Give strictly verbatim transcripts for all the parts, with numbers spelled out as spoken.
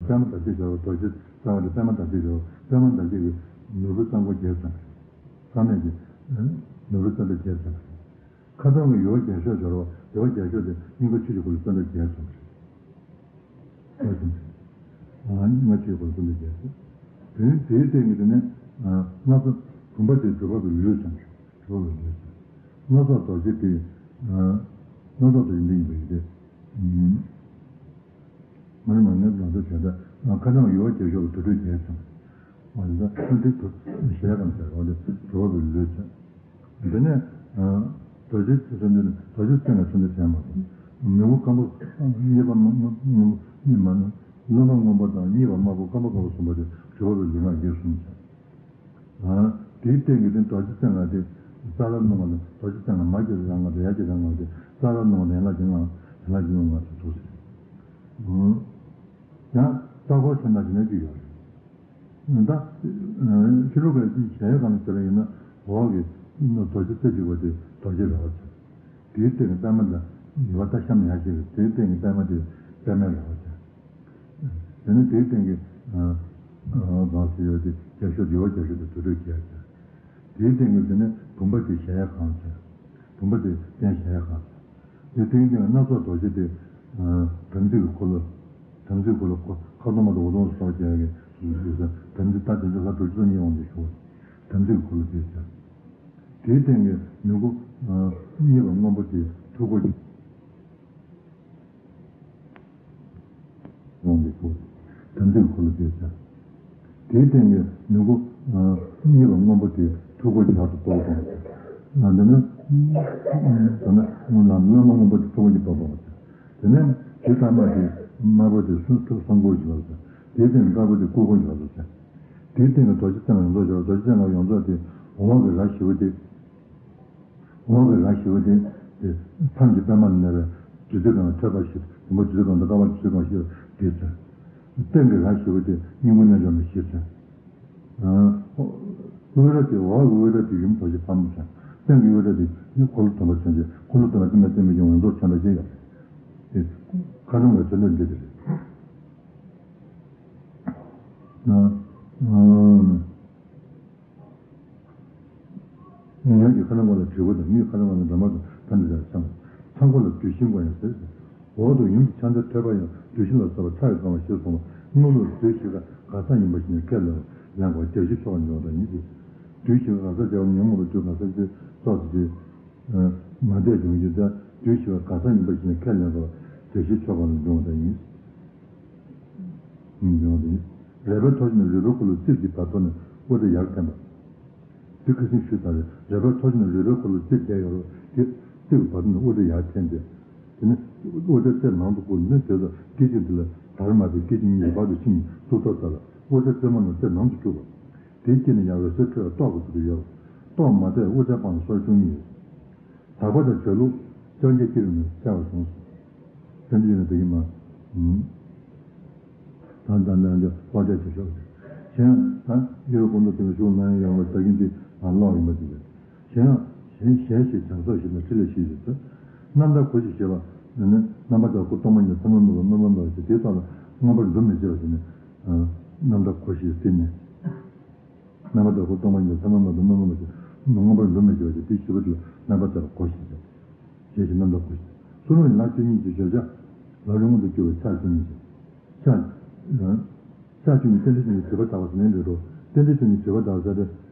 པདྨ་བདག་བསྐྱེད་སྦྱོར་བ་རྡོ་རྗེ་རྩ་བ་རེད། པདྨ་བདག་བསྐྱེད་སྦྱོར་བ། པདྨ་བདག་བསྐྱེད་ཀྱི་ནོར་བུ་གཙང་པོ་བརྒྱད་ཙམ་རེད། གཙང་གནས་ཀྱི་ནོར་བུ་གཙང་པོ་བརྒྱད་ཙམ་རེད། ཁ་སྐོང་གི་ཡུ་བ་རྒྱས་ཤོས་སྦྱོར་བ། ཡུ་བ་རྒྱས་ཤོས་དེ་སྙིང་ག་ཆུ་ཡི་འཁོར་ལོ་གཙང་པོ་བརྒྱད་ཙམ་རེད། ཨ་ཙམ་རེད། ཨ་སྙིང་ག་ཆུ་ཡི་འཁོར་ལོ་གཙང་པོ་བརྒྱད་ཙམ། དེ་དེའི་སྟེང་གི་དེ་ནས་ཨ་སྣ་ཚོགས་བུམ་པ་དེ་གྲུབ་པ་པའི་ལུས་ཙམ་རེད། གྲུབ་པ་པའི་ལུས་ཙམ། སྣ་ཚོགས་རྡོ་རྗེ་དེ་ཨ་སྣ་ཚོགས་རྡོ་རྗེ་འདི་ཡིན་པ་ཡིན་ཏེ། མ་རིག་མ་ངན་ལ་སོགས་བྱེ་བྲག་ཁ་སྐོང་ཡུ་བ་རྒྱས་ཤོས་ཀྱི་དུར་ཁྲོད་བརྒྱད་ཙམ། འོ་ཡིན་ཙང་ལྷུན་གྲུབ་ཞལ་གང་ཟེར་བ་དེ་གྲུབ་པ་པའི་ལུས་ཙམ། དེ་ནས་རྡོ་རྗེ་ཐེག་མཆོག་འདི་ནི་རྡོ་རྗེ་རྩེ་ལྔ་ཚུལ་འདི་བྱས་མ་སོང་། མྱུ་གུ་སྐམ་པོ་གཉིས་པ་སྔོན་མ་གཉིས་པ་སྔོན་པོ་དང་གཉིས་པ་དམར་པོ་སྐམ་པོ་དཀར་པོ་གསུམ་པ་དེ་གྲུབ་པ་པའི་ལུས་ངག་ཡིད་གསུམ་བྱས། དེའི་སྟེང་གི་དེ་རྡོ་རྗེ་རྩེ་ལྔ་དེ་རྩ་བའི་སྣང་བ་ལ་རྡོ་རྗེ་རྩེ་ལྔ་མ་སྐྱེས་རང་ངོ་དང་ཡར་སྐྱེས་རང་ངོ་དེ་རྩ་བའི་སྣང་བ་ལ་ཡན་ལག་བཞི་ལྔ་ཡན་ལག་བཞི་ལྔ་ལྔ་ཚུལ་དུ་ཟེར། ཡང་རྩ་འཁོར་ཚད་མ་བྱས་ན་གཅིག་ཡོད་རེད། ད་ཕྱི་ལུགས་ཀྱི་གཞལ་ཡས་ཁང་ལ་ཟེར་བ་ཡིན་ན་འོག་གི་རྡོ་རྗེ་རྩེ་གཅིག་པ་དེ་རྡོ་རྗེ་རེད་བ་ཟེར། དེའི་སྟེང་གི་པདྨ་དང་ཡུ་བ་ད་གཤམ་ཡར་བཤད་པའི་དེའི་སྟེང་གི་པདྨ་དེ་པདྨའི་རེད་བ་ཟེར། དེ་ནས་དེའི་སྟེང་གི་ཨ་ཨ་གང་ཟེར་ཡོད་དེ་རྒྱས་ཤོས་ཡུ་བ་རྒྱས་ཤོས་དེ་དུར་ཁྲོད་བརྒྱད་ཟེར། དེའི་སྟེང་གི་དེ་ནས་བུམ་པ་དེ་གཞལ་ཡས་ཁང་ཟེར། བུམ་པ་དེ་རྟེན་གཞལ་ཡས་ཁང་ཟེར། དེ་སྟེང་གི་སྣ་ཚོགས་རྡོ་རྗེ་དེ་ཨ་དམ་ཚིག་གི་འཁོར་ལོ། དམ་ཚིག་འཁོར་ལོ་ཁོ་ཁ་སྟོང་མ་དང་འོག་སྟོང་སོགས་བརྒྱད་ཀྱི་སུ་སུ་སུ་དམ་ཚིག་ད་དེ་ཚོ་ལྷ་རྡོ་རྗེ་ཐོག་གཉིས་དབང་དུ་ཞུགས། དམ་ཚིག་གི་འཁོར་ལོ་དེ་ཟེར། དེའི་སྟེང་གི་མྱུ་གུ་ཨ་གཉིས་པ་སྔོན་པོ་དེ་ཐུགས་ཀར་ཡོང་བའི་སྐུ། དམ་ཚིག་འཁོར་ལོ་དེ་ཟེར། དེའི་སྟེང་གི་མྱུ་གུ་ཨ་གཉིས་པ་སྔོན་པོ་དེ་ཐུགས་ཀར་བྱ་དུ་གཏོར་དང་ཟེར། ཨ་དེ་ནས་ཨ་དེ་ནས་སྔོན་ལ་བླ་མ་སྔོན་པོ་དེ་ཐུགས་ཀར་གྱིས་གཏོར་དང་ཟེར། དེ་ནས་དེ་ཐ་མ་དེ་དམར་པོ་དེ་སུ་སུ་སངས་རྒྱས་ཀྱི་བྱ་དུ་ཟེར། དེའི་སྟེང་དཀར་པོ་དེ་སྐུ་འཁོར་གྱི་བྱ་དུ་ཟེར། དེའི་སྟེང་གི་རྡོ་རྗེ་རྩེ་ལྔ་ཡོངས་རྫོགས་བྱ། རྡོ་རྗེ་རྩེ་ལྔ་ཡོངས་རྫོགས་དེ་འོག་གི་ར་བཞི་པོ་དེ། འོག་གི་ར་བཞི་པོ་དེ་དེ་མཚམས་ཀྱི་པདྨ་ལ་གནས་པའི་བདུད་རྩི་གང་ཐོད་པ་བཞི། རིང་པོ་བདུད་རྩི་གང་དང་དཀར་པོ་བདུད་རྩི་གང་བཞི་དེ་ཚོ། སྟེང་གི་ར་བཞི་པོ་དེ་སྙིང་པོ་རྣལ་འབྱོར་མ་བཞི་ཚོ། འོག་གི་ར་དེ་འོག་གི་དབུ་ར་དེ་ཡུམ་རྡོ་རྗེ་ཕག་མོ་ཚོ། སྟེང་གི་དབུ་ར་དེ་འཁོར་ལོ་སྡོམ་པ་མཚོན་བྱེད། འཁོར་ལོ་སྡོམ་པ་སྟེང་ན་སྟེང་མི་ཡོང་ཡོངས་རྫོགས་མཚོན་པ་ཅན་ཡོད་རེད། དེ་མཁའ་འགྲོ་མའི་མཚོན་དོན་འདི་དེ་རེད། ཨ་ཨ། ཉོན་གྱི་མཁའ་འགྲོ་མ་ལ་དྲིལ་བུ་དང་། དངུལ་མཁའ་འགྲོ་མ་ལ་འདྲ་མ་དང་། ད་འདི་ལྟར་འཆང་། ཚངས་པ་ལ་བདུད་བཞིའི་མགོ་ཡང་ཟེར། འོག་ཏུ་ཡུམ་གྱི་ཕྱག་མཚན་ཐོད་པ་ཡང་བདུད་བཞི་ལ་སོགས་པ་ཁྲག་གིས་གང་བ་བཞིར་གསུངས་པ། དངོས་ལུགས་བདུད་བཞི་ཀ་ག་ས་ཡིན་པ་ཞིག་ནས་ཁས་ལེན་པ་ལེན་དགོས། བརྒྱད་བཞིའི་ཆོ་ག་འབྱུང་བ་ཡིན་ཏེ། བདུད་བཞི་ཀ་ག་ས་བྱ་བ་ཉོན་མོངས་པའི་བདུད་ག་ས་ཅི་སོགས་སུ་སྟེ། མ་དད་འབྱུང་བཞི་དང་བདུད་བཞི་ཀ་ག་ས་ཡིན་པ་ཞིག་ནས་ཁས་ལེན་པ་བརྒྱད་བཞིའི་ཆོ་ག་ལ་འབྱུང་བ་དག་ཡིན། ཡིན་ཡོང་སྟེ། རལ་པའི་ཐོར་ཅན་ནི་རུས་པའི་འཁོར་ལོ་རྩིབས་ཀྱི་བར་ཐོག་ནས་དབུ་སྐྲ་ཡར་འཐེན་པ། འདི་ཁ་སང་ཞུས་ཚར་རེད། རལ་པའི་ཐོར་ཅན་ནི་རུས་པའི་འཁོར་ལོ་རྩིབས་བརྒྱད་ཡོད་རེད། དེ་རྩིབས་ཀྱི་བར་ཐོག་ནས་དབུ་སྐྲ་ཡར་འཐེན་ཏེ། དེ་ནས་དབུ་སྐྲ་རྩེ་ནང་དུ་བཀུག་ནས། དེ་ཚོ་སྐེ་ཅིག་འདི་ལ་དར་མ་དེ་སྐེ་ཅིག་གཉིས་བར་དུ་ཕྱིན་ནས་གཙུག་ཏོར་ས་ལ། དབུ་སྐྲ་རྩེ་མོ་རྣམས་རྩེ་ནང་དུ་བཅུག་པ། དེའི་དཀྱིལ་ནས་ཡང་འོད་ཟེར་འཕྲོས་པ་ཏོག་གི་ཚུལ་དུ་ཡོད་པ། ཏོག་མ་དེ་དབུ་རྩེའི་དཔངས་ལ་སོར་བཅུ་གཉིས་ཡོད། དག་པ་དང་བྱ་ལུགས་ཕྱག་རྒྱའི་དཀྱིལ་ནས་གསལ་བར་གསུངས་སོ། བསྟན་འཛིན་ཡོན་ཏན་དེ་གིས་མ། ད་ད་ད་ད་ཀློག་དེབ་ཅིག་ཤོག་ཟེར། གཞན་ཡང་ད་ཡུལ་ཀུན་ཏུ་དེ་ལ་ཞུགས་ལ་ཡང་ཡང་བ་ད་གིན་དེ་ང་ཀློག་ཡིན་པ་དེ་རེད། གཞན་ཡང་གཞན་གཞན་ཞིག་བྱང་སོགས་ཞིག་ན་ཕྲིན་ལས་ཤིག་ཟེར་ཚེ། རྣམ་དག་གོ་ཞེས་བྱ་བ་ནི་རྣམ་པར་དག་སྐུ་སྟོང་པ་ཉིད་ཚད་མར་སྨྲ་བ་སྨྲ་བ་སྨྲ་བ་ཞེས་དེའི་ཐོག་ལ་མངོན་པར་འདུ་མི་བྱེད་པ་ཞིག་ནི། རྣམ་དག་གོ་ཞེས་བསྟན་ནས། རྣམ་པར་དག་སྐུ་སྟོང་པ་ཉིད་ཚད་མར་སྨྲ་བ་སྨྲ་བ་སྨྲ་བ་ཞེས་མངོན་པར་འདུ་མི་བྱེད་པ་ཞིག་དེའི་ཞི་བ་དེ་ལ་རྣམ་པར་དག་གོ་ཞེས་བྱ། ཞེས་བྱ་རྣམ་དག་གོ་ཞེས། གསུང་རབ་ཡན་ལག་བཅུ་གཉིས་ཀྱི་བརྗོད་བྱ། ལམ་རིམ་མངོན་དུ་གྱུར་པའི་ཕྱག་བཅུ་གཉིས་ཀྱི། ཕྱག་ཕྱག་བཅུ་གཉིས་རྟེན་འབྲེལ་བཅུ་གཉིས་སྒྲིབ་པ་དག་པ་ཟེར་ནས་འགྲོ་འགྲོ། རྟེན་འབྲེལ་བཅུ་གཉིས་སྒྲིབ་པ་དག་པ་ཟེར་ཏེ།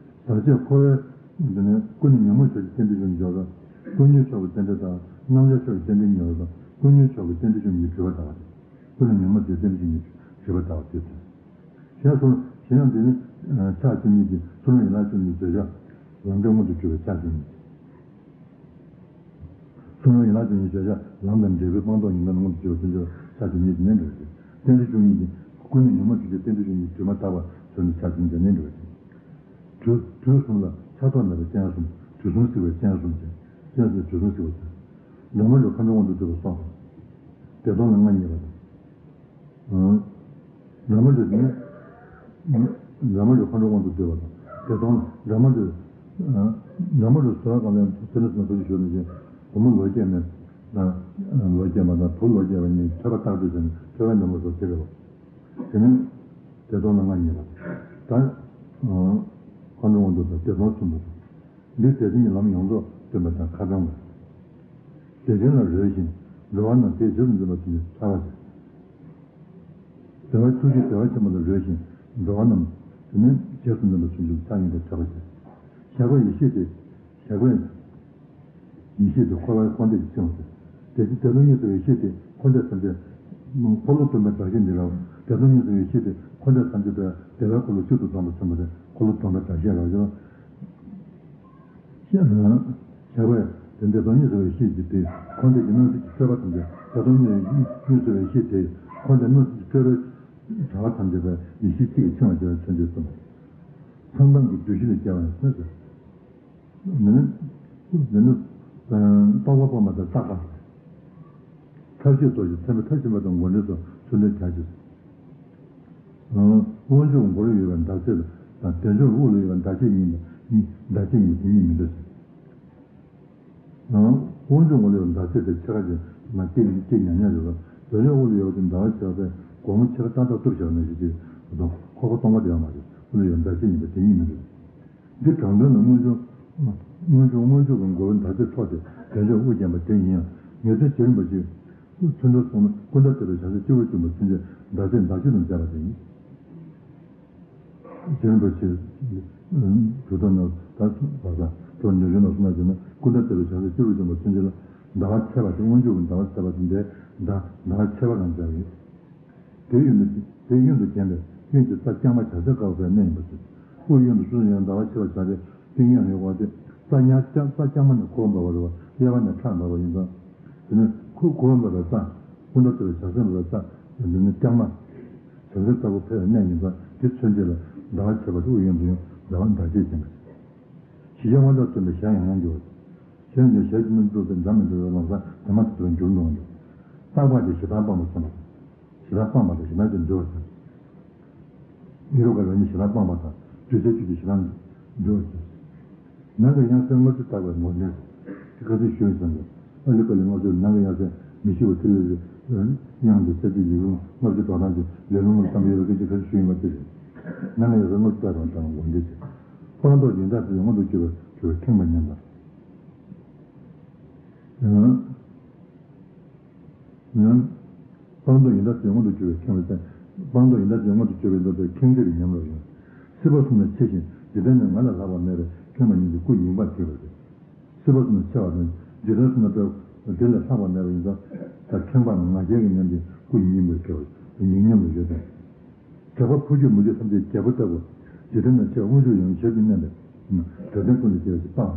བདག་ཅག་འཁོར་བའི་འདི་ནི་ཀུན་ནས་ཉོན་མོངས་ཕྱོགས་ཀྱི་རྟེན་འབྲེལ་བཅུ་གཉིས་སྦྱོར་བ། ཀུན་ཉོན་ཕྱོགས་ཀྱི་རྟེན་འབྲེལ་དང་རྣམ་གཞག་ཕྱོགས་ཀྱི་རྟེན་འབྲེལ་ཉོན་མོངས་པ་དང་། ཀུན་ཉོན་ཕྱོགས་ཀྱི་རྟེན་འབྲེལ་བཅུ་གཉིས་སྒྲིབ་པ་དག་པ་སྟེ། ཀུན་ནས་ཉོན་མོངས་པའི་རྟེན་འབྲེལ་བཅུ་གཉིས་སྒྲིབ་པ་དག་པ་སྟེ། གཞན་གསུམ་གཞན་ཡང་འདི་ནི་ཕྱག་བཅུ་གཉིས་ཀྱི་གསུང་རབ་ཡན་ལག་བཅུ་གཉིས་བརྗོད་བྱ། ལམ་འབྲས་མངོན་དུ་གྱུར་པའི་ཕྱག་བཅུ་གཉིས། གསུང་རབ་ཡན་ལག་བཅུ་གཉིས་བརྗོད་བྱ་ལམ་དང་འབྲས་བུའི་སྤངས་རྟོགས་ཡིན་པས་མངོན་དུ་གྱུར་པའི་བརྗོད་བྱ་ཕྱག་བཅུ་གཉིས་ཀྱི་ནས་འགྲོ་ཞིང་། རྟེན་འབྲེལ་བཅུ་གཉིས་ཀྱི་ཀུན་ནས་ཉོན་མོངས་ཕྱོགས་ཀྱི་རྟེན་འབྲེལ་བཅུ་གཉིས་སྒྲིབ་མ་དག་པ་ཟེར་ནས་ཕྱག་བཅུ་གཉིས་ཀྱི་ནས་འགྲོ་ཞིང་། དུས་དུས་གསུམ་ལ་ཆགས་ཐོགས་མེད་པའི་སྤྱན་གསུམ། དུས་གསུམ་གཟིགས་པའི་སྤྱན་གསུམ་ཅན། སྤྱན་གསུམ་དུས་གསུམ་གཟིགས་པ་ཟེར། འབྲལ་མེད་ལུས་མཁའ་འགྲོ་དབང་དུ་སྡུད་པ་སོགས་དང་། བདེ་སྟོང་ལ་མངའ་བརྙེས་པ་དང་། འབྲལ་མེད་ལུས་ནི། འབྲལ་མེད་ལུས་མཁའ་འགྲོ་དབང་དུ་སྡུད་པ་དང་། བདེ་སྟོང་ལ་འབྲལ་མེད་ལུས། འབྲལ་མེད་ལུས་གསོལ་བ་གང་ལ་ཡང་ཚུལ་ཁྲིམས་སྲུང་ན་ཐུགས་རྗེ་ཆེ་ཞུ་ནས་ཀྱང་བུ་མོ་ལོ་བརྒྱད་མའི་དང་། ལོ་བརྒྱད་མ་དང་བུ་ལོ་བརྒྱད་པ་གཉིས་ཐོས་པ་རྟག་སྤྱོད་བྱས་ནས་ཐོས་པའི་ཉམས་ལེན་སོགས་བྱེད་དགོས་པ། དེ་ནས་བདེ་སྟོང་ལ་མངའ་བརྙེས་པ། ད་ཁོང་ཁྲོ་དབང་དུ་དང་བདེ་སྟོང་གསུམ་པོ་དང་། འདི་དེ་བཞིན་གྱི་ལམ་ཡོངས་རྫོགས་སྟོན་པ་དང་ཁ་སྐོང་བ། བདེ་ཆེན་ལ་རོལ་ཞིང་འགྲོ་བ་རྣམས་དེའི་རྗེས་སུ་འཛིན་པ་ཚུན་ཆད་ཐར་བར་བྱེད། བདེ་བ་ཐུགས་རྗེའི་བདེ་བ་ཆེན་པོ་ལ་རོལ་ཞིང་འགྲོ་བ་རྣམས་དེ་ནས་རྗེས་སུ་འཛིན་པ་ཚུན་ཆད་ཐར་ནུས་པར་བྱ་བ་བྱེད། ཞགས་པ་ཡེ་ཤེས་ཏེ། ཞགས་པ་ཡེ་ཤེས་ཏེ་འཁོར་བའི་འཁོར་འདས་ཀྱི་ཕྱིར་ཏེ། དེ་བཞིན་བདེ་སྟོང་གཉིས་སུ་ཡེ་ཤེས་ཏེ་འཁོར་འདས་ཐམས་ཅད། འཁོར་ལོ་སྡོམ་པའི་བདག་ཉིད་འདི་ར། བདེ་སྟོང་གཉིས་སུ་ཡེ་ཤེས་ཏེ་འཁོར་འདས་ཐམས་ཅད་པའི་བདེ་བའི་འཁོར་ལོ་གཅིག་ཏུ་བསྡམས་པ་ཆེན་པོ་དེ་འཁོར་ལོ་སྡོམ་པའི་བདག་ཉིད་ར། ཞགས་པ་དེ་བདེ་སྟོང་གཉིས་སུ་ཡེ་ཤེས་ཀྱི་དེ། འཁོར་འདས་ཀྱི་སྣང་སྲིད་ཀྱི་སྤྲོས་པ་ཐམས་ཅད་བདེ་སྟོང་གཉིས་སུ་ཡེ་ཤེས་དེ། འཁོར་འདས་སྣང་སྲིད་ཀྱི་སྤྲོས་པའི་བྱ་བ་ཐམས་ཅད་པའི་ཡེ་ཤེས་གཅིག་གིས་འཆིང་བར་བྱ་བའི་མཚོན་བྱེད་གསུམ། མཚང་འདམ་གྱི་བདུད་བཞི་ལས་རྒྱལ་བ་ཡང་ཟེར། མི་ནི། མི་ནི། རྟོག་པ་སྤངས་པ་དང་རྟག་པ། ཐབས་ཤེས་རྫོགས་ཤིང་མཚན་མ་མཐར་ཕྱིན་པ་དང་མགོན་འདྲེན་སོགས་ཚུལ་ཁྲིམས་རྒྱ་ཆེ། དབང་ཕྱུག་མགོ་ལ་ཡོད་པའི་མདའ་རྩེད་དང་བདེ་མཆོག་དབུ་ལ་ཡོད་པའི་མདའ་རྩེད་གཉིས་མདའ་རྩེད་གཉིས་དེ་གཉིས་མི་འདྲ་ཟེར། དབང་ཕྱུག་མགོ་ལ་ཡོད་པའི་མདའ་རྩེད་དེ་ཕྱེད་ཀ་ཅིག་མ་སྐྱེས་སྐྱེས་ཉག་ཉག་ཡོད་ལ། བདེ་མཆོག་དབུ་ལ་ཡོད་པ་དེ་མདའ་བ་ཆེ་བ་དེ་སྒོར་མོ་ཕྱེད་ཀ་ཏག་ཏག་གཏུབ་བཞག་ནས་ཞིག་ཅིག་དང་ཁོག་པ་སྟོང་པ་དེ་ཡང་མ་རེད། དབུ་ལ་ཡོད་པའི་མདའ་རྩེད་གཉིས་པ་དེ་གཉིས་མི་འདྲ་ཟེར། འདི་དྲང་དོན་ལ་སྔོན་བྱུང་། སྔོན་བྱུང་སྔོན་བྱུང་གི་མགོ་བོའི་མདའ་རྩེད་ཚོགས་ཏེ་བདེ་མཆོག་དབུ་བརྒྱན་པ་དེ་ཡིན་ཡང་། ངེས་དོན་རྗེ་རིན་པོ་ཆེས་ཚུལ་ཁྲིམས་གསུངས་ན་ཀུན་ད་ལྟ་བའི་བྱང་སེམས་སྤྱི་བོར་བཅུག་པ་ཚུན་ཆད་མདའ་རྩེད་མདའ་རྩེད་དང་མཛད་པ་དེ་ཡིན། རྗེ་རིན་པོ་ཆེས་གྲུབ་ཐོབ་རྣམས་ད་བར་དང་གྲུབ་ནུས་ལྡན་ལ་གསུངས་པ་བྱས་ན་ཀུན་ད་ལྟ་བའི་བྱང་སེམས་སྤྱི་བོར་བཅུག་པ་ཚུན་ཆད་ལ་མདའ་བ་ཆེ་བ་དེ་སྔོན་བྱུང་གི་མདའ་བ་ཆེ་བ་དེ་འདྲའི་མདའ་མདའ་བ་ཆེ་བ་རང་མཛད་པ་ཡིན། དེ་གཡོན་དུ་དེ་གཡོན་དུ་བརྒྱན་པའི་གཡོན་གྱི་རྩ་རྐྱང་མ་བྱ་ཟེར་དཀར་པོ་པའི་གནས་ཡིན་པ་ཟེར། དབུ་གཡོན་དུ་སུ་ཡང་ཟླ་བ་ཆེ་བ་བྱ་སྟེ་ཏིང་ཡང་ཡོད་པ་སྟེ། རྩ་ཉག་རྐྱང་རྩ་རྐྱང་མ་ནས་ཁུ་བ་འབབ་པ་རེད་བ། གཡས་པ་ནས་ཁྲག་འབབ་པ་ཡིན་ཙང་། དེ་ནས་ཁུ་ཁུ་བ་འབབ་པའི་རྩ། ཀུན་ད་ལྟ་བའི་བྱང་སེམས་འབབ་པའི་རྩ། འདི་ནི་རྐྱང་མ། བྱ་སེར་ལྟ་བུ་ཕལ་བའི་གནས་ཡིན་ཙང་དེ་མཚོན་བྱེད་ལ་ཟླ་བ་ཆེ་བ་དེ་དབུ་གཡོན་དུ་ཡང་ཟླ་བ་འདྲ་བྱེད་ཅན་པ། ཞི་རྒྱས་དབང་དྲག་མཚོན་པའི་ཞལ་ཡང་ཡང་འགྱུར་བ། ཞལ་ཡང་འགྱུར་ཞལ་གྱི་སྣུམ་བཙུགས་ཏེ་འདྲ་མི་འདྲ་བའི་ལམ་སང་དེ་མ་ཐག་ཏུ་འགྱུར་འགྲོ་འོང་འགྱུར། རྟག་པ་དེ་ཞེ་སྡང་སྤངས་པ་མཚོན་པ། ཞེ་སྡང་སྤངས་པ་དང་ཞེ་སྡང་དེ་འདུལ་བར་བྱ། ཡེ་རུ་ཀ་རང་ཉིད་ཞེ་སྡང་སྤངས་པ་དང་གདུལ་བྱའི་ཆོས་ཀྱི་ཞེ་སྡང་འདུལ་བར་བྱ། ནམ་མཁའི་དབྱངས་གསལ་ལྔ་བཅུ་ཐག་པའི་ངོར་གནས། དེ་ཁ་ཚིག་ཞུ་ཡི་ཙམ་གྱིས་ཨ་ལི་ཀ་ལི་ལྔ་བཅུ་ནམ་མཁའི་དབྱངས་གསལ་མི་ཤིགས་པ་ཐིག་ལེ་ལས་དབྱངས་ཏེ་ས་གཅིག་ཡིད་འོང་ལྔ་བཅུ་སྒྲོག་སྟངས་ཀྱི་ལས་རླུང་ལ་བསམ་པའི་ཡོད་པའི་སྐད་ཅིག་ཁ་ཚིག་ཞུ་ཡིན་པ་དེ་རེད། ནམ་མཁའི་དབྱངས་གསལ་ལྔ་བཅུ་ཐག་པའི་ངོར་གནས། སྤངས་རྟོགས་ཡོན་བདག་ཐམས་ཅད་མངོན་དུ་གྱུར་པའི་གྱུར་པའི་ཁེངས་པ་ཉམས་པ། ཡང་། སྤངས་རྟོགས་ཡོན་བདག་ཐམས་ཅད་མངོན་དུ་གྱུར་པའི་ཁེངས་པའི་སྟེང་། སྤངས་རྟོགས་ཡོན་བདག་ཐམས་ཅད་མངོན་དུ་གྱུར་པའི་མདོ་སྟེ་ཁེངས་དྲེགས་ཀྱི་ཉམས་ལ་ཡང་། སྲིད་པ་གསུམ་ལས་ཆེ་ཞིང་འཇིག་རྟེན་ན་ང་ལས་ལྷག་པ་མེད་པའི་ཁེངས་པ་ཉིད་ཀྱིས་སྐུ་ཉིད་པར་གྱུར་པ་སྟེ། སྲིད་པ་གསུམ་ལས་ཆེ་བ་དང་འཇིག་རྟེན་གསུམ་ན་དཔེ་དེ་ལས་ལྷག་པ་མེད་པ་ཡིན་ཙང་། ད་ཁེངས་པ་ང་རྒྱལ་གྱི་ཉམས་ཀྱིས་སྐུ་ཉིད་པར་གྱུར་པ་ཉིད་ཉམས་ལ་ཡོད་དེ། དྲེགས་པ་འཕོ་འགྱུར་མུ་གེ་ཐམས་ཅད་རྒྱལ་པོ་ལྟ་བུ། འཇིག་རྟེན་ན་ཆེ་བ་དབང་ཕྱུག་ཡོངས་ཞབས་ཀྱིས་མནན་པའི། འགྲོ་དོན་ཀུན་ལས་རྒྱལ་བ་ཞེས་པའོ།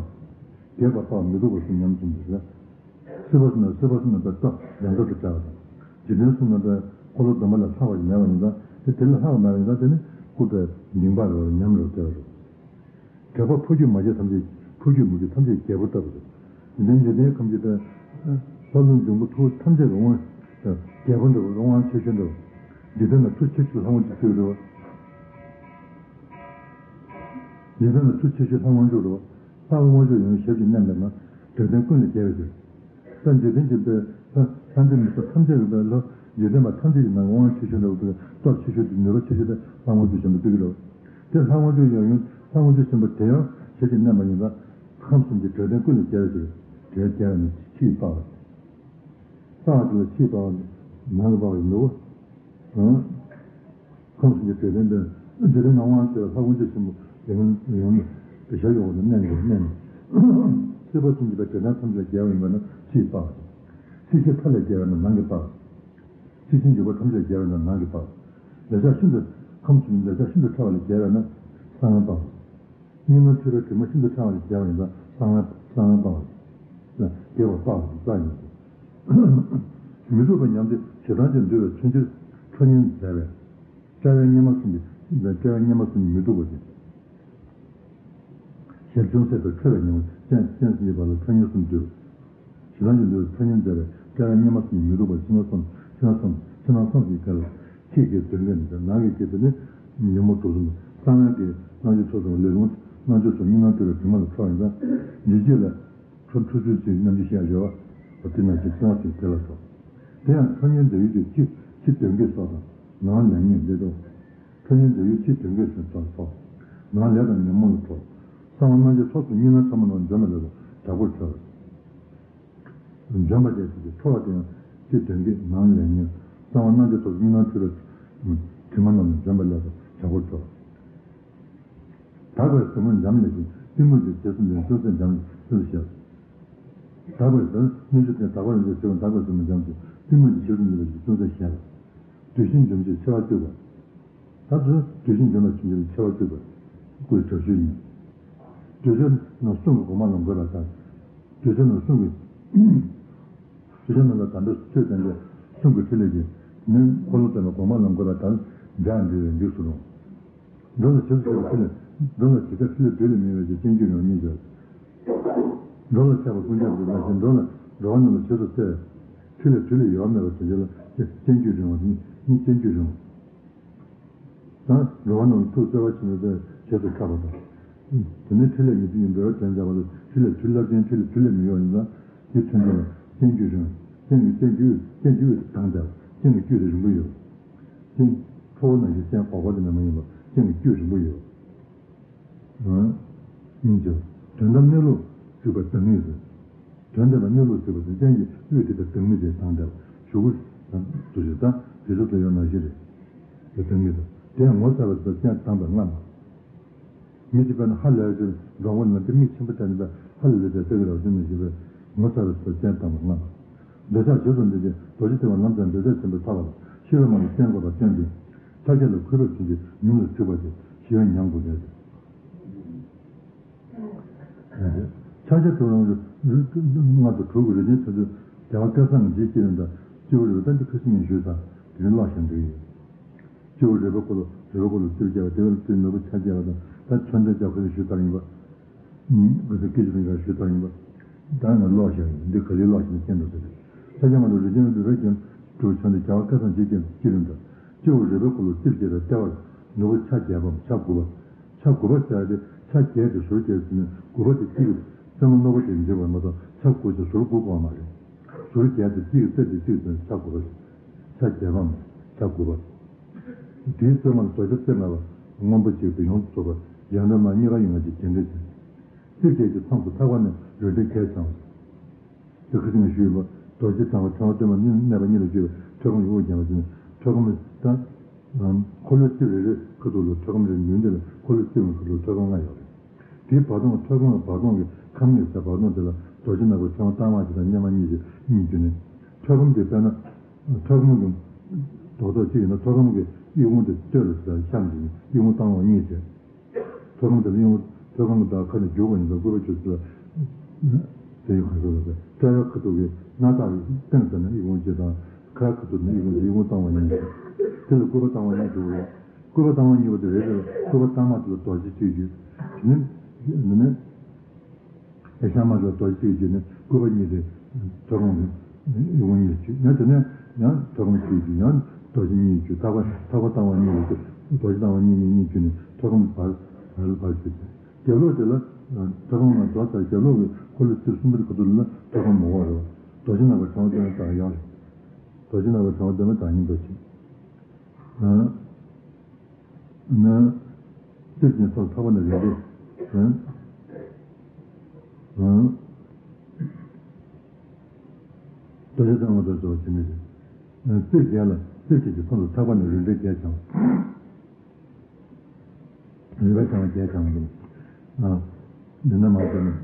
རྒྱས་པ་དཔའ་བ་མི་སྡུག་པ་གསུམ་ཉམས་སུ་འདུ་ལ། སྲིད་པ་གསུམ་ན་དཔེ་རྟོག་ཡང་དག་ཏུ་བྱ་བ་དང་། འཇིག་རྟེན་གསུམ་ན་དཔེ་འཁོར་ལོ་སྡོམ་པ་ལས་ལྷག་པ་ཞིག་མེད་པ་ཡིན་ཙང་། དེ་དེ་ལས་ལྷག་པ་མེད་པ་ཡིན་ཙང་། དེ་ནི་སྐུ་དཔེ་ཉིད་པར་ཉམས་ལ་སྟེར་བ་རེད། དྲེགས་པ་འཕོ་འགྱུར་མ་སྐྱེས་ཐམས་ཅད། འཕོ་འགྱུར་མུ་གེ་ཐམས་ཅད་རྒྱལ་པོ་ལྟ་བུ་རེད། འཇིག་རྟེན་འཇིག་རྟེན་ཁམས་ཀྱི་དཔེ། ལྷ་ཀླུ་འབྱུང་པོ་ཐུབ་པ་ཐམས་ཅད་ཀྱི་དབང་། རྒྱལ་པོ་འདྲ་བོ་དབང་ཆེ་ཤོས་འདྲ་བོ། འཇིག་རྟེན་ན་མཐུ་ཆེ་ཤོས་ལྷ་དབང་ཕྱུག་འདྲ་བོ། འཇིག་རྟེན་ན་མཐུ་ཆེ་ཤོས་ལྷ་དབང་ཕྱུག་འདྲ་བོ། ལྷ་དབང་ཕྱུག་ཡོངས་ཞབས་ཀྱིས་མནན་པས་ན། འགྲོ་དོན་ཀུན་ལས་རྒྱལ་བའི་ཕྱིར། ད་འཇིག་རྟེན་གྱི་དཔེ། ལྷ་ལྷ་འདྲེ་མི་ཚོགས་ཐམས་ཅད་ཀྱི་དཔེ་ལྷ། འཇིག་རྟེན་པ་ཐམས་ཅད་ཀྱི་ནང་དབང་ཆེ་ཤོས་འདྲ་བོ་དེ། སྟོབས་ཆེ་ཤོས་དེ། ནུས་པ་ཆེ་ཤོས་དེ་ལྷ་དབང་ཕྱུག་ཆེན་པོ་དེ་གི་རེད། དེ་ལྷ་དབང་ཕྱུག་ཡང་ཡང་ལྷ་དབང་ཕྱུག་ཆེན་པོ་དེ་ཡང་ཞབས་ཀྱིས་མནན་པ་ཡིན་ཙང་། ཁམས་གསུམ་གྱི་འགྲོ་དོན་ཀུན་ལས་རྒྱལ་བའི་ཕྱིར། དེ་རྒྱལ་བ་ནི་ཕྱིའི་དཔའ་བ། དཔའ་བ་དེ་ལ་ཕྱིའི་དཔའ་བ་ནི་ནང་གི་དཔའ་བ་ཡིན་ནོ། ཨང་། ཁམས་གསུམ་གྱི་འགྲོ་དོན་དང་འཇིག་རྟེན་ནང་དབང་ཆེ་བ་ལྷ་དབང་ཕྱུག་ཆེན་པོ་ཡོངས་ཡོངས་ལ་ཞབས་ཀྱི་འོག་ཏུ་མནན་དགོས་མནན། སྲིད་པ་གསུམ་གྱི་དཔེ་འགྲོ་དོན་ཐམས་ཅད་རྒྱལ་བ་ཡིན་པ་ནི་ཕྱིའི་དཔའ་བ་དང་། སྲིད་ཞིའི་མཐའ་ལས་རྒྱལ་བ་ནི་ནང་གི་དཔའ་བ། སྲིད་ཞིའི་འཇིགས་པ་ཐམས་ཅད་རྒྱལ་བ་ནི་ནང་གི་དཔའ་བ། ལས་བྱང་ཤིན་ཏུ། ཁམས་གསུམ་ལས་བྱང་ཤིན་ཏུ་ཕྲ་བ་ལས་རྒྱལ་བ་ནི་གསང་བའི་དཔའ་བ། སྙིང་ནང་འཁྲུལ་པའི་དྲི་མ་ཤིན་ཏུ་ཕྲ་བ་ལས་རྒྱལ་བ་ཡིན་ཙང་གསང་བའི་གསང་བའི་དཔའ་བ། རྒྱས་པ་དཔའ་བ་ཀྱི་རྩ་ཡིན་ཏེ། མི་སྡུག་པ་ཉམས་ཏེ་ཞེ་སྡང་ཅན་འདུལ་བའི་མཚོན་ཕྱིར་ཁྲོ་གཉེར་མཛད་པས། དཔྲལ་བའི་གཉེར་མ་གསུམ་གྱི་དཔྲལ་བའི་གཉེར་མ་གསུམ་གྱིས་མི་སྡུག་པ་སྟེ། ཞལ་ཅུང་ཟད་པའི་ཁྲོ་བའི་གཉེར་མ་སྤྱན་སྤྱན་གཟིགས་པ་ལ་ཁྲོ་གཉེར་གསུམ་འདུལ། ཞེ་སྡང་གི་འདུལ་བའི་ཁྲོ་གཉེར་མཛད་པས། དཔྲལ་བའི་གཉེར་མ་གསུམ་གྱིས་མི་སྡུག་པ་ཕྱི་ནང་གསུམ་ཕྱི་ནང་གསུམ་ཕྱི་ནང་གསུམ་གྱི་དགེ་ལ། ཕྱིའི་དགེ་དོན་གྱི་ནི་ནང་གི་དགེ་དེ་ནི་ཉོན་མོངས་དུག་གསུམ། གསང་བའི་དགེ་རྣལ་འབྱོར་ཚོགས་གསུམ་ལས་རུང་རྣལ་འབྱོར་ཚོགས་སྙིང་ནང་འདུལ་བའི་དྲི་མ་ལ་ཁྲོ་བ་ཡིན་ཙང་། ཉེས་བྱས་ལ་ཁྲོ་འཁྲུལ་ཚུལ་ཚིག་རྣམ་འགྱུར་ཤེས་ཡ་སྦྱོར་བ། དེ་ནང་བཞིན་ཕྱི་ནང་གསུམ་དེ་ལ་སོགས། དེ་ཡང་ཁྲོ་གཉེར་འདི་ཡུལ་གྱི་ཕྱི་ཕྱི་དོན་གྱི་སོགས་དང་། ནང་ལས་ངན་འདི་ལྟོ། ཕན་ཡོན་འདོད་ཡུལ་ཕྱིར་དོན་གྱི་སེམས་ཚོགས་ཚོགས། ནང་ལས་དང་ཉོན་མོངས་ལ་ཕྲོགས། གསང་བ་རྣམ་འབྱེད་ཚོགས་སུ་གཉིས་སྣང་ཕྲ་མོ་རྣམས་འཇོམས་པའི་ལས་སུ་དྲག་པོར་གྲོལ། འཇོམས་པ་དེ་ཚོ་ཕྲོགས་པ་དེ་ཡང་ཕྱིར་དོན་གྱི་ནང་ལས་ངན། གསང་བ་རྣམ་འབྱེད་ཚོགས་སུ་གཉིས་སྣང་འཁྲུལ་པའི་དྲི་མ་རྣམས་ལ་འཇོམས་པའི་ལས་སུ་དྲག་པོར་གྲོལ། དག་པའི་ཟབ་མོ་འཇམ་ལས་ཤིང་གཏི་མུག་གི་རྗེས་སུ་འཛིན་ཅུང་ཟད་འཇམ་ལས་ཤིང་། དག་པའི་ཟབ་སྣོད་བཅུད་ལྡན་དག་པ་རིན་ཆེན་ཟེར་བ་དག་པའི་ཟབ་མོ་འཇམ་ཞིང་གཏི་མུག་གི་རྗེས་སུ་འཛིན་པ་ཞིག་ཅུང་ཟད་ཞན་ལ། གདུལ་ཞིང་འཇོམས་བྱེད་ཆེ་བ་སྤྲུལ་པ། ད་དུ་གདུལ་ཞིང་འཇོམས་པ་ཆེན་པོའི་ཆེ་བ་སྤྲུལ་པ། སྐུའི་དྲག་ཤུལ་ཡིན། གདུལ་བྱ་རྣམས་གསུང་གི་གོང་མ་ལ་འགོད་པ་དང་། གདུལ་བྱ་རྣམས་གསུང་གི་གདུལ་བྱ་རྣམས་ལ་དམ་པའི་ཆོས་བསྟན་པའི་གསུང་གི་ཕྲིན་ལས་ཀྱིས་ནི་འཁོར་ལོ་སྟོན་པ་གོང་མ་ལ་འགོད་པ་དང་སྦྱར་འབྲེལ་བའི་འཇུག་སུ་རུང་། འགྲོ་ལ་བྱེད་དུ་བྱེད་པའི་ཕྲིན་ལས། འགྲོ་ལ་བྱེད་པའི་ཕྲིན་ལས་དུས་ལས་མེད་པའི་ཕྱིར་སྤྱོད་འཇུག་རིང་བ་ཉིད་ཀྱང་། འགྲོ་ལ་ཆགས་པ་ཀུན་ཁྱབ་ཀྱི་ལ་ཞེན་འགྲོ་ལ་འགྲོ་བ་རྣམས་ལ་བྱེད་དུ་བྱེད་པའི་ཕྲིན་ལས་དུས་ལས་ཡོལ་བ་མེད་པ་དེ་ཚོ་ལ་སྤྱོད་འཇུག་རིང་བ་དེ་ཉིད་སྤྱོད་འཇུག་རིང་བ་དང་། འགྲོ་བ་རྣམས་ལ་ཐུགས་བརྩེ་བ་ཆེན་པོས་བྱེད་དུ་ཆགས་པ་དང་། དེ་ནས་ཕྲིན་ལས་ཉི་ཚེ་ཉི་ཚེ་དོན་བྱ་བ་ལ་ཕྲིན་ལས་དུས་ལ་བརྟེན་ཕྲིན་ལས་དུས་ལས་མི་ཡོལ་ཡིན་ལ། དེ་མཚོན་དོན་ལ་སྤྱོད་འཇུག་རིང་བ། སྤྱོད་འཇུག་སྤྱོད་འཇུག་སྤྱོད་འཇུག་དང་འདྲ། སྤྱོད་འཇུག་རིང་པོ་ཡོད། ཅིང་། ཁྲོ་བོ་ནང་བཞིན་སྤྱན་འགོག་པ་དེ་ནི་མ་ཡིན་པར་སྤྱན་གྱི་དཀྱུས་རིང་པོ་ཡོད། ཨང་། སྙིང་རྗེ། དོན་དམ་གནས་ལུགས་གཟིགས་པ་བདག་མེད་ཟེར། དོན་དམ་པའི་གནས་ལུགས་གཟིགས་པ་དེ་སྤྱན་གྱི་དཀྱུས་དེ་དང་བདག་མེད་ཅེས་དང་འདྲ་བ་ཞུ་དགོས། དུ་ཞིག་དང་དེ་ཚོ་དུ་ཡོད་ནང་བཞིན་རེད། དེ་བདག་མེད་དང་དེ་ཡང་ངོ་མཚར་བ་ཞིག་ལ་སྤྱན་དང་པོར་བསྔགས་ན། མི་གཅིག་པ་ནི་ཧ་ལས་ཏེ་འགྲོ་མགོན་ལ་འདི་མི་ཆེན་པོ་དེ་ནི་ཧ་ལས་ཏེ་ལྟ་གི་རེད་ཅེས་ནི་ཞེས་པའི་ངོ་མཚར་བ་ཞིག་ལ་སྤྱན་དང་པོར་བསྔགས་ན། འདོད་ཆགས་རྗེས་སུ་འཛིན་ཅིང་རྡོ་རྗེ་ལྟེ་བ་ནམ་ཡང་འདོད་ཆགས་ཆེན་པོས་ཚ་བ་ལ་ཤེས་པའི་ངང་ལ་སྤྱན་འགོག་པར་བསྟན་ཏེ། ཕྱག་རྒྱ་ལ་གུས་པར་བྱིན་གྱིས་ཉུང་ལ་འཇུག་པ་སྟེ་ཞི་བའི་ཉམས་དགུ་རྒྱལ་ཏེ། ཕྱག་རྒྱ་གྲུབ་རང་ལྔ་དང་དྲུག་གི་རིགས་ཅན་ཆོས་ཚུལ་རྒྱལ་བ་སྐལ་བཟང་གིས་རྗེ་བསྐྱེད་རིམ་དང་སྤྱི་བོ་རིག་པ་ཏན་ཏིག་ཁ་ཤས་ཉིད་ཞུས་དང་དེ་རིང་ཀློག་བཞིན་འདུག་ཡིན། སྤྱི་བོ་རིག་པའི་སྐོར་ལ་རིག་པའི་སྐོར་ལ་རྩིབས་བརྒྱད་པ་དེ་བས་རྩིབས་ནོར་བུ་ཆ་བརྒྱད་པ་དང་ད་མཚོན་དོན་རྒྱབ་ཁ་ཤས་ཞུས་ཚར་ཡིན་པ། ག་ཚོད་སྐད་ཅིག་རིང་ག་ཞུས་ཚར་ཡིན་པ། ད་ང་ཀློག་བཞག་ཡིན་འདི་ག་ལེར་ཀློག་བཞག་ན་མཁྱེན་འགྲོ་ཟེར། ས་སྐྱ་མ་དང་རིགས་ཅན་རིག་པའི་རྒྱན་དྲུག་ཆོས་འདི་རྒྱལ་བ་སྐལ་བཟང་རྗེ་བསྐྱེད་རིམ་དང་། སྤྱི་བོ་རིག་པའི་སྐོར་ལ་རྩིབས་བརྒྱད་པའི་ལྟེ་བར་ནོར་བུ་ཆ་བརྒྱད་པའམ་ཆ་དགུ་པ། ཆ་དགུ་པ་ཟེར་ཏེ་ཆ་བརྒྱད་དེ་ཟུར་བརྒྱད་ཟེར་ནས་དགུ་པ་དེ་གཅིག་གི་རྩེ་མོ་རྣོ་པོ་དེ་འཇིག་པར་མ་གཏོགས་ཆ་དགུ་ཟེར་ཟུར་དགུ་དགོས་མ་རེད། ཟུར་བརྒྱད་དེ་གཅིག་གི་རྩེ་དེ་གཅིག་ཟེར་ཆ་དགུ་པ་རེད། ཆ་བརྒྱད་པའམ་ཆ་དགུ་པ། དེའི་རྩེ་མོ་ལ་རྡོ་རྗེ་རྩེ་ལྔ་པ་སྔོན་པོ་གཅིག་ཏུ་ཡོངས་སུ་རྫོགས་པ་ཡང་འདྲ་མ་གཉིས་ཀ་ཡོད་ང་ཅིག་རྒྱན་འགྲེལ་ཅན། རྩིབས་བརྒྱད་ཀྱི་མཚམས་སུ་ཐག་པ་ནས་རུས་སྒྲེང་བརྒྱད་འཆང་བ། དེ་ཁ་ཅིག་ནས་ཞུས་པ། རྡོ་རྗེ་ཐང་པ་ཕྲེང་བ་སྟོན་པ་གནས་པ་གཉིས་ལ་བརྗོད་པའི་ཐོད་སྐམ་གྱི་དབུ་བརྒྱན་པ་ཅན་ཐོད་སྐམ་དང་། འཁོར་ལོའི་རྩིབས་རེ་རེའི་ཁ་ཐུག་ལ་ཐོད་སྐམ་རེ་ཡོད་འདི་ལ་འཁོར་ལོའི་རྩིབས་ཀྱི་ཁ་ཐུག་ལ་ཐོད་སྐམ་ལྔ་ཡོད་རེད། དེའི་བར་སྟོང་ཐོད་སྐམ་གྱི་བར་སྟོང་གི་ཁམས་གཉིས་ཟེར་བར་སྟོང་དེ་ལ་རྡོ་རྗེ་ནག་པོའི་ཕྲེང་བ་ལྟག་མ་གཅིག་དང་སྙེ་མ་གཉིས་ཀྱིས་གཉིས་བརྒྱུད་ནས། ཐོད་སྐམ་དེ་དཔེར་ན། ཐོད་སྐམ་གྱི། རྡོག་རྡོག་གཅིག་ཡིན་ན་ཐོད་སྐམ་གྱི་གཡས་གཡོན་དེ་སྟོད་ལ་ཟེར་གཤམ་གྱི་གཡས་གཡོན་ལྟག་མ་གཉིས་ཏེ། ཐོད་སྐམ་དེ་ལ་གཡོན། ཐོད་སྐམ་གྱི་བདག་ཁ་ནས་རྒྱུག་པ་ཡིན་ཙང་སྐུད་པ་ཆུ་ཚོད་ལ། དེ་ཡི་གང་ཟག་ལ་ཟེར་ལྟེ་བའི་ཁ་ཐུག་གི་སྣ་ཐག་གི་སྟེང་ཟེར་ན་གཡས་གཡོན་གཅིག་དང་ཁ་ཁ་ཐུག་ནས་གཡས་གཡོན་གཅིག་གཡས་གཡོན་ལྟག་མ་གཉིས་ཟེར། དེ་ལ་སྐུད་པ་ལྟག་མ་གཉིས་འདུག་རེད། སྐུད་པ་ལྟག་མ་གཉིས་པོ་དེ་རེད་ཟེར་སྐུད་པ་ལྟག་མ་དེ་ལ་རྡོ་རྗེ་གཅིག་བརྒྱུད། དེ་ནས། དེ་ནས། ཨེ་ཤ་མ་ལ་རྡོ་རྗེ་གཅིག་བརྒྱུད་ནས་སྐུད་པ་གཉིས་ཏེ། ཐོད་སྐམ་གྱི་ཡུལ་ངོ་གཉིས་བརྒྱུད་ཡང་དེ་ནས་ཡང་ཐོད་སྐམ་གཅིག་བརྒྱུད་ཡང་རྡོ་རྗེ་གཉིས་བརྒྱུད་ཐག་པ་ཐག་པ་ལྟག་མ་གཉིས་ལ་རྡོ་རྗེ་ལྟག་མ་གཉིས་གཉིས་གཉིས་བརྒྱུད་ནས་ཐོད་སྐམ་བར་བར་བར་བརྒྱུད་དེ། རྒྱབ་ལོགས་དེ་ལ་ཐོད་སྐམ་ལ་རྡོ་ལྟར་རྒྱབ་ལོགས་ཀྱི་འཁོར་ལོ་རྩིབས་གསུམ་པ་དེ་ཁ་ཐུག་ལ་ཐོད་སྐམ་མོ་བ་རེད། རྡོ་རྗེ་ནག་པོའི་ཕྲེང་བ་སྟོན་པའི་བདག་ཡང་རེད། རྡོ་རྗེ་ནག་པོའི་ཕྲེང་བ་སྟོན་པའི་བདག་ཉིད་རྡོ་རྗེ། ན། རྩིབས་ཀྱི་མཚམས་ཐག་པ་ནས་རིང་པོ། རྡོ་རྗེ་ལྟག་མ་དང་སྦྱོར་བ་བྱེད་མི་ཞིག་རྩིབས་བརྒྱད་ལ་རྩིབས་བརྒྱད་ཀྱི་མཚམས་སུ་ཐག་པ་ནས་རུས་སྒྲེང་བརྒྱད་འཆང་བ། རུས་སྒྲེང་བརྒྱད་འཆང་བ་འདི་ནི་མ་ཟད་ནས་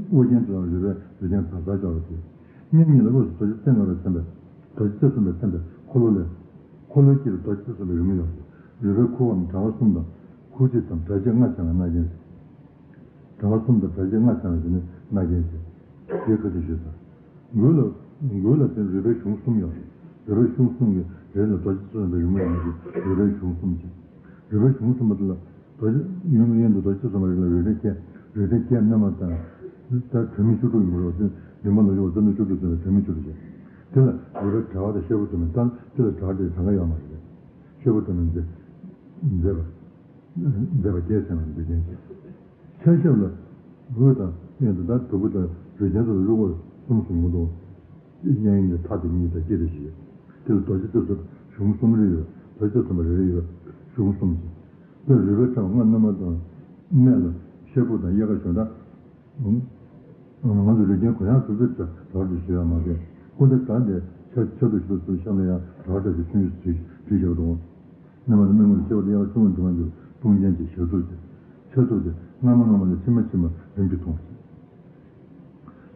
དབུ་རྒྱན་དུ་རུས་སྒྲེང་རུས་སྒྲེང་བར་བར་སྦྱོར་བ་བྱེད། སྙིང་གཉིས་ལ་དབུས་སུ་རྡོ་རྗེ་རྩེ་ལྔ་པས་མཚན་པའི་རྡོ་རྗེ་རྩེ་གསུམ་པས་མཚན་པའི་འཁོར་ལོ་ལས། འཁོར་ལོའི་དཀྱིལ་ལ་རྡོ་རྗེ་རྩེ་གསུམ་པའི་རི་མོ་ཡོད། རུས་སྒྲེང་ཁུ་བའམ་དྲ་བ་གསུམ་དང་ཁུ་ཚིགས་སམ་དྲ་ཕྱེད་ལྔ་འཆང་བའི་རྣ་རྒྱན་ཞིག་དྲ་བ་གསུམ་དང་དྲ་ཕྱེད་ལྔ་འཆང་བའི་དེ་ནི་རྣ་རྒྱན་ཞིག་དེའི་ཁ་ཐུག་ཞུས་ཚར། མགུལ་ལ། མགུལ་ལ་དེ་རུས་སྒྲེང་གཞུང་གསུམ་ཡོད། རུས་སྒྲེང་གཞུང་གསུམ་གྱི་རིང་ལ་རྡོ་རྗེ་རྩེ་གསུམ་པའི་རི་མོ་ཡོད་ན་རུས་སྒྲེང་གཞུང་གསུམ་ཅིག་རུས་སྒྲེང་གཞུང་གསུམ་པ་དེ་ལ། རྡོ་རྗེ་གཡོན་གཡོན་དུ་རྡོ་རྗེ་རྩེ་གསུམ་པའི་རིང་ལ་རུས་སྒྲེང་བརྒྱད། རུས་སྒྲེང་བརྒྱད་བསྣོལ་མ་དང་། ད་དྲུག་མི་བཅུ་དྲུག་ཡིན་པ་རེད་དེ་རིམ་པ་ལ་ཡོད་པ་རྩ་ནི་བཅུ་དྲུག་ཟེར་བའི་དྲུག་མི་བཅུ་དྲུག་བྱས། དེ་ལ་རུས་སྒྲེང་བྲལ་བ་དང་ཤེལ་སྒོ་དུ་མའི་རྩ་དེ་ལ་བྲལ་བ་དེ་གྲངས་ཀ་ཡོད་མ་རེད། ཤེལ་སྒོ་དུ་མའི་མཛེས། མཛེས་པ། མཛེས་པ་བརྒྱད་ཟེར་བ་འདི་རྒྱན་བྱས། ཆ་ཤབ་ལ། དབུས་དང་གཡོན་དུ་ད་དུམ་བུ་དང་རུས་རྒྱན་དུ་རུས་སྒོ་གསུམ་གསུམ་མོ་དང་། གཡས་གཡོན་གྱི་མཐའ་དེ་གཉིས་དང་དཀྱིལ་དེ་བཞི། དེ་ལ་རྡོ་རྗེ་རྩེ་གསུམ་གཞུང་གསུམ་རེ་ཡོད། བོད་ཆོས་གསུམ་པ་རེ་རེ་ཡོད། གཞུང་གསུམ་གྱི། དཔེར་རུས་པའི་ཕྲེང་བ་ལྔ་སྣོན་མ་དང་། སྨད་ལ་ཤེལ་སྦུག་དང་དབྱེ་ཁ་ཞོན་དག་ང་ཚོ་རིགས་རྒྱན་གུ་ཡངས་གྲུབ་པའི་ཕྲེང་བ་འདྲ་བ་ཞིག་ཡོད་མ་རེད། སྐུ་འདྲ་གང་དེ་ཆ་ཆ་དུ་ཞུ་སུ་ཤ་ལ་ཡང་གྲགས་འདྲ་ཞིག་ཆུང་ཞིག་བྲིས་བྲིས་བཞག་འདུག་སྣོན་མ་དང་སྨད་ལ་ཤེལ་སྦུག་དང་དབྱེ་ཁ་ཆུང་ངུ་འབྲིང་བ་འགྱུར་དཔུང་ཅན་གྱི་ཞབས་ཚུགས་ཀྱི། ཞབས་ཚུགས་ཀྱི། སྔ་མ་སྔ་མ་ལས་ཕྱི་མ་ཕྱི་མ་རིམ་གྱིས་མཐོང་ཞིང་།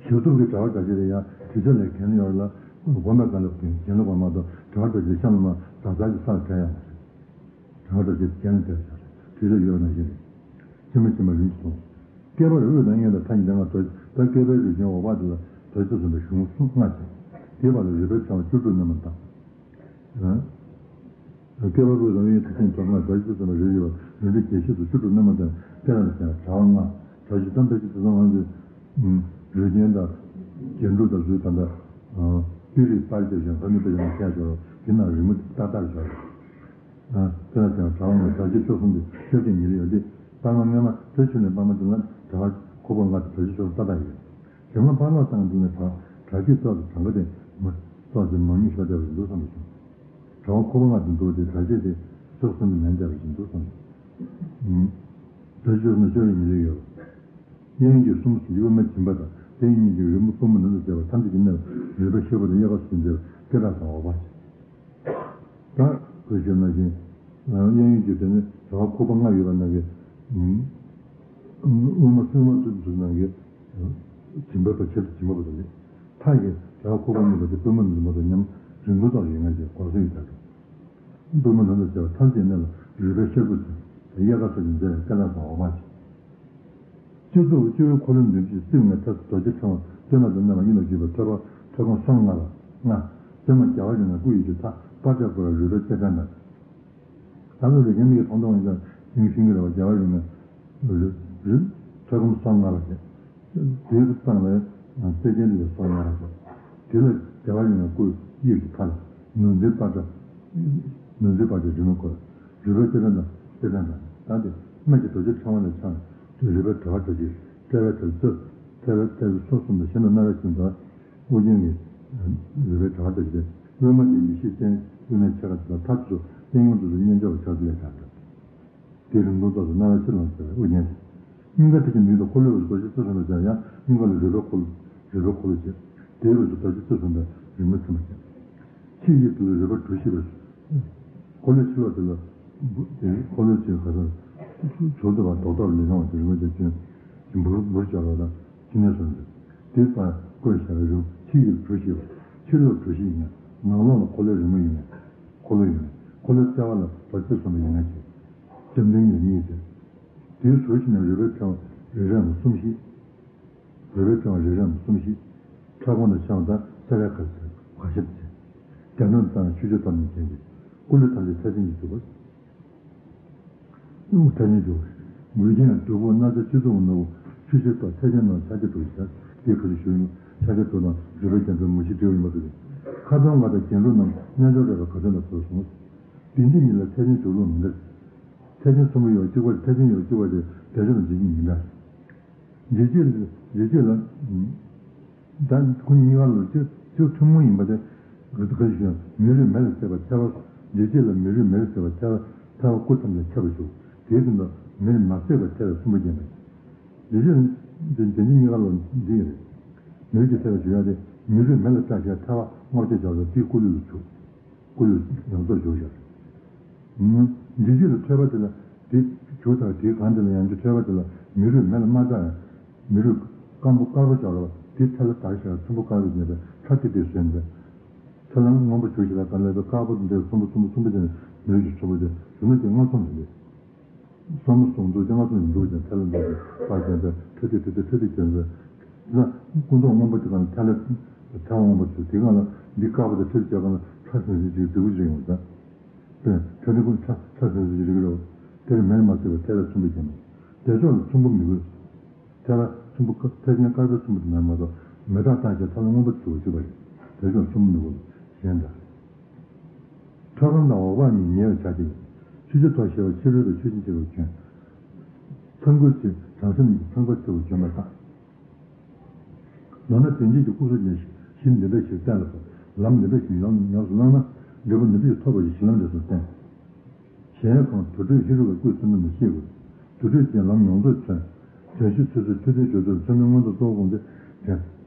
ཞབས་ཚུགས་ཀྱི་དྲ་བ་འདྲ་ཅིག་ལ་ཡང་དྲི་ཆབ་ལས་གྱེན་ལ་ཡོད་ལ། སྒོམ་པའི་སྒང་ལ་གྱེན་ལ་སྒོམ་མ་གཏོགས་དྲ་བ་འདྲ་ཅིག་གཤམ་ལ་མར་ཟག་ཟག་གི་ས་ལ་བྲལ་ཡང་མ་རེད། དྲ་བ་འདྲ་ཅིག་གྱེན་ལ་བྲལ་བཞག་རེད། དྲི་ཆབ་ཡོད་ནང་བཞིན་རེད། ཕྱི་མ་ཕྱི་མ་རིམ་གྱིས་མཐོང་། བསྐལ་པར་དབུས་དང་གཡས་དང་མཐའ་གཉིས་ལྡན་ལྔ། ད་བསྐལ་པའི་རིམ་བྱོན་འོག་པ་དེ་ལ་བོད་ཆོས་གསུམ་པའི་གཞུང་གསུམ་ལྔ་བྱས། དེའི་བར་ལ་རུས་པའི་ཕྲེང་བ་བཅུ་དྲུག་སྣོན་མ་དང་། བསྐལ་པ་དབུས་དང་གཡས་དང་མཐའ་གཉིས་ལྡན་ལྔ། ད་བཅུ་ཙམ་པ་རེ་ཡོད་པ་རིམ་གྲོ་རྒྱས་བཤད་དུ་བཅུ་དྲུག་སྣོན་མ་དང་། དེ་ལ་ཀྱང་དྲ་བ་ལྔ། དྲ་བཞི་ཙམ་པའི་ཕྱི་དེ་ཚོ་ང་ཚོས་རུས་རྒྱན་དང་རྒྱན་དྲུག་དང་ཚུལ་ད་ལྟ་སྤུས་རིས་པར་བརྒྱབ་ཞིང་ཧ་ནུ་པའི་ཡང་བཤད་ཆོག་དེ་ནང་རི་མོ་ཏག་ཏག་བཞག་དེ་ལ་ཀྱང་དྲ་བ་ལྔ། དྲ་རྒྱའི་ཕྱོགས་གསུམ་དུ་ཤེར་ཕྱིན་ཉིད་ལ་ཡོད་དེ། སྤར་མ་སྔོན་མ་དེ་ཆུ་ནས་སྤར་མ་དེ་ལ་དྲ་བ་ཁུག་པ་ལྔ་དང་དྲ་རྒྱའི་ཕྱོགས་ཏག་ཏག་ཡོད། གཞན་ལ་སྤར་ལོག་བཏང་དུས་ནས་དྲ་དྲ་རྒྱའི་ཕྱོགས་སུ་གྲངས་ཀ་དེ་མ་ཕྱོགས་སུ་མང་ཉུང་ཤོར་བསྡད་པ་ཞིག་འདུག་བསམ་པ་བྱུང་། དྲ་བ་ཁུག་པ་ལྔ་དེ་འདུག་སྟེ་དྲ་རྒྱ་དེ་ཕྱོགས་གསུམ་དུ་མེད་བསྡད་པ་ཞིག་འདུག་བསམ་པ་བྱུང་། དྲ་རྒྱའི་ཕྱོགས་སུ་ཤོར་བའི་ཉེན་ཁ་ཡོད། གཡས་གཡོན་གྱི་གསུམ་གྱི་དབུས་མ་སྦྱིན་པ་དང་། གཡས་གཡོན་གཉིས་ཀྱི་རི་མོ་སྤུ་མ་ནང་དུ་མཛད་པ་ཐམས་ཅད་ཀྱི་སྣེ་ལ་རུས་པའི་ཤེལ་སྦུག་དང་དབྱེ་ཁ་སུ་མཛད་པ་སྐེ་དག་དང་འོག་པ་བྱས། ད་གོས་ཞབས་ནང་བཞིན། གཡས་གཡོན་གྱི་དེ་ནི་དྲ་བ་ཁུག་པ་ལྔ་ཡོད་པ་ནང་གི། དབུས་མ་སྲུང་མ་དུ་དུ་ནང་གི། སྦྱིན་པ་པ་ཆེད་དུ་སྦྱིན་པ་པ་དང་ནི། མཐའ་གི་དྲ་བ་ཁུག་པ་གཉིས་པ་དེ་པུས་མོ་ནང་དུ་མ་གཏོགས་ཉམས་རིང་པོ་དག་ཡོད་ངེས་ཀྱི་གོ་ས་ཡོད་ད་དུ། པུས་མོ་ནང་དུ་བྱས་པ་ཐམས་ཅད་སྣེ་ལ་རུས་པའི་ཤེལ་སྦུག་དང་དབྱེ་ཁ་སོགས་ཀྱིས་མཛེས་པའི་སྐེ་དག་དང་འོག་པ་བྱས། སྤྱི་གཙུག་སྤྱི་བོའི་འཁོར་ལོ་བདུན་ཅུའི་རྩིབས་ལྔའི་ཐད་སུ་རྡོ་རྗེ་ཕྲེང་བ་བཙོན་མ་དང་མནན་པ་གཉིས་ལ་བརྒྱུས་པའི་ཐོད་པ་ཐོད་སྐམ་སོར་མོ་ལྔ་ལ་ལྔ། བཙོན་མ་རྒྱ་གར་རིང་ལ་སྐུ་ཡི་གེ་མཐའ་པྲ་ཏྲ་གུ་ར་རུས་པའི་རྩེ་འཕྲེང་དང་། ད་ལོ་རེ་རྒན་མིག་གིས་མཐོང་མཐོང་ཡིན་ཙང་ཡིན་ཤེས་ཀྱི་རེད་བ། རྒྱ་གར་རིང་ལ་རུས་རུས་ཐོད་སྐམ་སོར་མོ་ལྔ་ལ་བྱས། དེའི་སྟེང་ལ་རྩེ་རྒྱན་འདི་ལ་སོར་མོ་ལྔ་ལ་བྱས། དེ་ལ་རྒྱ་གར་རིང་ལ་སྐུ་ཡི་གེ་མཐའ་ལ་ནོར་འཛིན་པྲ་ཏྲ། ནོར་འཛིན་པྲ་ཏྲ་རི་མོ་བརྐོས། རུས་པའི་རྩེ་འཕྲེང་དང་རྩེ་འཕྲེང་དང་། ད་དེ་སྨད་ཀྱི་རྡོ་རྗེ་ཕྲེང་བ་ལས་ཆགས། རུས་པའི་དྲ་བ་འདྲ་ཅིག་དཔྲལ་བའི་གྲལ་ཚོ། དཔྲལ་བའི་གྲལ་ཚོ་ཕྱོགས་གསུམ་དུ་ཤིན་ཏུ་སྣ་རལ་ཞིང་དང་། དབུ་རྒྱན་གྱི་རུས་པའི་དྲ་བ་འདྲ་ཅིག་སྟེ། དབུས་མ་དེ་ཡེ་ཤེས་སྤྱན་དབུས་མའི་ཕྱེད་ཀ་དེ་ལ་མཐའ་ཚོ་གཡས་གཡོན་དུ་སུ་གཉེན་སྦྱོར་བ་ཆགས་ཚུལ་ལས་ཆགས་འདུག་དེའི་རིང་ཐུང་ཚོགས་སུ་སྣ་རལ་ཕྱིར་ལོག་ཟེར་བའི་དབུ་རྒྱན་དེ། སྙིང་ག་ཐིག་གི་མདུན་དུ་འཁོར་ལོའི་དབུས་སུ་རྡོ་རྗེ་རྩེ་གསུམ་པ་བྱས། ཡང་སྙིང་ག་ལ་རུས་པའི་འཁོར་ལོ། རུས་པའི་འཁོར་ལོ་བྱས། དེའི་དབུས་སུ་རྡོ་རྗེ་རྩེ་གསུམ་པའི་རི་མོ་མཚན་པ་བྱས། ཕྱི་ཡི་དུས་ལ་རུས་པ་གྲུ་བཞི་པ། འཁོར་ལོའི་ཕྱི་ལོགས་དེ་ལ་འབུ་དེ་འཁོར་ལོའི་ཕྱི་ག་ས་ཟུར་དུ་བ་རྡོག་རྡོག་ལས་ཡོང་བ་དེ་རི་མོ་དེ་ཅན་འབུར་འབུར་སྦྱར་བ་དང་ཕྱི་ནས་སོང་ཟེར། དེ་ལྟར་བཀོད་བཞག་པའི་རི་མོ་ཕྱི་ཡི་གྲུ་བཞི་པ། ཕྱི་ལོགས་གྲུ་བཞི་ཡིན་ན་ནང་ལོགས་ལ་འཁོར་ལོའི་རི་མོ་ཡིན་ན་འཁོར་ལོ་ཡིན་ན་འཁོར་ལོའི་རྩ་བ་ལ་རྡོ་རྗེ་གསུམ་པ་ཡིན་ན་ཅི། འཇམ་ཐིང་ངེར་གཉིས་ཏེ། དེའི་ཟུར་བཞི་ནས་རུས་པའི་ཕྲེང་བ་རེ་རེའམ་གསུམ་བཞི། རུས་པའི་ཕྲེང་བ་རེ་རེའམ་གསུམ་བཞི། ཕྲག་གོང་དུ་ཤར་བ་དང་ས་རལ་ཁ་ཟེར་བ་ཞབས་ཅན། རྒྱ་མཚོ་དང་ཆུ་ཆེན་བཏབ་ནས་བྱས་ཏེ། སྐུ་ལུས་ཐམས་ཅད་ཚད་ཅན་གྱིས་གྲུབ་པ། ཐད་ཅན་གྱིས་གྲུབ་པ། མགུལ་རྒྱན་བདུག་སྤོས་སྣ་ཚོགས་སྤྱི་གཙུག་ནོར་བུ་ཆུ་ཤེལ་ཏོག་ཚད་ཅན་རྣམས་ཕྱག་རྒྱ་དྲུག་བཞག་དེའི་ཁ་ལུ་ཞུགས་ཡོད། ཕྱག་རྒྱ་དྲུག་དང་རུས་པའི་རྒྱ་མཚོའི་མུ་བཞི་འབྲེལ་བ་ཡིན་པ་དེ་རེད། ཁ་དོག་ལྔ་དང་རྒྱན་དྲུག་རྣམས་རྣལ་འབྱོར་རོལ་པའི་གར་ཐུན་ལ་གོས་སོང་། དེ་འདི་གཉིས་ལ་ཐད་ཅན་གྱིས་གྲུབ་ལུགས་མི་འདྲ། ཐད་ཅན་གསུམ་པོ་ཡོད་གཅིག་པ་ཐད་ཅན་ཡོད་གཅིག་པ་དེ་དལ་འབྱོར་དང་འཇིག་རྟེན་མི་འདྲ། འཇིགས་བྱེད་ལ་འཇིགས་བྱེད་ལ། ད་ཁོ་གཉིས་ཀ་ལ་གཅིག་གཅིག་ཐུན་མོང་ཡིན་པ་དེ། ག་དུས་ག་ཞིག་མེ་རུས་མེ་ལ་བརྩེགས་པ་ཐལ་བ། འཇིགས་བྱེད་ལ་མེ་རུས་མེ་ལ་བརྩེགས་པ་ཐལ་བ་ཐལ་བ་སྐུ་ཐམས་ཅད་ཁྱབ་པར་བཞུགས། དེའི་སྟེང་དུ་མེ་ལ་མ་བརྩེགས་པ་ཐལ་བའི་སྲིན་པོ་བརྒྱན་པ། འཇིགས་བྱེད་ལ་འདི་འདི་གཉིས་ཀ་ལ་འདི་ཡིན་རེད། མེ་རུས་ཀྱི་བརྩེགས་པ་བྱུང་ཡ་དེ་མེ་རུས་མེ་ལ་བརྩེགས་ཤིང་ཐལ་བ་སྔོ་སྐྱ་སྦྱར་བ་དེའི་སྐུ་ལུས་ལ་བྱུགས། སྐུ་ལུས་ཡོངས་རྫོགས་བཞུགས་ཤིང་། འཇིགས་བྱེད་ལ་ཐོད་པ་དེ་ལ་དེ་བྱུགས་དང་དེའི་སྒང་དེ་ལ་ཡང་ཅིག་ཐོད་པ་དེ་ལ་མེ་རུས་མེ་ལ་མ་བརྩེགས་ཡང་། མེ་རུས་སྐམ་པོ་དཀར་པོ་སྦྱར་བ་དེ་ཐལ་བ་དར་ཞིང་ཚོམ་བུ་དཀར་པོ་ཡིན་པས་ཁྲ་ཏིག་ཏིག་བཟོས་ནས། ཐལ་བ་སྔོན་པོ་བྱུགས་ཤིང་ལ་གང་ལས་དཀར་པོ་དེ་ཚོམ་བུ་ཚོམ་བུ་ཚོམ་བུ་དེ་མེ་རུས་ཀྱི་ཚོམ་བུ་དེ་གཞོན་ནུ་དེ་སྔ་ཚོམ་རེད། སོར་མོ་ཟུང་འཛུགས་ཀྱི་སྔ་ཚོམ་ཡིན་འདུག་ཅིང་ཐལ་བ་འདུག་ཅིང་པར་བརྒྱན་པའི་ཁྲ་ཏིག་ཏིག་ཏིག་ཁྲ་ཏིག་བརྒྱན་པའི། ན་སྐུ་མདོག་སྔོན་པོ་དེ་གང་ལ་ཐལ་བ་ཐལ་བ་སྔོན་པོ་དེ་དེ་གང་ལ་འདི་དཀར་པོ་དང་ཁྲ་ཏིག་བརྒྱབ་གང་ལ་ཁྲ་སིང་སིང་ཅིག་འདུག་ཅིག་ཡོང་ད། པས་ཁྲ་ནི་ཀུན་ཁྲ་ཁྲ་ཟེར་ཟེར་རིགས་རོ། དེར་མེར་མ་བརྩེགས་པ་ཐལ་བའི་ཚོམ་བུ་བརྒྱན་པ། དེ་ཕྱོགས་ལ་ཚོམ་བུ་མི་དགོས། ཐལ་བ་ཚོམ་བུ་ཐལ་ཆེན་དཀར་པོའི་ཚོམ་བུ་དེ་མེར་མ་གཏོགས་མེ་སྟག་བཏང་ཞིང་ཐལ་བ་སྔོན་པོ་དེ་ཚོ་བྱེད་པ་ཡིན། དེ་ཕྱོགས་ཚོམ་བུ་མི་དགོས་གཞན་འདྲ། ཐོད་སྐམ་དང་འོག་པ་གཉིས་ཉེ་བའི་ཆ་གཅིག་ཡིན། ཆུ་ཆེན་ཐོག་ཤེལ་པ་ཕྱི་རོལ་དུ་ཆུ་ཆེན་ཆེ་བར་གྱོན། ཚང་ཁུལ་གྱི་བྲམ་ཟེ་རྣམས་ཀྱིས་ཚང་ཁུལ་ཆེ་བར་གྱོན་པར་བརྟག་མདོར་ན་དོན་བྱེད་ཀྱི་སྐུ་གཟུགས་ཅན་གཞི་འདི་འདྲ་ཞིག་བསྟན་ལ་སོགས་ལམ་འདི་འདྲ་ཞིག་ཡོངས་ཡོངས་སུ་བླངས་ན་འབྲས་བུ་འདི་འདྲ་ཞིག་ཐོབ་པ་ཞིག་གཞི་ལམ་འདི་ཚོར་བསྟན། གཞལ་ཡས་ཁང་དུར་ཁྲོད་ཧེ་རུ་ཀའི་སྐུའི་མཚོན་དོན་ལ་བཤད་དགོས། དུར་ཁྲོད་ཅན་ལམ་ཡོངས་རྫོགས་མཚོན། བྱང་ཆུབ་སོ་སོའི་མཆོད་རྟེན་བརྗོད་དོན་མཚོན་དོན་མངོན་རྟོགས་གཙོ་བོ་སྒོམ་བཟླས་བྱ།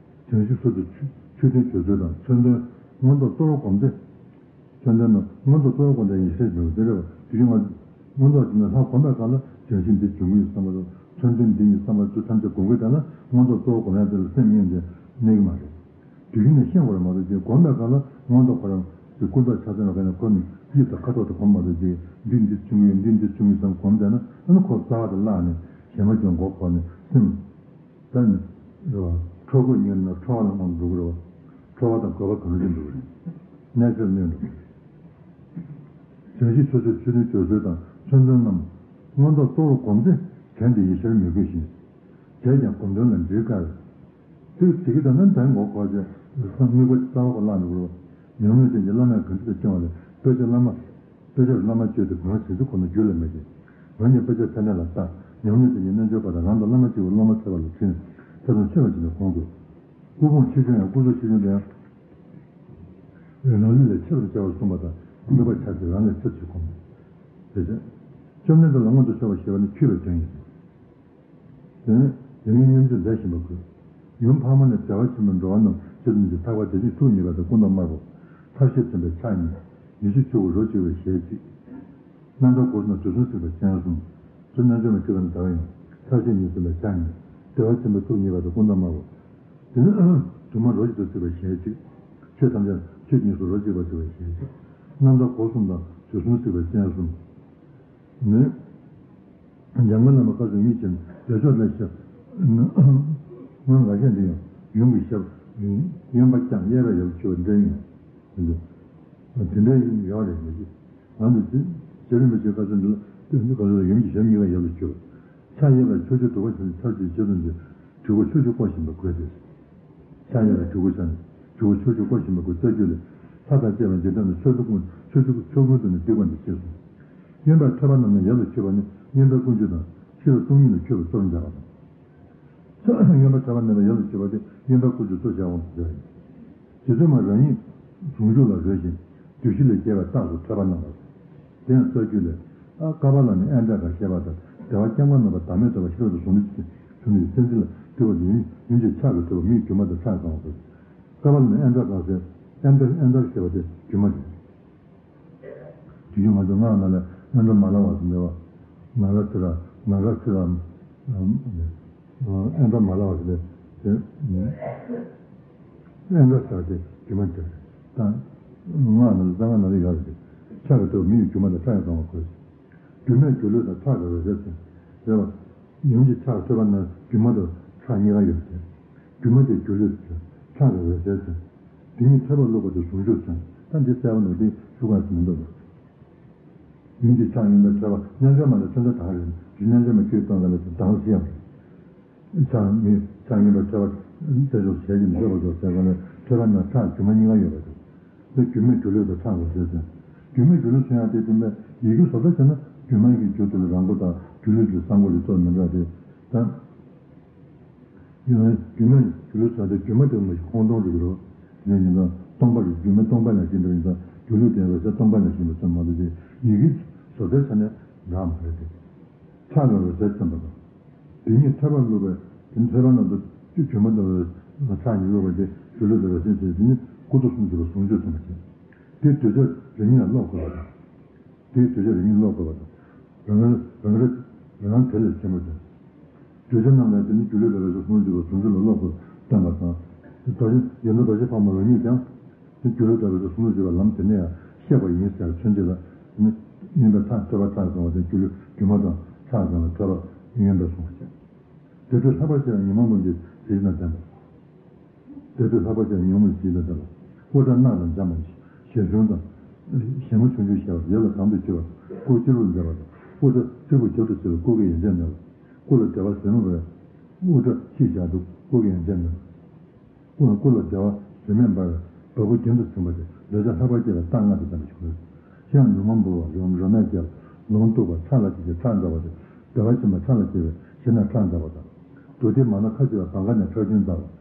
བྱང་ཆུབ་སོ་སོའི་མཆོད་རྟེན་བརྗོད་དོན་དང་མཚོན་དོན་མངོན་རྟོགས་གཙོ་བོ་སྒོམ་བཟླས། མཚོན་དོན་ནི་མངོན་རྟོགས་གཙོ་བོ་སྒོམ་བཟླས་ཡེ་ཤེས་སྦྱོང་བའི་དེ་རེད་བ། དུས་རྒྱུན་ང་མངོན་རྟོགས་ཀྱི་ནི་ལྷ་སྒོམ་པའི་སྐབས་ལ་བྱང་ཆུབ་འདི་འབྱུང་གི་ཡོད་བསམ་པ་དང་མཚོན་དོན་འདི་ཡིན་བསམ་པ་ཚུལ་ཐམས་ཅད་སྒོམ་དགོས། ད་ན་མངོན་རྟོགས་གཙོ་བོ་སྒོམ་ཡག་དེ་ལ་སེམས་གཡེང་དེ་གནས་ཀྱི་མ་རེད། དུས་རྒྱུན་ནས་ཤེས་དགོས་རེད་མ་གཏོགས་ཅིག་སྒོམ་པའི་སྐབས་ལ་མངོན་རྟོགས་ཁོ་རང་གི་ཀུན་རྟོག་ཆ་ཚང་བའི་སྒང་ནས་ཁོ་ནི་དབྱིབས་དང་ཁ་དོག་དང་སྒོམ་མ་གཏོགས་ཅིག་འདི་འདི་བྱུང་ཡོད་འདི་འདི་བྱུང་ཡོད་བསམ་སྒོམ་བསྡད་ན་ཨ་ནི་ཁོ་རྩ་བ་དེ་བརླག་ནས་ཞེན་པ་སྐྱོན་འགོག་གོ་ནས་སེམས་ད་ནི་རེད་བ། འཕྲོ་རྒོད་གཉེར་ན་འཕྲོ་བ་ལ་དབང་དུ་འགྲོ་གི་རེད་བ། འཕྲོ་བ་དང་རྒོད་པ་གང་འདྲ་འགྲོ་གི་རེད། གནས་ཚད་གནས་འགྲོ་གི་རེད། བྱང་ཆུབ་སོ་སོའི་མཆོད་རྟེན་བརྗོད་སྲོལ་དང་མཚོན་དོན་རྣམས་མངོན་རྟོགས་གཙོ་བོར་སྒོམ་ཚེ་དོན་དེ་ཡེ་ཤེས་མོས་གུས་ཤིང་། བྱས་ཀྱང་སྒོམ་དོན་ལ་འདྲིས་དཀའ་བས། དེ་བྱེད་ཀྱི་ད་ནི་དོན་འགོག་གོ་ཅེས་དངོས་པོ་རྩ་བ་ཁོ་བརླག་འགྲོ་གི་རེད། ཉམས་མྱོང་ཅན་གྱི་བླ་མས་གང་ཅི་ལ་སྐྱོང་བ་ལས་དཔེ་ཆ་བླ་མ། དཔེ་ཆ་བླ་མ་བཅོས་ཏེ་གང་ཟིན་ཚེ་ཁོ་ན་རྒྱུད་ལ་མེད་ཅིང་། རང་ཉིད་དཔེ་ཆ་ཚད་ལྡན་ལ་ལྟ། ཉམས་མྱོང་ཅན་གྱི་རྣལ་འབྱོར་པ་དང་རང་དང་བླ་མ་གཅིག་པའི་སློབ་མ་ཐེ་བ་ལ་ཁྲིད་ནས་ཐེ་ཚོམ་ཆེ་བ་བྱས་ནས་སྒོམ་དགོས། སྐུ་ཕུང་ཆེ་ཆུང་ཡང་སྐུ་གཟུགས་ཆེ་ཆུང་དེ་ཡང་། རང་ལུས་ལས་ཆེ་རུ་བྱ་བར་གསུངས་པ་དང་དམིགས་པ་ཆ་ཚང་རང་ལས་ཆེར་ཆེར་སྒོམ། དེ་བཞིན། བཅོམ་ལྡན་འདས་ལ་མངོན་དུ་ཕྱོགས་པ་ཞེས་པ་ནི་མཆོད་པའི་དོན་ཡིན། དེ་ནས་ཡབ་ཡུམ་སྙོམས་འཇུག་མཛད་བཞིན་པ་དགོས། ཡུམ་ཕག་མོ་ནས་བདེ་བ་ཆེན་པོའི་འགྲོ་བ་རྣམས་སྤྱི་དོན་གྱི་ཐར་པ་བདེ་སྐྱིད་ཐུགས་མཉེས་པ་དང་སྐུ་མདོག་དམར་པོ། ཐབས་ཤེས་མཚོན་པའི་ཕྱག་གཉིས། ཡིད་ཆེས་ཆོས་སྐུ་རོ་གཅིག་པའི་ཞལ་གཅིག་རྣམ་ཐར་སྒོ་གསུམ་དང་དུས་གསུམ་གཟིགས་པའི་སྤྱན་གསུམ། ཚུལ་རྣལ་འབྱོར་མའི་ཁྲི་ཁར་འདར་བ་ཡིན། ཐབས་ཤེས་གཉིས་མཚོན་པའི་ཕྱག་གཉིས། བདེ་བ་ཆེན་པོའི་ཐུགས་མཉེས་པ་དང་སྐུ་མདོག་དམར་པོ། དེ་ནས་གྲུབ་མ་རོ་གཅིག་ཏུ་གཟིགས་པའི་ཞལ་གཅིག་ཆོས་ཐམས་ཅད་ཆོས་ཉིད་སུ་རོ་གཅིག་པ་གཟིགས་པའི་ཞལ་གཅིག་རྣམ་ཐར་སྒོ་གསུམ་དང་དུས་གསུམ་གཟིགས་པའི་སྤྱན་གསུམ། ནི། འཇམ་མགོན་བླ་མ་བཀའ་སྲུང་ཡིད་ཀྱི་རྒྱ་མཚོ་ལས་ཤར། སྔོན་འགའ་ཤས་འདི་ཡང་ཡུམ་གྱི་ཞབས། གཡོན་པ་བརྐྱངས་གཡས་པ་ཡར་ལ་ཕྱོགས་པའི་འདྲ་ཡིན། དེ་འདྲ་ཡིན་ཡོད་རེད་མི་ཤེས། ང་ཚོ་རྗེ་རིན་པོ་ཆེ་བཀའ་སྲུང་འདི་ལ་བཀའ་སྲུང་ཡུམ་གྱི་ཞབས་གཉིས་ཀ་ཡར་ལ་ཕྱོགས། ཕྱག་གཡས་པ་ཕྱོགས་བཅུའི་དུ་བ་ཆེན་པོའི་ཚར་གཅིག་རྗེ་བཙུན་གྱི་དུས་འཁོར་ཕྱོགས་བཅུ་བསྐོར་བཞིན་པ་དགོས་ཏེ། ཕྱག་གཡས་པའི་དུས་འཁོར་ཕྱག་ནི་དུས་འཁོར་ཕྱོགས་བཅུ་བསྐོར་བཞིན་པ་དགོས་རྩ་རྒྱུད་ལས། ལྷ་དང་བཅས་པ་འཇིག་རྟེན་དུ་ཕྱོགས་བཅུ་ཀུན་ཕྱོགས་བཅུ་ཕྱོགས་ཀུན་དུ་ནི་འདུས་པ་འདི་ཤེས་སོ། གཡོན་པར་ཐོད་པ་བསྣམས་ནས་ཡར་ལ་མཆོད་པ་ནི་གཡོན་པའི་ཀུན་སྤྱོད་དང་ཤེས་རབ་སྟོང་ཉིད་ལ་མཆོད་པའི་གཙོར་མཛད་པ་དང་། གཡོན་པར་ཐོད་པ་བསྣམས་པ་ཡར་ལ་མཆོད་པ་སྟེ་གཡོན་པའི་ཀུན་སྤྱོད་གཙོ་བྱ་བ་དེ་ཡིན། རྗེ་བཙུན་མ་རང་ཉིད་ཟུང་འཇུག་ལ་རོལ་ཞིང་བདུད་བཞི་ལས་རྒྱལ་བའི་རྟགས་སུ་ཐོད་པ་བསྣམས་པ། དེ་ཡང་རྩ་རྒྱུད་ལས། ཀ་པཱ་ལ་ནི་ཨེ་འདྲ་ག་ཞེས་པ་དང་བདེ་བ་རྐྱང་པ་རྣམ་པར་བདག་མེད་རྟོགས་པ་ཤེས་རབ་ཏུ་བཟུང་ནས་བྱུང་ནས་སེམས་ཅན་ལ་སྤྲུལ་པ་ཡུན་ཡུན་གྱི་ཕྱག་གིས་ཐུབ་པ་མིའི་སྒྱུ་མ་དང་ཕྲ་བའི་གང་བ་དགོས། ཀ་པཱ་ལ་ནི་ཨེ་འདྲ་གང་ཟེར། ཨེ་འདྲ་ཨེ་འདྲ་ཞེས་པ་དེ་སྒྱུ་མ་རེད། དེ་བཞིན་ང་ཚོ་སྔགས་ནང་ལ་ཨེ་འདྲ་མ་ལ་བ་ཟེར་འདྲ་བ། ན་ར་སི་ར་ན་ར་སི་ར། ཨེ་འདྲ་མ་ལ་བ་ཟེར་དེ། ཨེ་འདྲ་ཟེར་དེ་སྒྱུ་མ་དེ་དང་། སྔགས་ནང་ལ་རྩ་སྔགས་ནང་ལ་ཡོད་རེད། ཕྱག་གིས་ཐུབ་པ་མིའི་སྒྱུ་མ་དང་ཕྲ་བའི་གང་བ་དགོས། སྒྱུ་མས་སྒྱུ་ལུས་དང་ཕྲ་གི་འོད་གསལ་མཚོན། རེད་བ། ཡུམ་གྱི་ཕྱག་ཐོད་པ་ན་སྒྱུ་མ་དང་ཕྲ་གཉིས་ཀ་ཡོད་ཅིང་། སྒྱུ་མ་དེ་སྒྱུ་ལུས་སུ་ཕྲ་གི་འོད་གསལ་མཚོན། དེ་ཉིད་ཐོད་པར་བླུགས་པ་དེ་ཟུང་འཇུག་མཚོན། ད་འདི་གསལ་པོ་འདུག་སྟེ་ཞུ་ག་ཞིག་མི་འདུག་ཡུམ་གྱི་ཕྱག་གཡོན་པའི་ཐོད་པ་རྣལ་འབྱོར་མ་ལ་མཚོན་ཐབས་གང་རེད། རྗེ་རྣལ་འབྱོར་མ་ཁྱོད་སྟོན་ག་ལ་དང་ཞིག་ཡང་རེད། ཕྱག་གཉིས་ཕྱག་གཡོན་པའི་ཐོད་པ་རྩེ་ཕྱོགས་ཞལ་གྱིས་མཆོད་པ་སོགས་ཟེར་བ་ལས་ཐོད་པ་ན་ཕྲ་སྒྱུ་མ་གཉིས་ཀ་ཡོད་པ་རེད། འདི་སྒྱུ་མས་སྒྱུ་ལུས་དང་ཕྲ་བའི་འོད་གསལ་མཚོན། སྒྱུ་མས་སྒྱུ་ལུས་མཚོན་ཡང་དེ་བདེན་པས་ཡི་གེ་བཟོ་ལྟ་བྱས་ན་སྒྱུ་མ་གི་རྒྱུ་དེ་ལ་རང་མགོ་དང་སྒྱུ་ལུས་ཀྱི་གསང་མགོ་རེ་གཏོགས་མི་འདྲ་སྟེ། ད། སྒྱུ་མས་སྒྱུ་ལུས་མཚོན་ཏེ་སྒྱུ་མ་དེ་མ་གཞི་ཁོང་སྟོང་རེད་འགྲོ། དེ་ནས་ཡིན་ཙང་སྟོང་པ་རེད། སྒྱུ་མ་སྟོང་པ་ལ་ཞེན་པའི་ཡིན་ཙང་སྒྱུ་ལུས་དེ་འོད་གསལ་སྟོང་པ་ལ་ཞེན་པའི་ཚོད་མ་གཏོགས་ཏེ་ཡི་གེ་བཟོ་ལྟའི་ཆ་ནས་འདྲ་མ་རེད་དེ། ཕྲ་བའི་འོད་གསལ་མཚོན་པ་དང་། དེ་ཉིད་ཐོད་པར་བླུགས་པའི་དེ་ནི་ཐོད་པ་རྣམས་སུ་སྒྱུ་མ་དང་འོད་ཕྲ་གཉིས་བླུགས་པ་སྟེ་སྒྱུ་ལུས་དང་འོད་གསལ་མཚོན། དེ་ཉིད་སྐུ་མདོག་གསུམ་གྱུར་པ་ཟུང་འཇུག་མཚོན་པ་བྱས། དེའི་གདུལ་བྱ་རེ་གཉིས་ལ་བློ་འཁོར་བ་དང་། དེའི་གདུལ་བྱ་རེ་གཉིས་ལ་བློ་འཁོར་བ་དང་། རང་རང་རང་རང་དེ་ལས་ཆེན་པོ་དང་། གདུལ་བྱ་རྣམས་ལ་དེ་ནི་སྒྱུ་ལུས་ལ་རེ་ཟུང་ཟུང་འཇུག་པ་ཟུང་འཇུག་ལ་བློ་འཁོར་བསྟན་པ་དང་། རྡོ་རྗེ་ཡོན་ཏན་རྡོ་རྗེ་ཕག་མོ་རང་ཉིད་ཀྱང་། དེ་སྒྱུ་ལུས་ལྟ་བུའི་ཟུང་འཇུག་པའི་ལམ་དེ་ནས་ཡང་གཤེགས་པ་ཡིན་ཟེར་མཚོན་བྱེད་ལ་ནི། གཡོན་པའི་ཕྲ་ཐོད་པ་ཕྲ་གང་བ་དེ་སྒྱུ་ལུས་སྒྱུ་མ་དང་ཕྲ་གང་ལ་ཐོད་པ་གཡོན་པས་བཟུང་བ་བྱས། དེ་འཕྲོས་ལྷག་པར་ཆེ་བའི་ཉོན་མོངས་པ་འདི་ཟིལ་གྱིས་ལ་ལྡན་པ། དེ་འཕྲོས་ལྷག་པར་ཆེ་བའི་ཉོན་མོངས་ཟིལ་གྱིས་ལ་ལྡན་པ། དབུ་སྐྲ་གནག་དང་འཇམ་པ་ཞལ་ཆུང་དང་། ཞལ་ངོ་ཆུང་ཆུང་ཞེས་པ་ཡབ་ལ་གང་དུ་བྱེད་པ་སྐུ་སྤྱི་བོར་མཛེས་པ་དང་། དབུ་སྐྲ་སེར་པོ་རྒྱབ་ཏུ་བྱེད་པ་སྐུ་གི་ཡོན་ཏན་ལྡན་པ། སྐུ་ལ་བདེ་བ་ཟད་མེད་པའི་དབུ་སྐྲ་ཕྱིས་བཞག་འདུག་སྐུ་གི་ཡོན་ཏན་ལྡན་པ། སྐུ་ལ་སྐུ་ལ་བདེ་བ་ཟད་མེད་འབར་བའི་བ་སྤུ་རྒྱུན་དུ་བྱུང་བ་དེ་འདོད་ཆགས་ལྷག་པར་སྐྱེ་བའི་རྟགས་ལྔ་དང་ལྡན་པ་ཞིག་གོ། ཅི་ཡང་ཉོན་མོངས་འབུལ་བ་རོ་རོ་མས་བསྐྱལ། ལོང་གཏུགས་པ་ཕྲ་ལ་སྐྱེ་ཞེས་ཕྲ་མཛད་པ་དང་། བདེ་བ་ཆེན་པོ་ཕྲ་ལ་སྐྱེ་བའི་ཞེ་ན་ཕྲ་མཛད་པ་དང་། མདོ་སྡེ་མ་ན་ཁ་ཆེ་བ་བ་ག་ནས་ཕྲ་རྒྱུན་མཛད་པ།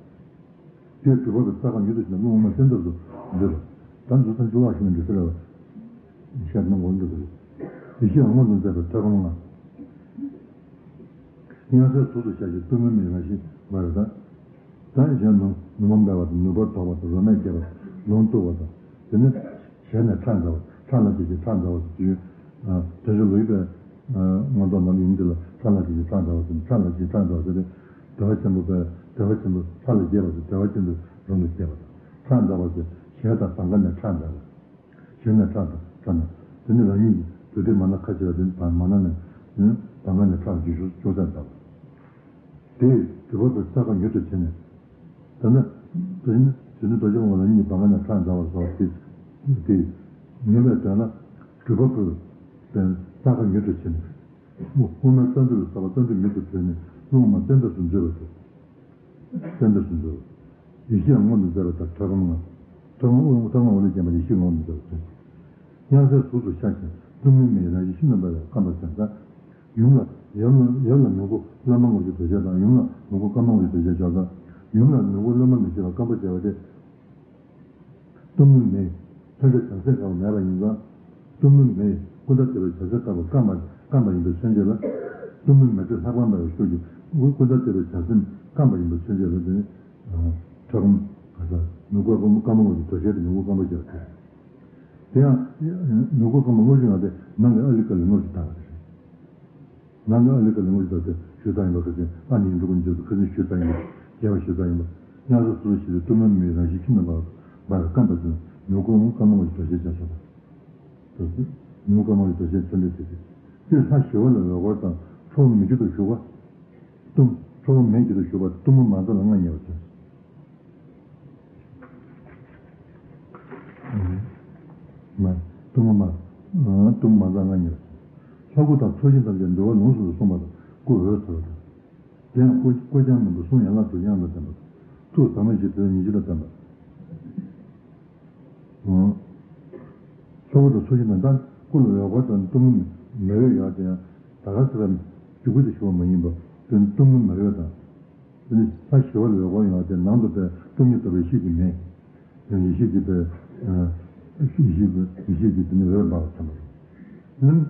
དེའི་སྒྲུབ་པ་པའི་རྩ་བ་ཉིད་དུ་ཞེན་ན་རླུང་དབུ་མ་སེམས་ཐག་ཏུ་འདུས་པ། ད་འདུ་ས་འཇུ་བ་ཞིག་ན་འདུ་ས་རེད་བ། བཤད་ན་ངོ་འདུ་ས་རེད། དེ་བཞིན་སྔོན་དུ་མཛད་པའི་ཐོད་སྐམ་ལྔ། དབྱངས་གསལ་གཟུགས་སུ་ཤར་ཞིང་གཏུམ་མོའི་མིག་རང་བཞིན་འབར་བ་དང་། ད་གཞན་ནུ་ནུ་མ་འབར་བ་དང་ནུ་འབར་དོག་པ་དང་རོ་མས་བསྐྱེད་པ་ལུང་བཏུ་བ་དང་། དེ་ནི་ཞལ་ནས་ཁྲག་འཛར་བ་ཁྲག་ལ་བཅས་ཀྱི་ཁྲག་འཛར་བ་དུས། དོན་གཞུང་ལུས་པའི་ངོ་མདོག་ནང་ཡུམ་འདི་ལ་ཁྲག་ལ་བཅས་ཀྱི་ཁྲག་འཛར་བ་དང་ཁྲག་ལ་བཅས་ཁྲག་འཛར་བ་ཟེར་ཏེ། བདེ་བ་ཆེན་པོ་པའི་བདེ་བ་ཆེན་པོ་ཁྲག་ལ་བཅས་པ་དང་བདེ་བ་ཆེན་པོའི་རང་དུ་བཅས་པ་དང་ཁྲག་འཛར་བ་ཟེར་ཞལ་དང་བྲང་ཁ་ནས་ཁྲག་འཛར་བ། ཞལ་ནས་ཁྲག་དང་ཁྲག་ནས་དེ་ནི་རང་ཉིད་ཀྱི་དུས་དེ་མ་ན་ཁ་ཆེ་བ་དེ་བར་མ་ན་ནས་བར་མ་ནས་ཁྲག་འཇུ་ཤུགས་ཅུང་ཟད་འདའ་བ། དེས་སྒྲུབ་པ་པོའི་རྩ་ཁ་མྱུར་དུ་བྱས་ནས། ད་ནི་དེ་ནི་དེ་ནི་རྡོ་རྗེ་འོད་རང་ཉིད་བར་མ་ནས་ཁྲག་འདའ་བར་བཟོ་བ་དེ་དེ་ཉེ་བའི་དོན་ལ་སྒྲུབ་པ་པོའི་རྩ་ཁ་མྱུར་དུ་བྱས་ནས། དབུ་མའི་རྩ་མདུད་ལ་ཟག་པ་རྩ་མདུད་མྱུར་དུ་བྲལ་ནས་རླུང་མ་བཙན་ཐབས་སུ་མཛད་པ་དེ། བཙན་ཐབས་སུ་མཛད། ཡེ་ཤེས་ཡང་མངོན་དུ་མཛད་པ་དང་ཐོད་སྐམ་ལྔ། ཐོད་སྐམ་དབུ་ཐོད་སྐམ་འོག་ལས་བརྒྱན་པ་ཡེ་ཤེས་མངོན་དུ་མཛད་པ་དང་། དབྱངས་གསལ་གཟུགས་སུ་ཤར་ཞིང་གཏུམ་མོའི་མིག་རང་བཞིན་ཤིན་ཏུ་འབར་བའི་སྐམ་པ་ཅན་དང་། ཡུམ་ལ་ཡུམ་ལ་ཡུམ་ལ་མྱུ་གུ་རློན་པ་དངོས་གཞི་རྡོ་རྗེ་དང་ཡུམ་ལ་མྱུ་གུ་སྐར་མ་དངོས་གཞི་རྡོ་རྗེ་སྦྱོར་དང་། ཡུམ་ལ་མྱུ་གུ་རློན་པ་མི་བྱེད་པ་སྐམ་པ་བྱས་པ་སྟེ། གཏུམ་མོའི་མེས་ལྷུན་གྲུབ་བྱང་སེམས་དཀར་པོ་མེད་པ་ཡིན་ཙང་། གཏུམ་མོའི་མེས་ཀུན་ད་ལྟ་བུའི་བྱང་སེམས་དཀར་པོ་སྐམ་པ་སྐམ་པ་ཡིན་པའི་མཚོན་བྱེད་ལ། གཏུམ་མོའི་མེ་དྲོད་ལྷག་པར་འབར་བའི་ཤུགས་ཀྱིས་ཀུན་ད་ལྟ་བུའི་བྱང་སེམས་སྐམ་པ་ཡིན་པའི་མཚོན་བྱེད་ལ། དེ་ནི་ཐོད་སྐམ་ག་ས་མྱུ་གུ་སྐར་མ་དངོས་ཀྱི་རྡོ་ཞལ་དེ་མྱུ་གུ་སྐར་མ་ཞེས་པ་སྟེ། དེ་ཡང་མྱུ་གུ་སྐར་མ་དངོས་གཞི་ཡང་དེ་ནང་གི་ཨ་ལི་ཀ་ལི་དངོས་སུ་དག་པ་དེ་རེད། ནང་གི་ཨ་ལི་ཀ་ལི་དངོས་སུ་དག་པའི་ཞུ་རྩ་ཡིན་པ་ཁ་ཅན་ཨ་ནི་འབྲུ་ཀུན་རྗེས་སུ་ཁ་ཅན་ཞུ་རྩ་ཡིན་པ་རྒྱས་པ་ཞུ་རྩ་ཡིན་པ། དབྱངས་གསལ་གཟུགས་སུ་ཤར་ཏེ་གཏུམ་མོའི་མིག་རང་བཞིན་ཤིན་ཏུ་འབར་བ་སྐམ་པ་ཅན་མྱུ་གུ་སྐར་མ་དངོས་ཀྱི་རྡོ་ཞལ་ཅན་སོགས་པ། མྱུ་གུ་སྐར་མ་དངོས་ཀྱི་རྡོ་ཞལ་མཚོན་བྱེད་དེ་སྟེ། སྤྱིར་ལྷ་ཞི་བ་ལ་འོད་འཁོར་དང་ཁྲོ་བོ་མི་བསྐྱོད་དུ་བཞུགས་པ། གཏུམ་ཁྲོ་བོ་མེ་བསྐྱོད་དུ་བཞུགས་པ་གཏུམ་མོ་མ་ཚ་ལ་མངའ་བརྙེས་པ་མཚོན། མ། གཏུམ་མོ་མ། གཏུམ་མོ་མ་ཚ་མངའ་བརྙེས་པ་མཚོན། ལྷ་སྐུ་དང་ཚོགས་ཞིང་ཐམས་ཅད་འདུལ་བ་ལུང་གསུམ་དུ་གསུངས་པ་དང་སྐུ་འོད་གསལ་བ་དང་། དེ་ཡང་སྐུ་སྐུ་རྐྱང་མིན་པར་གསུང་ཡན་ལག་ཏུ་དབྱངས་དང་ལྡན་པ། ཐུགས་ཟག་མེད་ཞི་བདེ་ཉི་ཁྲི་དང་ལྡན་པ། ལྷ་སྐུ་དང་ཚོགས་ཞིང་དང་ད་སྐུ་ལ་འོད་འཁོར་དང་གཏུམ་མོ་མེ་འོད་ཡོད་དེ་ཡང་ད་ག་ཟེ་ར་མྱུ་གུ་དེ་ཞུ་བ་མ་ཡིན་པ། དེ་ནི་གཏུམ་མོ་མེ་འོད་དང་། དེ་ནི་ལྷ་ཞི་བ་ལ་འོད་འཁོར་ཡོད་དེ་ནང་དུ་པའི་གཏུམ་མོ་ལྟ་བུའི་ཤེས་ཀྱི་མེ། ཡང་ཡེ་ཤེས་ཀྱི་པའི་ཡེ་ཤེས་ཀྱི་ཡེ་ཤེས་ཀྱི་དེ་ནི་འོད་འབར་བ་ཙམ་པ་རེད། ནི་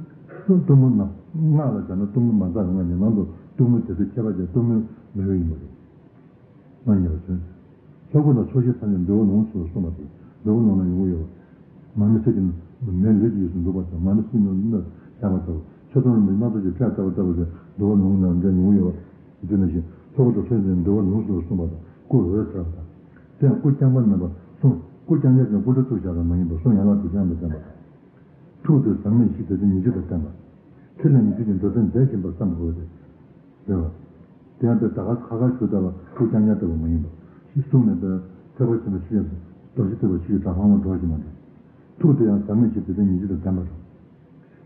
གཏུམ་མོ་ན་སྔགས་ལ་བྱས་ན་གཏུམ་མོ་མ་ཚ་ལ་མངའ་བརྙེས་ནང་དུ་གཏུམ་མོ་དེ་ཚོ་ཁྱད་པར་ཅན་གཏུམ་མོའི་མེ་འོད་ཡིན་པ་རེད། མངའ་བརྙེས་པ་མཚོན། ལྷ་སྐུ་དང་ཚོགས་ཞིང་ཐམས་ཅད་འདུལ་བ་ལུང་གསུམ་དུ་གསུངས་པ་དང་འདུལ་བ་ལུང་ན་ཡོང་གི་ཡོད་པ། མར་མེ་མཚོན་གྱི་མེ་ལས་ཀྱི་ཡུལ་དུ་འདུག་པ་དང་མར་མེ་མཚོན་གྱི་མེ་ཤར་བ་ལྟ་བུ་ཆོས་དང་རིམ་པའི་སྣ་ཚོགས་ཀྱི་ཕྲད་ལྟ་བུ་ལྟ་བུ་དེ་འདུལ་བ་ལུང་ན་འདྲ་ཡོང་གི་ཡོད་པ། དེ་ནང་བཞིན་ལྷ་སྐུ་དང་ཚོགས་ཞིང་འདུལ་བ་ལུང་གསུམ་དུ་གསུངས་པ་དང་སྐུ་འོད་གསལ་བ་དང་། དེ་ཡང་སྐུ་རྐྱང་པ་མིན་པར་གསུང་སྐུ་རྐྱང་རྐྱང་ཅན་སྐུ་འདྲ་ཐུགས་བཞག་པ་མ་ཡིན་པར་གསུང་ཡན་ལག་ཏུ་དབྱངས་དང་ལྡན་པ་དང་། ཐུགས་དེ་ཟག་མེད་ཞི་བདེ་ཉི་ཁྲི་དང་ལྡན་པ། ཕྲིན་ལས་ཉི་ཁྲི་ཀྱི་འགྲོ་དོན་མཛད་བཞིན་པར་བསམ་དགོས་ཏེ། རེད་བ། དེ་ཡང་དེ་ད་ག་ཁ་ཁ་ཞུ་ལྟ་བ་སྐུ་རྐྱང་རྐྱང་ལྟ་བུ་མ་ཡིན་པ། གསུང་ནས་པའི་ཐེག་པ་ཆེན་པོའི་ཆོས་ཀྱི་རྡོ་རྗེ་ཐེག་པའི་ཆོས་ཀྱི་གྲྭ་ཁང་ལ་འགྲོ་བཞིན་པ་འདྲ། ཐུགས་དེ་ཡང་ཟག་མེད་ཞི་བདེ་ཉི་ཁྲི་དང་ལྡན་པ་དང་།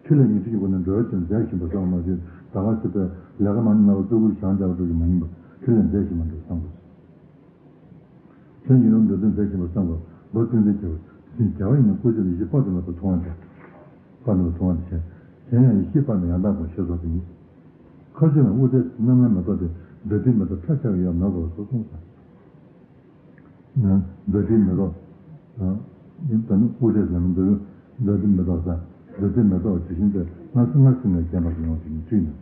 ཕྲིན་ལས་ཉི་ཁྲི་ཀྱི་སྒོ་ནས་འགྲོ་བའི་དོན་མཛད་བཞིན་པ་བསམ་པ་མ་ཟད་ད་ག་ཟེ་པའི་ལས་ཀ་མ་ནི་ན་བ་ཙོག་པུར་བཞེངས་བསྡད་པ་འདྲ་ཞིག་མ་ཡིན་པ་ཕྲིན་ལས་མཛད་བཞིན་པ་འདྲ་བསམ་དགོས། མཚན་ཉིད་ལམ་འགྲོ་དོན་མཛད་བཞིན་པ་བསམ་པ་མདོར་བསྟན་འཛིན་བྱེད་པ་དེ་བྱ་བ་ཡིན་ན་སྐུ་ཚེ་ལ་ཡེ་ཤེས་དཔག་ཏུ་མེད་པ་མཐོང་བ་འདྲ། དཔག་ཏུ་མཐོང་བ་འདྲ་བྱས། གཞན་ཡང་ཡེ་ཤེས་དཔག་མེད་ཡང་དག་པར་ཤེས་སོགས་དེ་ཉིད། མཁའ་སྤྱོད་ལ་དབུ་སྐྲའི་རྣམ་སྨིན་མེ་ཏོག་སྟེ་འཛམ་བུའི་མེ་ཏོག་ཕྲ་ཆགས་ཡོད་མེད་དགོས་པ་སོགས་གསུངས་སོ། འཛམ་བུའི་མེ་ཏོག་ཡིན་ད་ནི་དབུ་སྐྲའི་ཟེར་ན་འཛམ་བུའི་མེ་ཏོག་ཟེར་འཛམ་བུའི་མེ་ཏོག་དེ་བཞིན་དུ་སྔར་སྔར་སྲིད་ནས་བརྒྱན་པ་ཞིག་ཡོང་དེ་ཉིད་ཚུལ་ནི།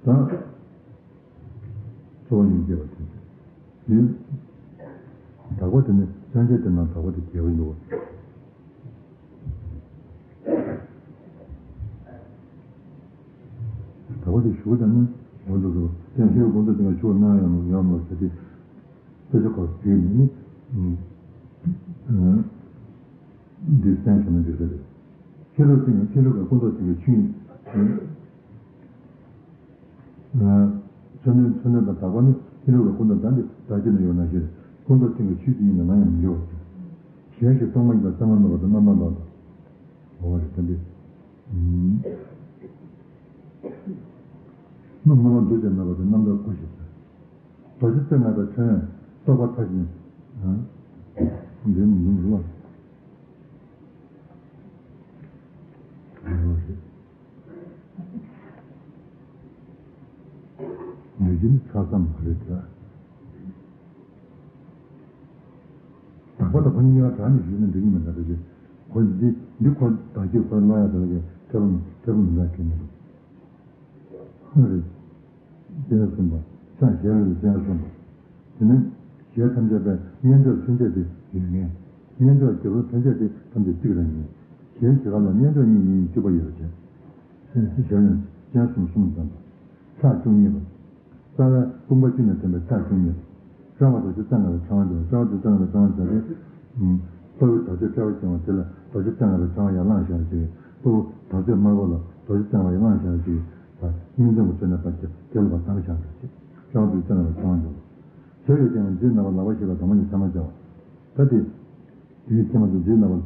ད། གཙོ་བོ་ཉིད་སྐྱེས་པ་དེ། དེ། དག་པ་དེ་ནི་སངས་རྒྱས་དེ་རྣམས་དག་པ་དེ་རྒྱལ་བ་ཡིན་ནོ། དག་པ་དེ་ཞུ་བ་དང་ནི་འོ་འདུག་སོ། དེ་ཤེས་པ་ཀུན་ཏུ་དེ་ང་ཆུ་བ་སྣང་ཡང་ཡང་མ་ཟེར་ཏེ། དཔེ་ཆ་ཁག་བརྒྱུད་ནས་ནི། འདི་གསན་བྱུང་ན་འགྲིག་ས་རེད། ཤེས་རབ་ཀྱི་ཤེས་རབ་ཀྱི་ཀུན་རྟོག་ཅན་གྱི་ཆོས་ཉིད། མཚོན་དོན་མཚོན་དོན་དང་དག་པ་ནི་ཤེས་རབ་ཀྱི་ཀུན་རྟོག་དང་འདི་བདག་བསྐྱེད་ནས་ཡོད་ན་ཞེས་ཀུན་རྟོག་ཅན་གྱི་ཆོས་ཅིག་ཡིན་ན་ནམ་ཡང་མི་འགྱུར་བ། གཞན་ཞིག་རྟོག་མ་ཡིན་པར་བསམ་པ་མེད་པ་དང་རྣམ་པར་ལོག་དང་། འོ་རེད་ད་འདི། སྣང་བ་འདུ་བྱེད་མེད་པ་དང་རྣམ་དག་སྐུ་ཞེས་ཟེར། རྡོ་རྗེ་རྩེ་ལྔ་པའི་ཕྲེང་བས་རྟོགས་པ་མཐའ་ཞིག་འདི་མི་འདུག་ལ། ལུས་ཀྱི་ནི་ཆགས་སམ་མ་རེད་དེ། དག་པ་དང་ཁོ་གཉིས་ཀ་དྲག་ནས་ཞུས་ན་འགྲིག་གི་མི་འདུག་རེད། ཁོ་འདི་འདི་ཁོ་བདག་གིས་ཁོ་ལ་ཡ་དག་གི་ཐེ་བ་མི་ཐེ་བ་མི་འདྲ་གི་མི་འདུག་ཨ་རེད། སྤྱན་གསུམ་པ། ཕྱག་གཞལ་བའི་སྤྱན་གསུམ་པ། དེ་ནས་ཞལ་ཐམས་ཅད་པའི་སྙན་མཆོག་ཚུན་ཆད་དེ་ཡོད་ངེས། སྙན་མཆོག་རྒྱལ་པོ་ཕན་ཆད་དེ་ཐམས་ཅད་གཅིག་རང་ཡིན། ཞལ་ཞི་བ་ལ་སྙན་མཆོག་གཉིས་གཉིས་གཅིག་པ་ཡོད་ཅེས། ཞལ་ཡང་སྤྱན་གསུམ་གསུམ་ཙམ་པ། ཕྱག་བཅུ་གཉིས་པ། རྩ་བའི་དཔུང་པ་བཅུ་ནས་བསྟན་པའི་ཕྱག་བཅུ་གཉིས་པ། རྩ་བ་རྡོ་རྗེ་རྩེ་ལྔ་པའི་ཕྲེང་བ་འདི་ལ་རྩ་བ་རྡོ་རྗེ་རྩེ་ལྔ་པའི་ཕྲེང་བ་བྱ་སྟེ། དཔའ་བོའི་བདག་ཅག་དཔྲལ་བ་བཅིངས་པ་དེ་ལ་རྡོ་རྗེ་རྩེ་ལྔ་པའི་ཕྲེང་བ་ཡར་བླངས་བཞག་ཅིག་དཔའ་བོ་དར་ཚོན་དམར་པོ་ལ་རྡོ་རྗེ་རྩེ་ལྔ་པ་ཡར་བླངས་བཞག་ཅིག་ད་སྙིང་ཙམ་གྱི་ཚོད་ནས་ཕར་རྒྱབ་རྒྱབ་ལ་ཕར་བསྡམས་བཞག་པ་ཅིག་རྩ་བ་རྡོ་རྗེ་རྩེ་ལྔ་པའི་ཕྲེང་བ་འདི་ལ། ཟེར་ཡོད་ཀྱང་མཛོད་ནག་པོ་ལག་པ་བཞི་པ་དང་པོ་ཉིད་ཐལ་མོ་སྦྱར་བ། ད་དེ། དེའི་ཐེངས་མ་དུ་མཛོད་ནག་པོ།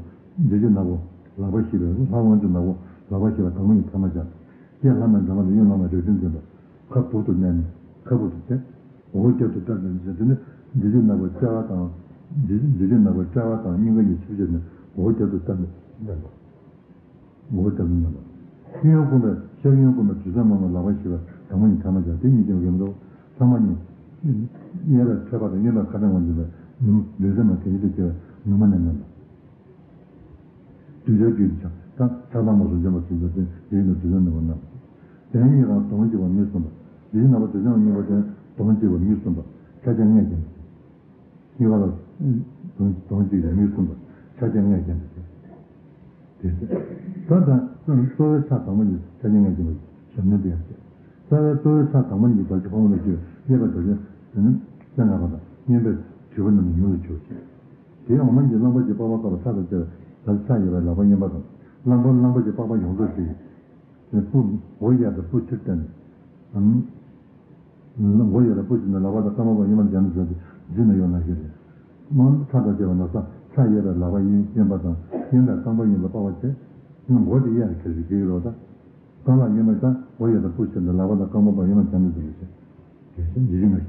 མཛོད་ཀྱི་ནག་པོ། ལག་པ་བཞི་པའི་ལྷ་དབང་ཕྱུག་ནག་པོ་ལག་པ་བཞི་པ་དང་པོ་ཉིད་ཐལ་མོ་སྦྱར། སྐྱེས་ལྷ་མ་འདྲ་མ་དུ་གཡོན་ལྷ་མ་རིག་འཛིན་ལྡན་པ། ཁ་སྦུབ་ཏུ་མནན་ནས་ཁ་སྦུབ་ཏུ་བསྡད། འོག་རྒྱབ་ཏུ་བལྟས་ནས་མཛོད་དེ་ནི་མཛོད་ཀྱི་ནག་པོ་ལྕེ་བ་དང་། མཛོད་ཀྱི་ནག་པོ་ལྕེ་བ་དང་སྙིང་ག་གཉིས་ཆུབ་བྱས་ནས་འོག་རྒྱབ་ཏུ་བལྟས་ནས་མནན་པ། འོ་ད་མི་ཉམས་པ། གཡོན་བསྐུམ་པའི་ཤར་གཡོན་བསྐུམ་པའི་དུས་མཚམས་མང་པོ་ལག་པ་བཞི་པ་དང་པོ་ཉིད་ཐལ་མོ་སྦྱར་ཏེ་གཉིས་ཀྱང་རིམ་གྲོ་ཚང་མ་གཉིས། གཡས་པའི་ཐོད་པ་དང་གཡོན་པའི་ཁ་ཕྲེང་བ་འཛིན་པའི་ནུ་མ་ལུས་སེམས་མ་གལ་ཆེ་སྐྱེ་བའི་ནུ་མ་ནས་མནན་པ། གདུལ་བྱའི་རྒྱུད་ཀྱི་ཆ་ད་ཆགས་སྡང་རྨོངས་གསུམ་འཇོམས་པར་བྱེད་པའི་དེ་ཡིན་ནོ་དུས་མཚམས་མང་པོ་རྣམས། གདན་གཉིས་ཀའང་དོང་གཅིག་པ་མུས་གསུམ་པ། འདིའི་ནང་པ་དུས་མཚམས་གཉིས་པ་དེ་དོང་གཅིག་པ་མུས་གསུམ་པ་ཆ་ཆ་ངེས་ཀྱང་། གཉིས་པ་ལ། དོན་དོན་གཅིག་རེ་མིག་གསུམ་པ་ཆ་རྐྱེན་ལྔས་བརྒྱན་པ་སྟེ། དེ་ལྟར་ད་གཙོ་བོའི་ཕྱག་དང་པོ་ཉིད་ཆ་རྐྱེན་ལྔས་བརྒྱན་པའི་ཞབས་ནི་དེ་ཡང་སྟེ། རྩ་བའི་གཙོ་བོའི་ཕྱག་དང་པོ་ཉིད་རྡོ་རྗེ་ཕག་མོ་ལ་བརྒྱུད་གཡས་པའི་རྡོ་རྗེ་དེ་ནི་རྩེ་ལྔ་པ་དང་གཡོན་པའི་དྲིལ་བུ་རྣམས་ནི་ཡུམ་ལ་བརྗོད་ཅིང་། དེའི་འོག་མ་གཉིས་རླངས་པ་གཅིག་པགས་པ་བཀབ་པ་ཕྲག་དང་བཅས་པའི་ལ་ཕྱག་གཡས་པའི་ལག་པ་གཡོན་པ་དང་རླངས་པ་རླངས་པ་གཅིག་པགས་པ་ཡོངས་རྫོགས་ཅིག་སྤུ་འོ་ཡ་དང་སྤུ་ཕྱིར་བསྟན། འོ་ཡ་དང་སྤུ་ཕྱིར་ནས་ལག་པ་དང་རྐང་པ་གཡོན་མར་བརྒྱབ་ནས་བཟུང་སྟེ་འཛིན་ན་ཡོད་ན་ཞིག་རེད། མང་ཕྲག་དང་བཅས་པ་ན་ས་ཕྱག་གཡས་པའི་ལག་པ་གཡོན་གཡོན་པ་དང་གཡོན་པའི་རྐང་པ་གཡོན་པའི་པགས་པ་བཅས། མགོ་དེ་གཡས་ལ་ཁྱེར་ཞིག་གེགས་རོགས་དང་། རྐང་ལག་གཡོན་པ་དང་འོ་ཡ་དང་སྤུ་ཕྱིར་ནས་ལག་པ་དང་རྐང་པ་གཡོན་མར་བརྒྱབ་ནས་བཟུང་སྟེ་འཛིན་ན་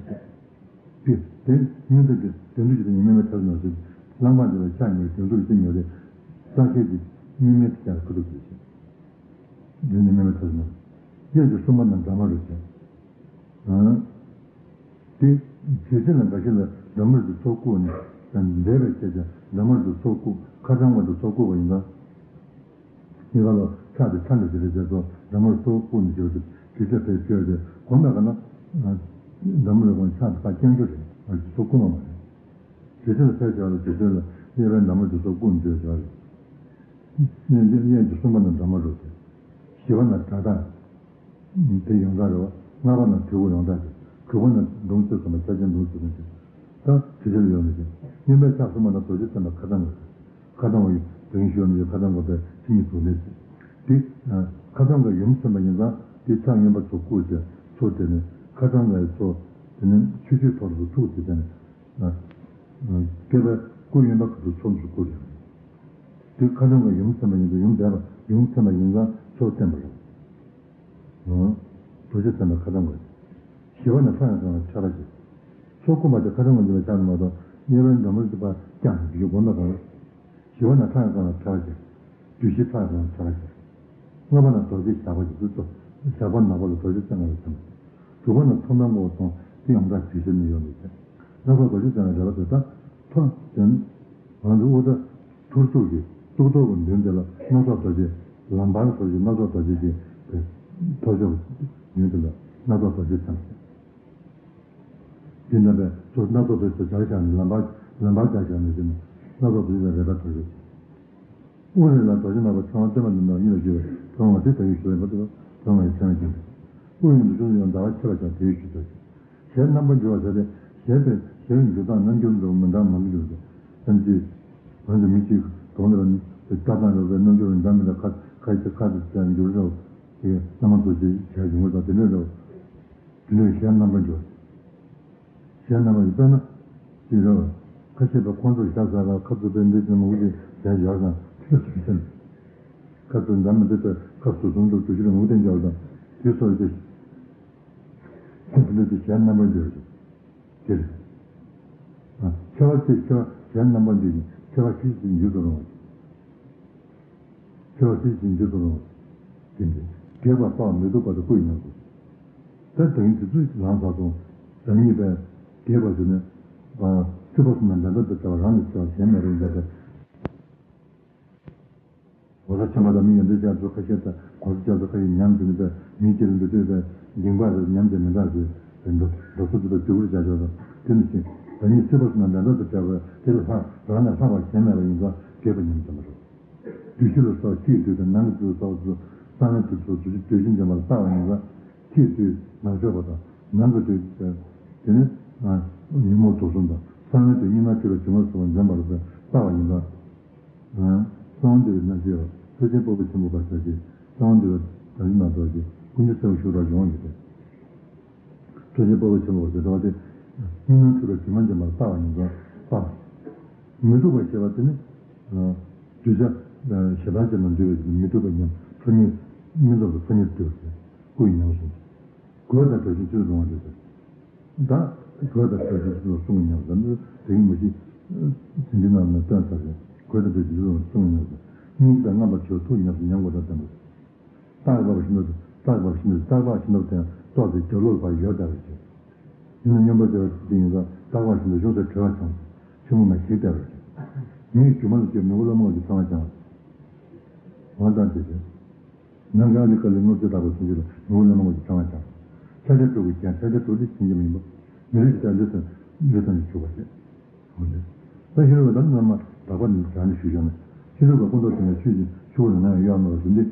ཞིག་དེ་དེ་སྙིང་སྟོབས་ཀྱི་དོན་དུ་ཀྱི་དེ་ཉིད་སྨོན་མའི་ཐབས་ནོར་ཞིག་རླངས་པ་འདི་ལ་ཕྱག་གཉིས་དོན་དུ་ཀྱི་ཉོ་རེ། རྩ་ཤེས་ཀྱི་སྙིང་མེད་དུ་ཀྱང་ཁུ་ཐུག་གིས་ཤིག་འདི་ནི་སྨོན་མའི་ཐབས་ནོར། གཡས་ཀྱི་སྲུང་མ་རྣམས་དགྲ་མ་རུ་བྱེད། དེ་དུས་ཚེ་ལ་འགའ་ཞིག་ལ་དགྲ་མ་རུ་ཚོགས་བཀུག་ནས་འདས་པའི་ཁྱེད་ཀྱང་དགྲ་མ་རུ་ཚོགས་བཀུག་ཁ་ཚང་བ་དུ་ཚོགས་བཀུག་པ་ཡིན་ན། གཉིས་ཀ་ལ་ཕྱག་དེ་ཚར་འདྲ་ཞིག་རེད་ཟེར་སོ་འདྲ་མོར་གཙོ་བོ་བཀུག་ནས་བརྗོད་དེ་དུས་ཚོད་ཕེབས་བཅོས་ཏེ་གོམས་པའི་ཁ་ན། འདྲ་མོ་རེ་གོང་ཕྱག་དེ་ཕར་བརྐྱང་རྒྱུ་རེད་མ་གཏོགས་བཀུག་མ་མ་རེད། དུས་ཚོད་ལ་ཕེབས་བྱ་ལ་དུས་ཚོད་ལ་གཡས་པའི་འདྲ་མོ་དེ་ཚོ་བཀུག་ནས་བརྗོད་བྱ་རེད། གཡས་གཡས་ཀྱི་གསུམ་པ་ན་འདྲ་མོ་རེད་དེ། བཞི་པ་ན་དགྲ་སྟ། དེ་ཡོངས་གྲགས་རེད་བ། ལྔ་པ་ན་དྲིལ་བུ་ཡོངས་གྲགས་ཀྱི། དྲུག་པ་ན་མདུང་རྩེ་གསུམ་པ་ཆ་ཆེན་མདུང་རྩེ་གསུམ་གྱི། ད་དེ་ཕྱིར་ཡོད་ནས་ཀྱང་གཡོན་པའི་ཕྱག་གསུམ་པ་ན་རྡོ་རྗེ་སེམས་དཔའ་ཁ་ཚང་བའི། ཁ་ཚང་བའི་དོན་ཞུ་ནས་ཁ་ཚང་དགོས་པའི་མཚན་ཉིད་དུ་ལས་ཀྱི། དེ་ཁ་ཚང་གི་ཡུམ་སེམས་དཔའ་ཡིན་ཙང་དེ་ཕྱག་གཡོན་པ་ཚོ་བཀུག་བྱས་ཚུར་དེ་ནས་ཁ་ཚང་གི་ཚོ་དེ་ནས་ཆུ་ཆུའི་ཐོག་ཏུ་ཐུག་དེ་དེ་ནས་སྐེད་པའི་སྐུ་གཡོན་པ་ཁ་ཐུག་ཚུར་ཚུར་བཀུག་ཡོད། དེ་ཁ་ཚང་གི་ཡུམ་སེམས་དཔའ་ཡིན་ཙང་ཡུམ་འདས་པ་ཡུམ་སེམས་དཔའ་ཡིན་ཙང་ཚུར་བསྟན་པ་རེད། རྡོ་རྗེ་སེམས་དཔའ་ཁ་ཚང་བ། ཞི་བ་ནི་ཕྲ་ཡང་གང་ལ་ཕྲ་བ་ཞིག་ཚོགས་བསྐུམ་པ་དེ་ཁ་ཚང་བ་འདི་ལ་ཆགས་ནས་མ་གཏོགས་གཡས་པའི་འདྲ་མོ་ཞིག་པ་ཀྱང་འདི་ཞིག་སྒོམ་པ་གང་ལ། ཞི་བ་ནི་ཕྲ་ཡང་གང་ལ་ཕྲ་བ་ཞིག་བདུད་བཞི་ཕྲ་ཡང་གང་ལ་ཕྲ་བ་ཞིག་ལྔ་པ་ན་རྡོ་རྗེ་ཞགས་པ་ཞིག་ཏུ་ཚོ། ཞགས་པ་ནག་པོ་ལ་རྡོ་རྗེ་རྩེ་ལྔ་ལ་ཚང་། དྲུག་པ་ན་མཚོ་མདངས་མགོ་བོ་མཐོང་དེ་ཡོངས་གྲགས་དུས་ཤེས་ནི་ཡོད་མི་ཚེ། སྣ་ཚོགས་རྡོ་རྗེ་རྩེ་ལྔ་རེ་བ་དེ་དག་ཐོ་དེ་ནི་ང་ཚོ་དབུ་སྐྲ། ཐུར་ཚུགས་ཀྱི་གཙུག་ཏོར་གྱི་མདུན་དེ་ལ་སྣ་ཚོགས་རྡོ་རྗེ། ལམ་བར་སོགས་ཀྱི་སྣ་ཚོགས་རྡོ་རྗེ་གྱི་དེ་ཐོར་ཅོག་མདུན་དེ་ལ་སྣ་ཚོགས་རྡོ་རྗེ་ཚང་། དེ་འདྲ་བའི་ཚུར་སྣ་ཚོགས་རྡོ་རྗེ་སྦྱར་བཞག་ནས་ལམ་བར་ལམ་བར་སྦྱར་བཞག་ནས་དེ་ནི་སྣ་ཚོགས་རྡོ་རྗེ་དང་རེ་བ་ཐོར་ཅོག་དབུ་རེ་ལ་རྡོ་རྗེ་ནག་པོ་ཚང་བ་སྟོན་པ་འདི་དག་གཉིས་ལ་བརྗོད་པའི་ཕྲེང་བ་དེ་དག་གི་ཞུ་བའི་མ་ཐུབ་པ་ཕྲེང་བ་ཡི་ཚན་ལ་བརྒྱན་པས། དབུ་ཡོན་དུ་ཤུགས་ཡང་ཟླ་བ་ཕྱེད་པ་ཀྱང་དེའི་ཞུ་དོ། ཞལ་རྣམ་པར་འགྱུར་བ་ཟེར་ཏེ། ཞལ་པའི་ཞལ་འགྱུར་སྟངས་རྣམ་འགྱུར་འདྲ་བོ་མི་འདྲ་མང་པོ་འགྱུར་ཏེ། ཐམས་ཅད་ང་ཚོ་མི་གཅིག་གདོང་ལ་ནི་ལྟ་སྟངས་འདྲ་བོ་རྣམ་འགྱུར་འདྲ་མི་འདྲ་ཁ་ཁ་ཡི་ཁ་དེ་ཚད་འགྱུར་འདྲ་བོ་དེ་རྣམ་པ་ཚོ་ཞིག་ཞལ་འགྱུར་དང་དེ་འདྲ་འདྲ་བོ། དེ་འདྲ་ཞལ་རྣམ་པར་འགྱུར། ཞལ་རྣམ་པར་དཔེར་ན། ཅེས་རེད་བ། ཁ་ཤས་པའི་ཁོང་ཚོར་ཞག་ཟ་ཁ་ཁ་ཚུབ་པའི་འདི་ཚོ་མུ་གེ་ཞལ་ཡོད་ཀྱང་ཁ་ཚུབ་ཟེར། ཁ་ཚུབ་འདྲ་མི་འདི་ཚོ་ཁ་ཚུབ་སོང་འདུག་དུ་ཞིག་མུ་གེ་ཡོད་ཀྱང་དེ་ཚོར་ཅེས། ཁ་ཚུབ་འདི་ཞལ་རྣམ་པར་འགྱུར། དེར། ཨ། ཆེ་བ་ཆེ་ཆེ་བ་ཞལ་རྣམ་པར་འགྱུར་ཞིང་ཆེ་བ་ཞིག་ཅིག་འགྱུར་དུ་རུང་བ། ཆེ་བ་ཞིག་ཅིག་འགྱུར་དུ་རུང་བ། དེ་འདྲ། རྒྱས་པ་སྤར་མི་ཐུབ་པ་དང་སྐུ་ཡི་ཉམས་སུ། ད་དེང་དུས་ཚོད་ལངས་ས་སོང་། བདག་ཉིད་པས་རྒྱས་པ་ཟེར་ནས། ཨ། སྲིད་པ་གསུམ་ན་འགྲན་ཟླ་དང་བྲལ་བ་རང་ལས་ཆེ་བ་གཞན་མེད་པར་མཛད་པའི། གོ་ས་ཆེན་པོ་དང་མི་ཡོན་ཏན་ཅན་ཚོ་ཁ་ཤས་དང་གོང་ས་མཆོག་ཚོ་ཁ་ཤས་ཉམས་ཟིན་པའི་མི་སྐྱེ་རིང་དུ་སྡོད་པའི་འགྱིང་བག་རེད། ཉམས་དེ་མི་འདྲ་ཞིག་རེད་འགྲོ་འགྲོ་སོ་དུ་དུ་གུ་རུ་བྱ་ཆོག་དང་དེ་ནི་ཞིག་ད་ནི་སྲིད་པ་སུ་ན་འདྲ་འདྲ་དུ་བྲལ་བའི་དེ་ལ་ལྷག་རང་ལས་ལྷག་པ་གཞན་མེད་པ་ཡིན་ཙང་དགེ་བ་ཉམས་ཙམ་པ་རེད། བདུད་བཞི་ལ་སོགས་ཕྱིའི་བདུད་དང་ནང་གི་བདུད་སོགས་སུ་གསང་བའི་བདུད་སོགས་སུ་བདུད་བཞི་འཇོམས་པ་ལ་བལྟ་བ་ཡིན་ཙང་ཕྱིའི་བདུད་ནག་ཕྱོགས་པ་དང་ནང་གི་བདུད་དེ་ནི་ཉོན་མོངས་དུག་གསུམ་དང་གསང་བའི་བདུད་གཉིས་སྣང་མཆེད་ལ་འཇུག་པ་སོགས་འཇོམས་པ་ལ་བལྟ་བ་ཡིན་ཙང་། གསང་བ་འདུས་པའི་རྣམ་ཤེས་ལ་ཐེག་ཆེན་དཔའ་བོ་ཆེན་པོ་པ་ཞབས་ཀྱིས་གསང་བ་འདུས་པའི་དམ་ཚིག་རྣམ་རྟོག་གིས་ཀུན་འབྱུང་སེམས་ཤུགས་དྲག་འབྱུང་བ་ཡིན་ཏེ། ཐེག་ཆེན་དཔའ་བོ་ཆེན་པོ་པ་ཞེས་བྱ་བ་སྟེ། གཉིས་སྣང་འཁྲུལ་པའི་དྲི་མ་འཇོམས་པ་ལ་བལྟ་བ་ཡིན་ཙང་བལྟ། མི་སྡུག་པ་ཞེས་པ་དེ་ནི། གདུལ་བྱ་ཞེ་སྡང་ཅན་དུ་འདུལ་བའི་མི་སྡུག་པ་ཉམས་ཕོ་ཉ་མི་འཛོམས་པའི་ཕོ་ཉར་འདུལ་བ་སྟེ་སྐུ་ཡི་ཉམས་སུ། གོས་དང་གྲོ་བཞིན་ཕྱིར་རུང་བ་རེད། ད་གོས་དང་གྲོ་བཞིན་ཕྱིར་རུང་གསུང་གི་ཉམས་སུ་དེ་གི་མུ་བཞི། ཟིན་གྱི་རྣམས་ནི་སྟོན་ཚར་རེད། གོས་དང་གྲོ་བཞིན་ཕྱིར་རུང་གསུང་གི་ཉམས་སུ། སྙིང་རྗེ་དང་རྔམ་པ་ཆེ་བ་ཐུགས་ཉམས་སུ་ཉམས་དགོས་དང་ལྡན་པ། རྟག་པ་བཞིན་དུ་རྟག་པ་བཞིན་དུ་རྟག་པ་བཞིན་དུ་དེ་ཡང་རྟོགས་ཏེ་རྒྱབ་ལོག་པ་ཡོད་ལྟ་བའི་ཕྱིར། ཡིན་ན་སྙོམས་པར་བྱ་བ་དེ་ཡིན་ཙང་རྟག་པ་བཞིན་དུ་ཤུགས་ཚད་གྲོལ་བ་བྱུང་། ཆུ་མོ་མ་ཞིག་བལྟ་བའི་ཕྱིར། མིའི་སྒྱུ་མ་ལ་སྐྱེས་མི་བུ་སློབ་མ་ལ་ཚང་བ་ཀྱང་། འོན་ཏང་དེ་ཕྱིར། ནམ་མཁའ་ཨ་ལི་ཀ་ལི་སྔོ་ཚལ་དག་པའི་ཚུལ་གྱིས་ལ་ནུ་བོ་ལ་མང་བ་ཞིག་བགྲང་བར་བྱ། ཕྱག་རྒྱ་དྲུག་གི་ཀྱང་ཕྱག་རྒྱ་དྲུག་འདི་བྱིན་གྱིས་མི་འབབ། མི་ལུས་ཀྱི་ལྟར་ལུས་སམ་ལུས་སམ་ཞིག་བྱུག་པ་སྟེ། འོ་ནི། ད་ཤེས་རབ་ཀྱི་ད་རྣམ་པར་དག་པ་ནི་བྱ་ནི་ཞུས་བྱུང་ནས་ཤེས་རབ་ཀྱི་སྐུ་མདོག་མཐིང་ནག་ཆོས་ཀྱི་ཆུ་བོ་ལ་ནམ་ཡང་གཡོ་མེད་པ་ཞིག་འདི།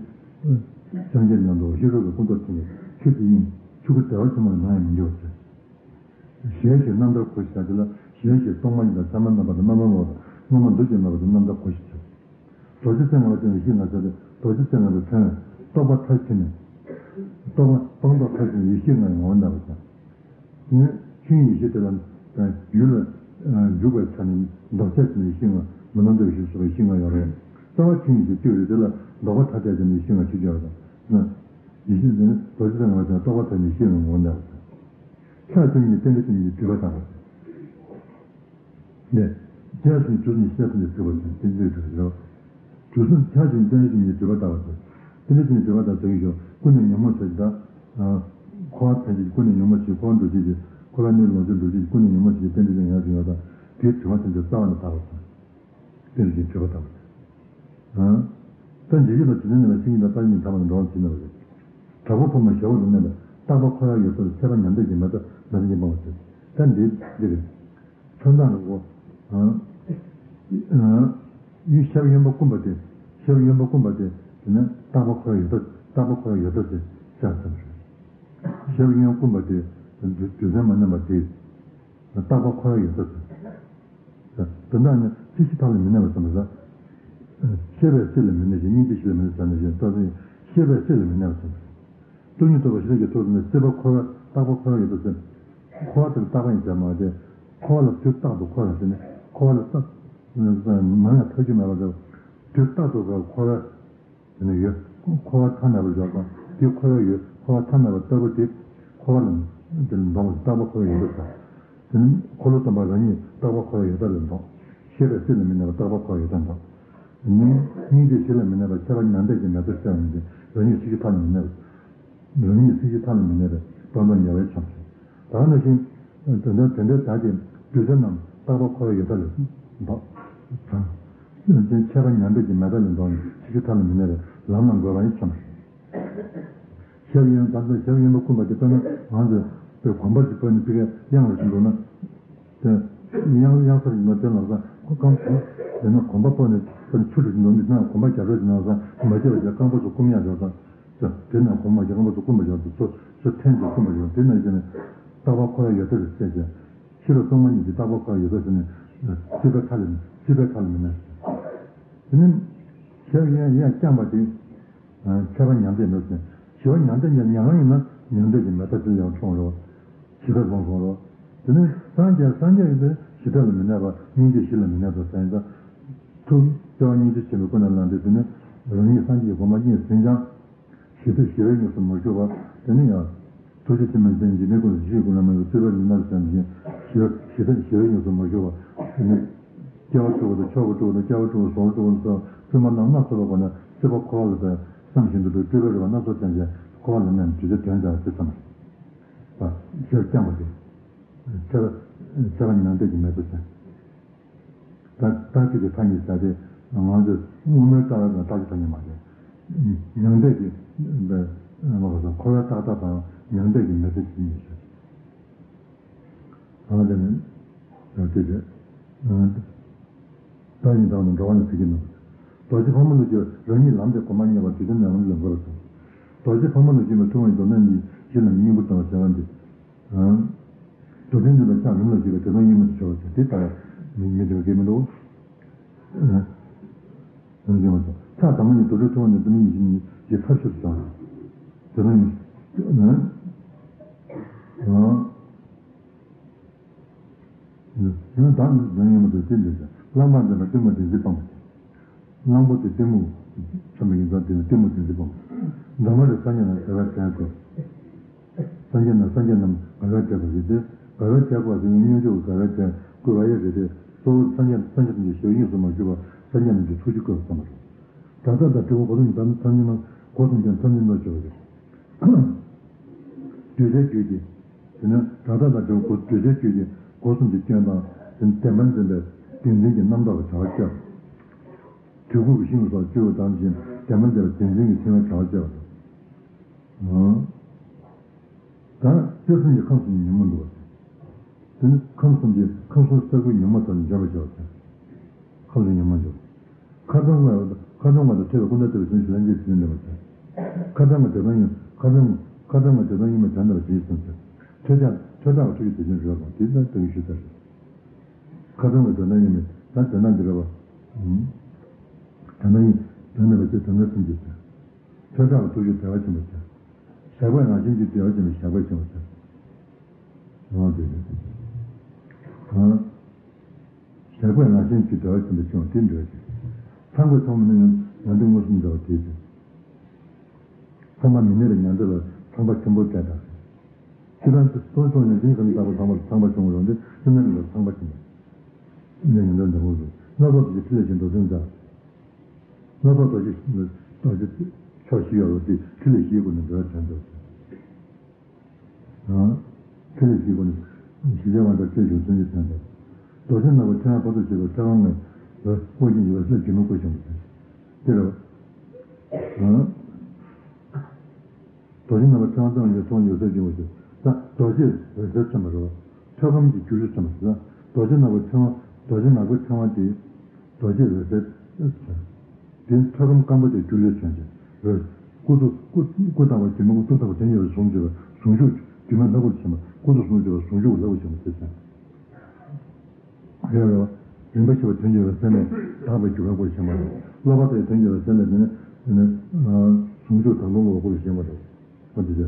སངས་རྒྱས་ཉམས་རྟོགས་ཤེས་རབ་ཀྱི་སྐུ་མདོག་མཐིང་ནག་ཆུ་དེ་ཡིན་ཆུ་བོ་བདེ་བ་ཆེན་མོ་ལ་ནམ་ཡང་མི་འགྱུར་བ་ཟེར། ཞལ་ཞེས་རྣམ་ཐར་གོ་ཞེས་བྱ་དེ་ལ་ཞལ་ཞེས་སྟོང་པ་ཉིད་དང་མཚན་མ་རྣམ་པ་དང་རྣམ་པར་སྨིན་པ་དང་སྔོན་མ་འདུ་བྱེད་མེད་པ་དང་རྣམ་ཐར་གོ་ཞེས་བྱ། རྡོ་རྗེ་རྩེ་ལྔ་པ་དེ་ནི་ཡེ་ཤེས་ལྔ་ཟེར་ཏེ་རྡོ་རྗེ་རྩེ་ལྔ་པའི་མཚན་རྟོག་པ་མཐར་ཕྱིན་ནས། རྟོག་པ་སྤངས་རྟོགས་མཐར་ཕྱིན་ནས་ཡེ་ཤེས་ལྔ་ཡི་ངོ་བོར་གནས་པ་དང་། དེ་ནས་ཆོས་དབྱིངས་ཡེ་ཤེས་དེ་ལ་ཡུལ་ལ་འཇུག་པའི་ཆ་ནས་ལྡོག་ཆ་ཆེ་ནས་ཡེ་ཤེས་ལྔ་མི་སྣང་འདུ་བྱེད་སོགས་ཡེ་ཤེས་ལྔ་ཡོད་རེད། རྩ་བ་ཆོས་དབྱིངས་ཡེ་ཤེས་གཅིག་རེད། དེ་ལ་ལྡོག་པ་མཐར་ཐུག་ཡེ་ཤེས་ལྔ་ཆོས་ཅན་རེད། ཡེ་ཤེས་དེ་ནི་རྡོ་རྗེ་རྩེ་ལྔ་པ་དེ་ལ་རྟོག་པ་མཐར་ཕྱིན་ནས་ཡེ་ཤེས་ལྔ་ངོ་བོར་གནས་པ་དང་། ཕྱག་བཅུ་གཉིས་རྟེན་འབྲེལ་བཅུ་གཉིས་སྒྲིབ་པ་དག་པ་དང་། ནས། རྒྱས་ཤིང་བསྡུས་ནས་བཤད་པ་ནི་སྒྲིབ་པ་དང་རྟེན་འབྲེལ་སྒྲིབ་པ་རེད། དུས་གསུམ་ཆགས་ཤིང་རྟེན་འབྲེལ་གྱི་ཉིད་སྒྲིབ་པ་དག་པ་དང་། རྟེན་འབྲེལ་གྱི་ཉིད་སྒྲིབ་པ་དག་ཟེར་གྱི་ཞོག་ཀུན་ནས་ཉོན་མོངས་ཆགས་ཀྱི་དག་འཁོར་བ་འཕེན་བྱེད་ཀྱི་ཀུན་ནས་ཉོན་མོངས་ཆགས་འཁོར་བ་འགྲོ་བྱེད་ཀྱི་འཁོར་བ་ནི་ལོངས་སྤྱོད་འགྲོ་བྱེད་ཀྱི་ཀུན་ནས་ཉོན་མོངས་ཆགས་ཀྱི་རྟེན་འབྲེལ་ཀྱང་ཡང་ཞིག་ཡོད་དང་དེའི་སྒྲིབ་པ་ཐམས་ཅད་རྩ་བ་ནས་དག་པ་དང་། རྟེན་འབྲེལ་གྱི་སྒྲིབ་པ་དག་པ་དང་། ད་འཇིགས་ཡུལ་དང་དུས་མཐུན་གནས་པའི་བཤེས་གཉེན་དང་ལྟ་བའི་ཉིན་མཐའ་མ་ལ་འགྲོ་བ་ཇི་ནས་བ་རེད། དྲག་པོ་ཕོ་མོ་ཞི་བ་ལ་གནས་པའི་རྟག་པ་འཁོར་བའི་ཡོད་ཚད་ལ་ཆད་པ་ཉམས་དོད་ཀྱི་མེ་ཏོག་མེ་ཏོག་སྙིང་པོ་བ་ཟེར། ད་འདི་འདི་རེད། མཚོན་རྟགས་ལ་གོ། ཨ། ཨ། ཡུལ་ཞབས་གཡོན་པ་བསྐུམ་པ་དེ། ཞབས་གཡོན་པ་བསྐུམ་པ་དེ་དེ་ནས་རྟག་པ་འཁོར་བའི་ཡོད་ཚད་རྟག་པ་འཁོར་བའི་ཡོད་ཚད་དེ་ཤར་ཙམ་རེད། ཞབས་གཡོན་བསྐུམ་པ་དེ་རྡུལ་རྡུལ་ཚོན་མ་མནན་པ་དེ། རྟག་པ་འཁོར་བའི་ཡོད་ཚད་དེ། དོན་དག་ནི་ཚིག་ཕྱི་མཐའ་ལ་མི་གནས་པར་བསམ་པ་ལ། ཤེས་པས་སྲིད་ལ་མི་གནས་ཤིང་སྙིང་རྗེ་ཞི་ལ་མི་གནས་ཟེར་ན་བཞིན་རྟོགས་ཟིན་ཤེས་པས་སྲིད་ལ་མི་གནས་པར་བསམ་པ། སྟོང་ཉིད་རྟོགས་པ་ཤེས་རབ་ཀྱི་ཐོག་ཏུ་ནི་སྲིད་པ་འཁོར་བ་རྟག་པ་འཁོར་བ་ཡོད་པ་ཟེར། འཁོར་བ་དེ་རྟག་པ་ཡིན་ཟེར་མ་དེ། འཁོར་བ་ལ་དུས་རྟག་ཏུ་འཁོར་བ་ཟེར་ནས་འཁོར་བ་ལ་རྟག་མང་ཡང་ཐོགས་རྒྱུ་མེད་པ་ཟེར། དུས་རྟག་ཏུ་འཁོར་བ། དེ་ནས་ཡོད། འཁོར་བ་མཐའ་མེད་པར་འཇོག་དང་དེ་འཁོར་བ་ཡོད་འཁོར་བ་མཐའ་མེད་པ་ལྟ་བུ་དེ། འཁོར་བ་ལ་དེ་ལ་འདོམས་པ་རྟག་པ་འཁོར་བ་ཡོད་པ་དང་། དེ་ནི་འཁོར་ལོ་སྟོན་པ་རང་ཉིད་རྟག་པ་འཁོར་བ་ཡོད་དག་ལ་འདོམས། ཤེས་པས་སྲིད་ལ་མི་གནས་པ་རྟག་པ་འཁོར་བ་ཡོད་དག་འདོམས། སྙིང་སྙིང་རྗེ་ཞི་ལ་མི་གནས་པ་ཆད་པ་ཉམས་དོད་ཀྱི་མེ་ཏོག་གསལ་བ་ཡིན་ཏེ་རང་ཉིད་སྲིད་ཀྱི་མཐའ་ལ་མི་གནས་པ། རང་ཉིད་སྲིད་ཀྱི་མཐའ་ལ་མི་གནས་པའི་སྤངས་རྟོགས་ཉེ་བའི་ཁྱམས་སུ། ད་ནང་བཞིན། དོན་དམ་དེ་འདྲའི་བདག་གི་གདུལ་བྱ་རྣམས་རྟག་པ་འཁོར་བའི་ཡོད་ཚད་ལས་འདོགས། ཚང་། ཆད་པ་ཉམས་དོད་ཀྱི་མེ་ཏོག་ལས་འདོགས་ནས་ཕྱི་ཆུ་མཐའ་ལ་མི་གནས་པའི་ལམ་ལ་འགོད་པ་ནི་ཁྱམས། ཞབས་གཡོན་དམ་ཚིག་ཞབས་གཡོན་པ་བསྐུམ་པ་དེ་དཔེར་ན་ང་ཚོས་པའི་གོམ་པ་ཞིག་སྤོས་ནས་ཕ་གིའི་གཡང་རུ་ཞིག་འགྲོ་ན། དེ་གཡང་གཡང་སར་ཡིན་ན་དེ་ལ་ས་ཁོ་རྐང་བུ་དེ་ན་གོམ་པ་སྤོས་ནས་ཕ་ནི་ཆུ་རུ་ཞིག་འགྲོ་འདུག་ན་གོམ་པ་རྒྱབ་རོགས་ཞིག་ན་ས་མ་བརྗེད་པ་བྱས་རྐང་པ་ཚོ་བསྐུམ་ཡག་འཇོག་ས། དེ་ན་གོང་མ་རྒྱལ་ཁམས་སུ་བསྐུམ་པ་ཡོད་དེ་ཚོ་ཚོ་ཐན་དུ་བསྐུམ་པ་ཡོད་དེ་ན་ཡིན་ནས་རྟག་པ་འཁོར་བའི་ཡོད་ཚད་ལ་བཤད་ཀྱང་ཤེས་རབ་སྟོང་པ་ཉིད་ཀྱི་རྟག་པ་འཁོར་བའི་ཡོད་ཚད་ཟེར་ནས་སྲིད་པའི་མཐའ་ལས་སྲིད་པའི་མཐའ་ལ་མི་གནས། དེ་ནི་ཞབས་གཡོན་གཡང་བརྐྱངས་པ་དེ་ཆད་པ་ཉམས་དོད་མེད་ཟེར། ཞི་བ་ཉམས་དོད་ཉམས་ཉམས་ཡིན་ན་ཉམས་དོད་ཀྱི་མེ་ཏོག་ཅན་ཡང་འཁྲུངས་རོགས། ཞི་བདེ་བཟང་སོང་རོགས། དེ་ནི་སངས་རྒྱས་སངས་རྒྱས་ཡིན་ཏེ་ཞི་བདེ་ལ་མི་གནས་པ་སྙིང་རྗེ་ཞི་ལ་མི་གནས་པ་ཟེར་ཡིན་ཙང་། ཐུགས་སྐྱོ་བ་སྙིང་རྗེ་ཆེན་པོའི་སྐུ་ན་ལངས་ཏེ་དེ་ནི་རང་ཉིད་སངས་རྒྱས་ཀྱི་གོ་འཕང་བརྙེས་ཟིན་ཀྱང་། ཞི་བདེ་ཞི་བའི་དངོས་སུ་མ་བཞུགས་པ། དེ་ནི་ཡང་། ཐུགས་རྗེ་ཆེན་པོའི་མཚན་འཇིག་རྟེན་ཀུན་ཏུ་གཞི་ཀུན་ལ་མ་ཡོད་སྲིད་པའི་ལུས་ནང་དུ་བྱོན་ཞིང་ཞི་བ་ཞི་བདེ་ཞི་བའི་དངོས་སུ་མ་བཞུགས་པ། དེ་ནི། སྐྱེ་བ་དྲུག་པ་དང་ཆོས་སྐུ་དྲུག་པ་དང་སྐྱེ་བ་དྲུག་པ་ཟོལ་དྲུག་པ་སོགས་བཙུན་མ་རྣམས་སྣ་ཚོགས་པའི་སྒོ་ནས་སྲིད་པ་འཁོར་བ་ལ་བསམ་བཞིན་དུ་སྤྲུལ་པའི་རིག་པ་སྣ་ཚོགས་ཅན་གྱིས་འཁོར་བ་ལ་གནས་ནས་དུས་ཚོད་དོན་ཀྱང་དེ་ཙམ་རེད། ཞབས་བརྐྱངས་པ་དེ། ཆད་པ་ཆད་པ་ཉམས་དོད་ཀྱི་མེ་ཏོག་ཅན། ད་ལྟ་ཚིག་གི་མཐའ་གཉིས་བྱ་སྟེ། ང་ཚོས་དངོས་མེད་རྟག་པ་དང་རྟག་གཅིག་ཐ་སྙད་མ་རེད། མྱང་འདས་ཀྱི་འཁོར་བའི་རྟག་མཐའ་དང་མྱང་འདས་ཀྱི་མེད་ཐབས་ཀྱི་ཉེས་བྱས། ཨ་དེ་ནི་དེ་རེད། ད་ཡིན་དང་འགྲོ་བ་ནི་ཚིག་གི་ནང་། རྡོ་རྗེ་ཕག་མོ་ལུགས་ཀྱི་རང་ཉིད་ལམ་དེ་གོམས་པ་མྱོང་བ་དུས་ལྡན་ནས་ལམ་ལ་འགོད་པ་དང་། རྡོ་རྗེ་ཕག་མོ་ལུགས་ཀྱི་མི་ཐུབ་པ་ཡི་མདོར་ན་གཉིས་གཞི་ལ་སྙིང་པོ་དང་བྱ་བ་འདི། མདོར་ན་འདི་ལ་ཕྱག་རིམ་ལ་བྱེད་པའི་དེ་དང་སྙིང་པོ་དུ་བྱ་བ་དེ་དེ་ལྟར་མི་མི་བྱེད་པ་གལ་མི་འདུག་ལམ་སྦྱོང་བ་དང་། ཕྱག་དང་པོ་ནི་རྡོ་རྗེ་ཐུབ་པ་ནི་དུ་མི་ཉིད་ཀྱི་ཉིད་ཀྱི་ཐབས་ཤེས་སུ་བྱ་བ་དང་། དེ་ལ་ནི། ཡང་། ཡང་དག་ནི་ལྗང་ཡིན་པ་དང་ལྟེ་འདི་ཀྱང་གླང་པོ་འདི་ལ་གཏི་མུག་བདེན་འཛིན་སྤངས་པ་སྟེ། གླང་པོ་དེ་གཏི་མུག་ཚང་མ་ཡིན་ཙང་དེ་ལ་གཏི་མུག་བདེན་འཛིན་སྤངས་པ། འདབ་མ་རེ་སངས་རྒྱས་ན་དགའ་བའི་དྲན་དགོས། སངས་རྒྱས་ན་སངས་རྒྱས་རྣམས་དགའ་བའི་དྲན་པ་རེད་དེ། དགའ་བའི་དྲན་པ་དེ་ནི་སྙོམས་འཇུག་གི་དགའ་བའི་དྲན་དགོས་པ་ཡོད་རེད་དེ། གཙོ་བོ་སངས་རྒྱས་སངས་རྒྱས་ཐམས་ཅད་ཞེས་དབྱིངས་སུ་མ་གྱུར་པ་སངས་རྒྱས་རྣམས་ཀྱི་ཐུགས་རྗེ་བཀོད་པ་ཙམ་པ་རེད། བྲག་རྩ་དང་བྲལ་བ་སྒོ་གསུམ་གྱི་ཐམས་ཅད་སྒོ་གསུམ་གྱི་ཐམས་ཅད་རྣམས་སྤྱོད་པ་རེད། གདུལ་བྱའི་རྒྱུད་ཀྱི། དེ་ནི་བྲག་རྩ་དང་བྲལ་བ་གདུལ་བྱའི་རྒྱུད་ཀྱི་སྒོ་གསུམ་གྱི་སྐྱོན་དང་བདེན་པ་འཛིན་པའི་བདེན་འཛིན་གྱི་རྣམ་དག་པ་བྱ་བ་སྤྱོད། དུས་ཁོག་གི་ཤིང་སོགས་བཅུ་པོ་དང་བཞིན་བདེན་པ་འཛིན་པའི་བདེན་འཛིན་གྱི་སེམས་པ་བྱ་བ་སྤྱོད་པ་དང་། ད་དེ་གསུམ་གྱི་ཁམས་གསུམ་ཉོན་མོངས་འདུལ་བ་དང་། དེ་ནི་ཁམས་གསུམ་གྱི་ཁམས་གསུམ་ས་དགུའི་ཉོན་མོངས་དག་ནི་འཇོམས་པར་བྱ་བ་དང་། ཁམས་གསུམ་ཉོན་མོངས་འཇོམས། ཁ་ཙམ་ལ་ཁ་ཙམ་ལ་ཐོས་པའི་ཀུན་ད་ཐོས་པའི་དོན་ཞུ་ལན་གྱི་དོན་འདེབས་པ་དང་། ཁ་ཙམ་ལ་དེ་དང་ཡིན་ཁ་ཙམ་ཁ་ཙམ་ལ་དེ་དང་ཡིན་པའི་དོན་འདེབས་པ་དེའི་སེམས་དང་། ཐོས་ཀྱང་ཐོས་དྲགས་པ་ཐོས་ཀྱི་དེ་བཞིན་རོལ་དང་དེ་ལྟར་དོན་ཞུ་ལྟར། ཁ་ཙམ་ལ་དོན་དང་ཡིན་མིན་ད་དོན་དང་འདི་རེད་བ། དོན་དང་ཡིན་དོན་དང་བ་ཅེས་དོན་དང་སེམས་ཀྱི་དོན། ཐོས་དྲགས་པ་ཐུགས་རྗེ་བདེ་བ་ཆེན་པོ་ཆེ། ཞགས་པ་རང་བཞིན་གྱིས་བདེ་བ་ཆེན་པོ་ཞགས་པ་ཆེན་པོ་ཆེ། འོ་དེ་རེད། ཞགས་པ་རང་བཞིན་གྱིས་བདེ་བ་ཆེན་པོ་ཆེ་བ་དེ་འདྲ་ཞིག་ཚངས་པ་ཚངས་མི་ནུས་ཡང་དེ་མངོན་སུམ་འདྲ་བ་དེ་ཡིན། ཚངས་པ་མི་གནས་པའི་མྱང་འདས་ལ་ཚངས་པ་ཆེན་པོ་སྐད་གྲགས། ཅི་ལྟར་སྟོན་སོང་ནས་འཛིན་ཁམས་ལྟ་བུ་ཚངས་པ་ཚངས་པ་བྱུང་བ་རུང་སྟེ་ཅི་ལྟར་ལ་ཚངས་པ་ཆེན་པོ། ནས་ཡོན་ཏན་འདྲ་བོ་རུ་སྣ་ཚོགས་ཀྱི་ཕྲིན་ལས་ཀྱི་འགྲོ་དོན་མཛད། སྣ་ཚོགས་རྡོ་རྗེ་རྡོ་རྗེ་ཕྱོགས་བཞི་ཡོད་པ་དེ་ཕྲིན་ལས་བཞིའི་སྒོ་ནས་འགྲོ་བའི་དོན་དུ། ཕྲིན་ལས་བཞིའི་སྒོ་ནས་ཞི་བྱེད་དབང་དྲག་སྤྱོད་བཞིན་མཚོན་གྱི་དོན་དུ། རྡོ་རྗེ་ནག་པོའི་ཕྲེང་བ་ཕ་ཚུགས་བྱེད་པའི་ཕྲེང་བ་ལྔའི་དབང་བསྐུར་གྱིན་འོད་གསལ་སྒྱུ་མའི་སྐུ་བཞེངས་པ་དེ་རེད། རྡོ་རྗེ་རྣམ་པར་ཕྲེང་བ་ཙམ་ཡོད་མཐོང་ཡོད་ཟེར་གྱི་འོ་ཞེས་ད་རྡོ་རྗེ་འོད་ཟེར་ཚིམ་པ་རོ། ཐོད་སྐམ་གྱི་སྒྱུ་ལུས་ཚིམ་པ་ཟེར། རྡོ་རྗེ་ནག་པོའི་ཕྲེང་བ་རྡོ་རྗེ་ནག་པོའི་ཕྲེང་བ་དེ་རྡོ་རྗེ་འོད་ཟེར་ཚིམ། དེ་ཐོད་སྐམ་སྐམ་པོ་དེ་སྒྱུ་ལུས་མཚོན་ཅིང་འོད། སྐུ་ཐུགས་སྐུ་སྐུ་ལྟ་བུ་སྒྱུ་མའི་སྐུ་ཐུགས་ལྟ་བུ་དོན་གཉེར་བའི་ཟུང་འཇུག་པའི་ཟུང་འཇུག་སྒྱུ་མའི་ལྷ་སྐུར་ཕྱིན་པ་སྐུ་ཐུགས་ཟུང་འཇུག་པའི་ཟུང་འཇུག་ལྷ་སྐུར་ཕྱིན་པ་དེ་ཚིམ། རེད་རེད། རིམ་པ་བཞི་པ་དོན་གཉེར་བའི་སེམས་ལས་དག་པའི་སྒྱུ་མའི་སྐུར་བཞེངས་པ་རེད། སློབ་པ་དང་དོན་གཉེར་བའི་སེམས་ལས་དེ་ནི་དེ་ནི་ཟུང་འཇུག་དང་པོ་ལོག་སྐུར་བཞེངས་པ་རེད། ཨ་དེ་ཚེ་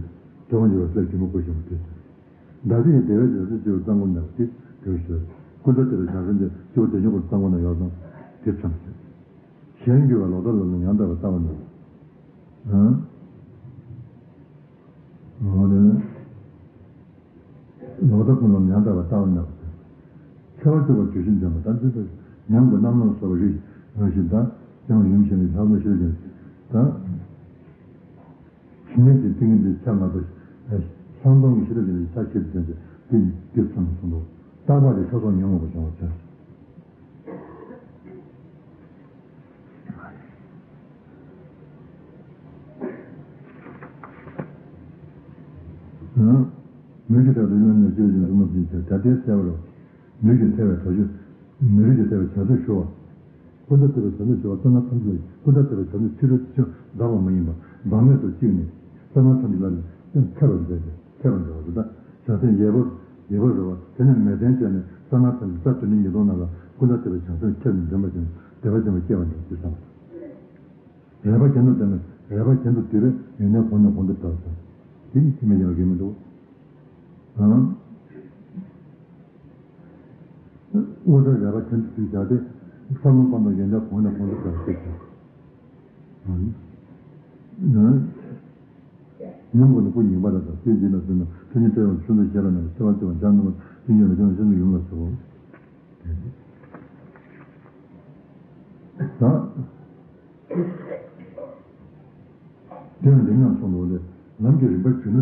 དོན་གཉེར་བའི་སེམས་སྒྱུ་མའི་སྐུར་བཞེངས་པ་དེ་ཚེ། བདག་བསྐྱེད་ཀྱི་བདེ་བའི་རྒྱལ་སྲིད་སྤྱི་བོར་བརྩམས་སྒོམ་ནས་དེ་དོན་ཞུ། ཀུན་ད་ཐེག་པའི་བྱང་སེམས་ཀྱི་སྤྱི་བོར་བདེ་མཆོག་སྐུར་བརྩམས་སྒོམ་ནས་ཡོད་ཙང་དེ་ཚིམ་ཞེས། གཞན་འགྱུར་བ་ལོག་ལྟ་ལ་ལ་ཡང་དག་པར་ལྟ་བ་ནི། ཨང་། འོ་ནི། ལོག་ལྟ་ཀུན་ལ་ཡང་དག་པར་ལྟ་བ་ནི། འཚེ་བ་སྐྱོ་བ་དུས་གཞན་འདྲ་མ་དང་འདི་ལྟར་ཉམས་ཀྱི་རྣམ་སྣང་སོགས་རིགས་རང་བཞིན་དང་ཀྱང་ཡུམ་ཞིག་ནི་ལྷག་མ་ཤེས་ཀྱང་དང་། ཇི་སྙེད་ཅིག་ཏིང་ངེ་འཛིན་ཆ་ལྔ་པ། ལྷག་མཐོང་གི་ཤེས་རབ་ཀྱི་ཆ་ཤེས་ལྡན་ཅིང་འདི་འདིར་ཚང་གསུམ་པོ། རྟག་པ་དེ་ཆ་སོགས་ཉོན་མོངས་པ་བྱང་བ་བྱ། མོས་གུས་དག་ཏུ་གཡོ་ནས་སྤྱོད་ཅིང་གཟུགས་མ་ཟིན་ཚེ་ད་ལྟའི་གསལ་བར། མོས་གུས་ཐེག་པའི་དོ་ཆོས། མོས་གུས་ཐེག་པའི་བྱང་ཆུབ་ཞུ་བ། ཀུན་ད་ཐེག་པའི་བྱང་ཆུབ་ཞུ་བ་བསོད་ནམས་ཐམས་ཅད་ཀུན་ད་ཐེག་པའི་བྱང་ཆུབ་ཕྱི་རོལ་ཕྱི་འདག་པ་མ་ཡིན་པ་འབག་མེད་དུ་གཅིག་ནས་བསོད་ནམས་ཐམས་ཅད་ལ་ཐེག་པར་མཛད་དེ་ཐེག་པར་མཛད་པ་དེ་དག་བྱང་སེམས་ཡེ་བ་ཡེ་བ་རུ་བ་དེ་ནས་མལ་སྟན་བྱས་ནས་བསོད་ནམས་ཐམས་ཅད་ས་བདུན་ནས་ཉིས་སྟོང་ནང་ལ་ཀུན་ད་ཐེག་པའི་བྱང་སེམས་ཁྱབ་ནས་འདྲེན་པ་ཅན་བདེ་བ་ཅན་པ་སྐྱེ་བ་འདྲ་ཞེས་བསམ། རེག་པ་གྱེན་དུ་བསྡུས་ནས་རེག་པ་གྱེན་དུ་བསྡུས་པས་ཡོན་ཏན་གོང་ནས་གོང་དུ་འཕེལ་བ་དང་། དེ་ནི་ཕྱི་མའི་ཡང་གི་མི་འདུག་ཨང་། དབུ་སྐྲ་རལ་པ་གྱེན་དུ་བསྡུས་བཞག་སྟེ། ས་ལམ་སྤངས་པ་ཡོན་ཏན་གོང་ནས་གོང་དུ་འཕེལ་བ་ཞིག་ཨང་། ཉམས་དགོས་ན་སྐུ་ཉིད་པ་ལ་དང་སྐུའི་རྗེས་ལ་བཟུང་ནས་ཐུགས་ཉིད་བརྟན་པར་ཆུ་འཛིན་ཞལ་ལ་ནས་ལྟེ་བ་ལྟེ་བ་འཇམ་ནུ་མ་ཏིང་ངེ་འཛིན་ལ་ཤིན་ཏུ་ཡུམ་ལ་སོགས། ད། དེ་ཡང་འདི་ཉམས་སོང་ལོ་ལས་ལམ་གྱི་རིམ་པར་གྱུར་ན་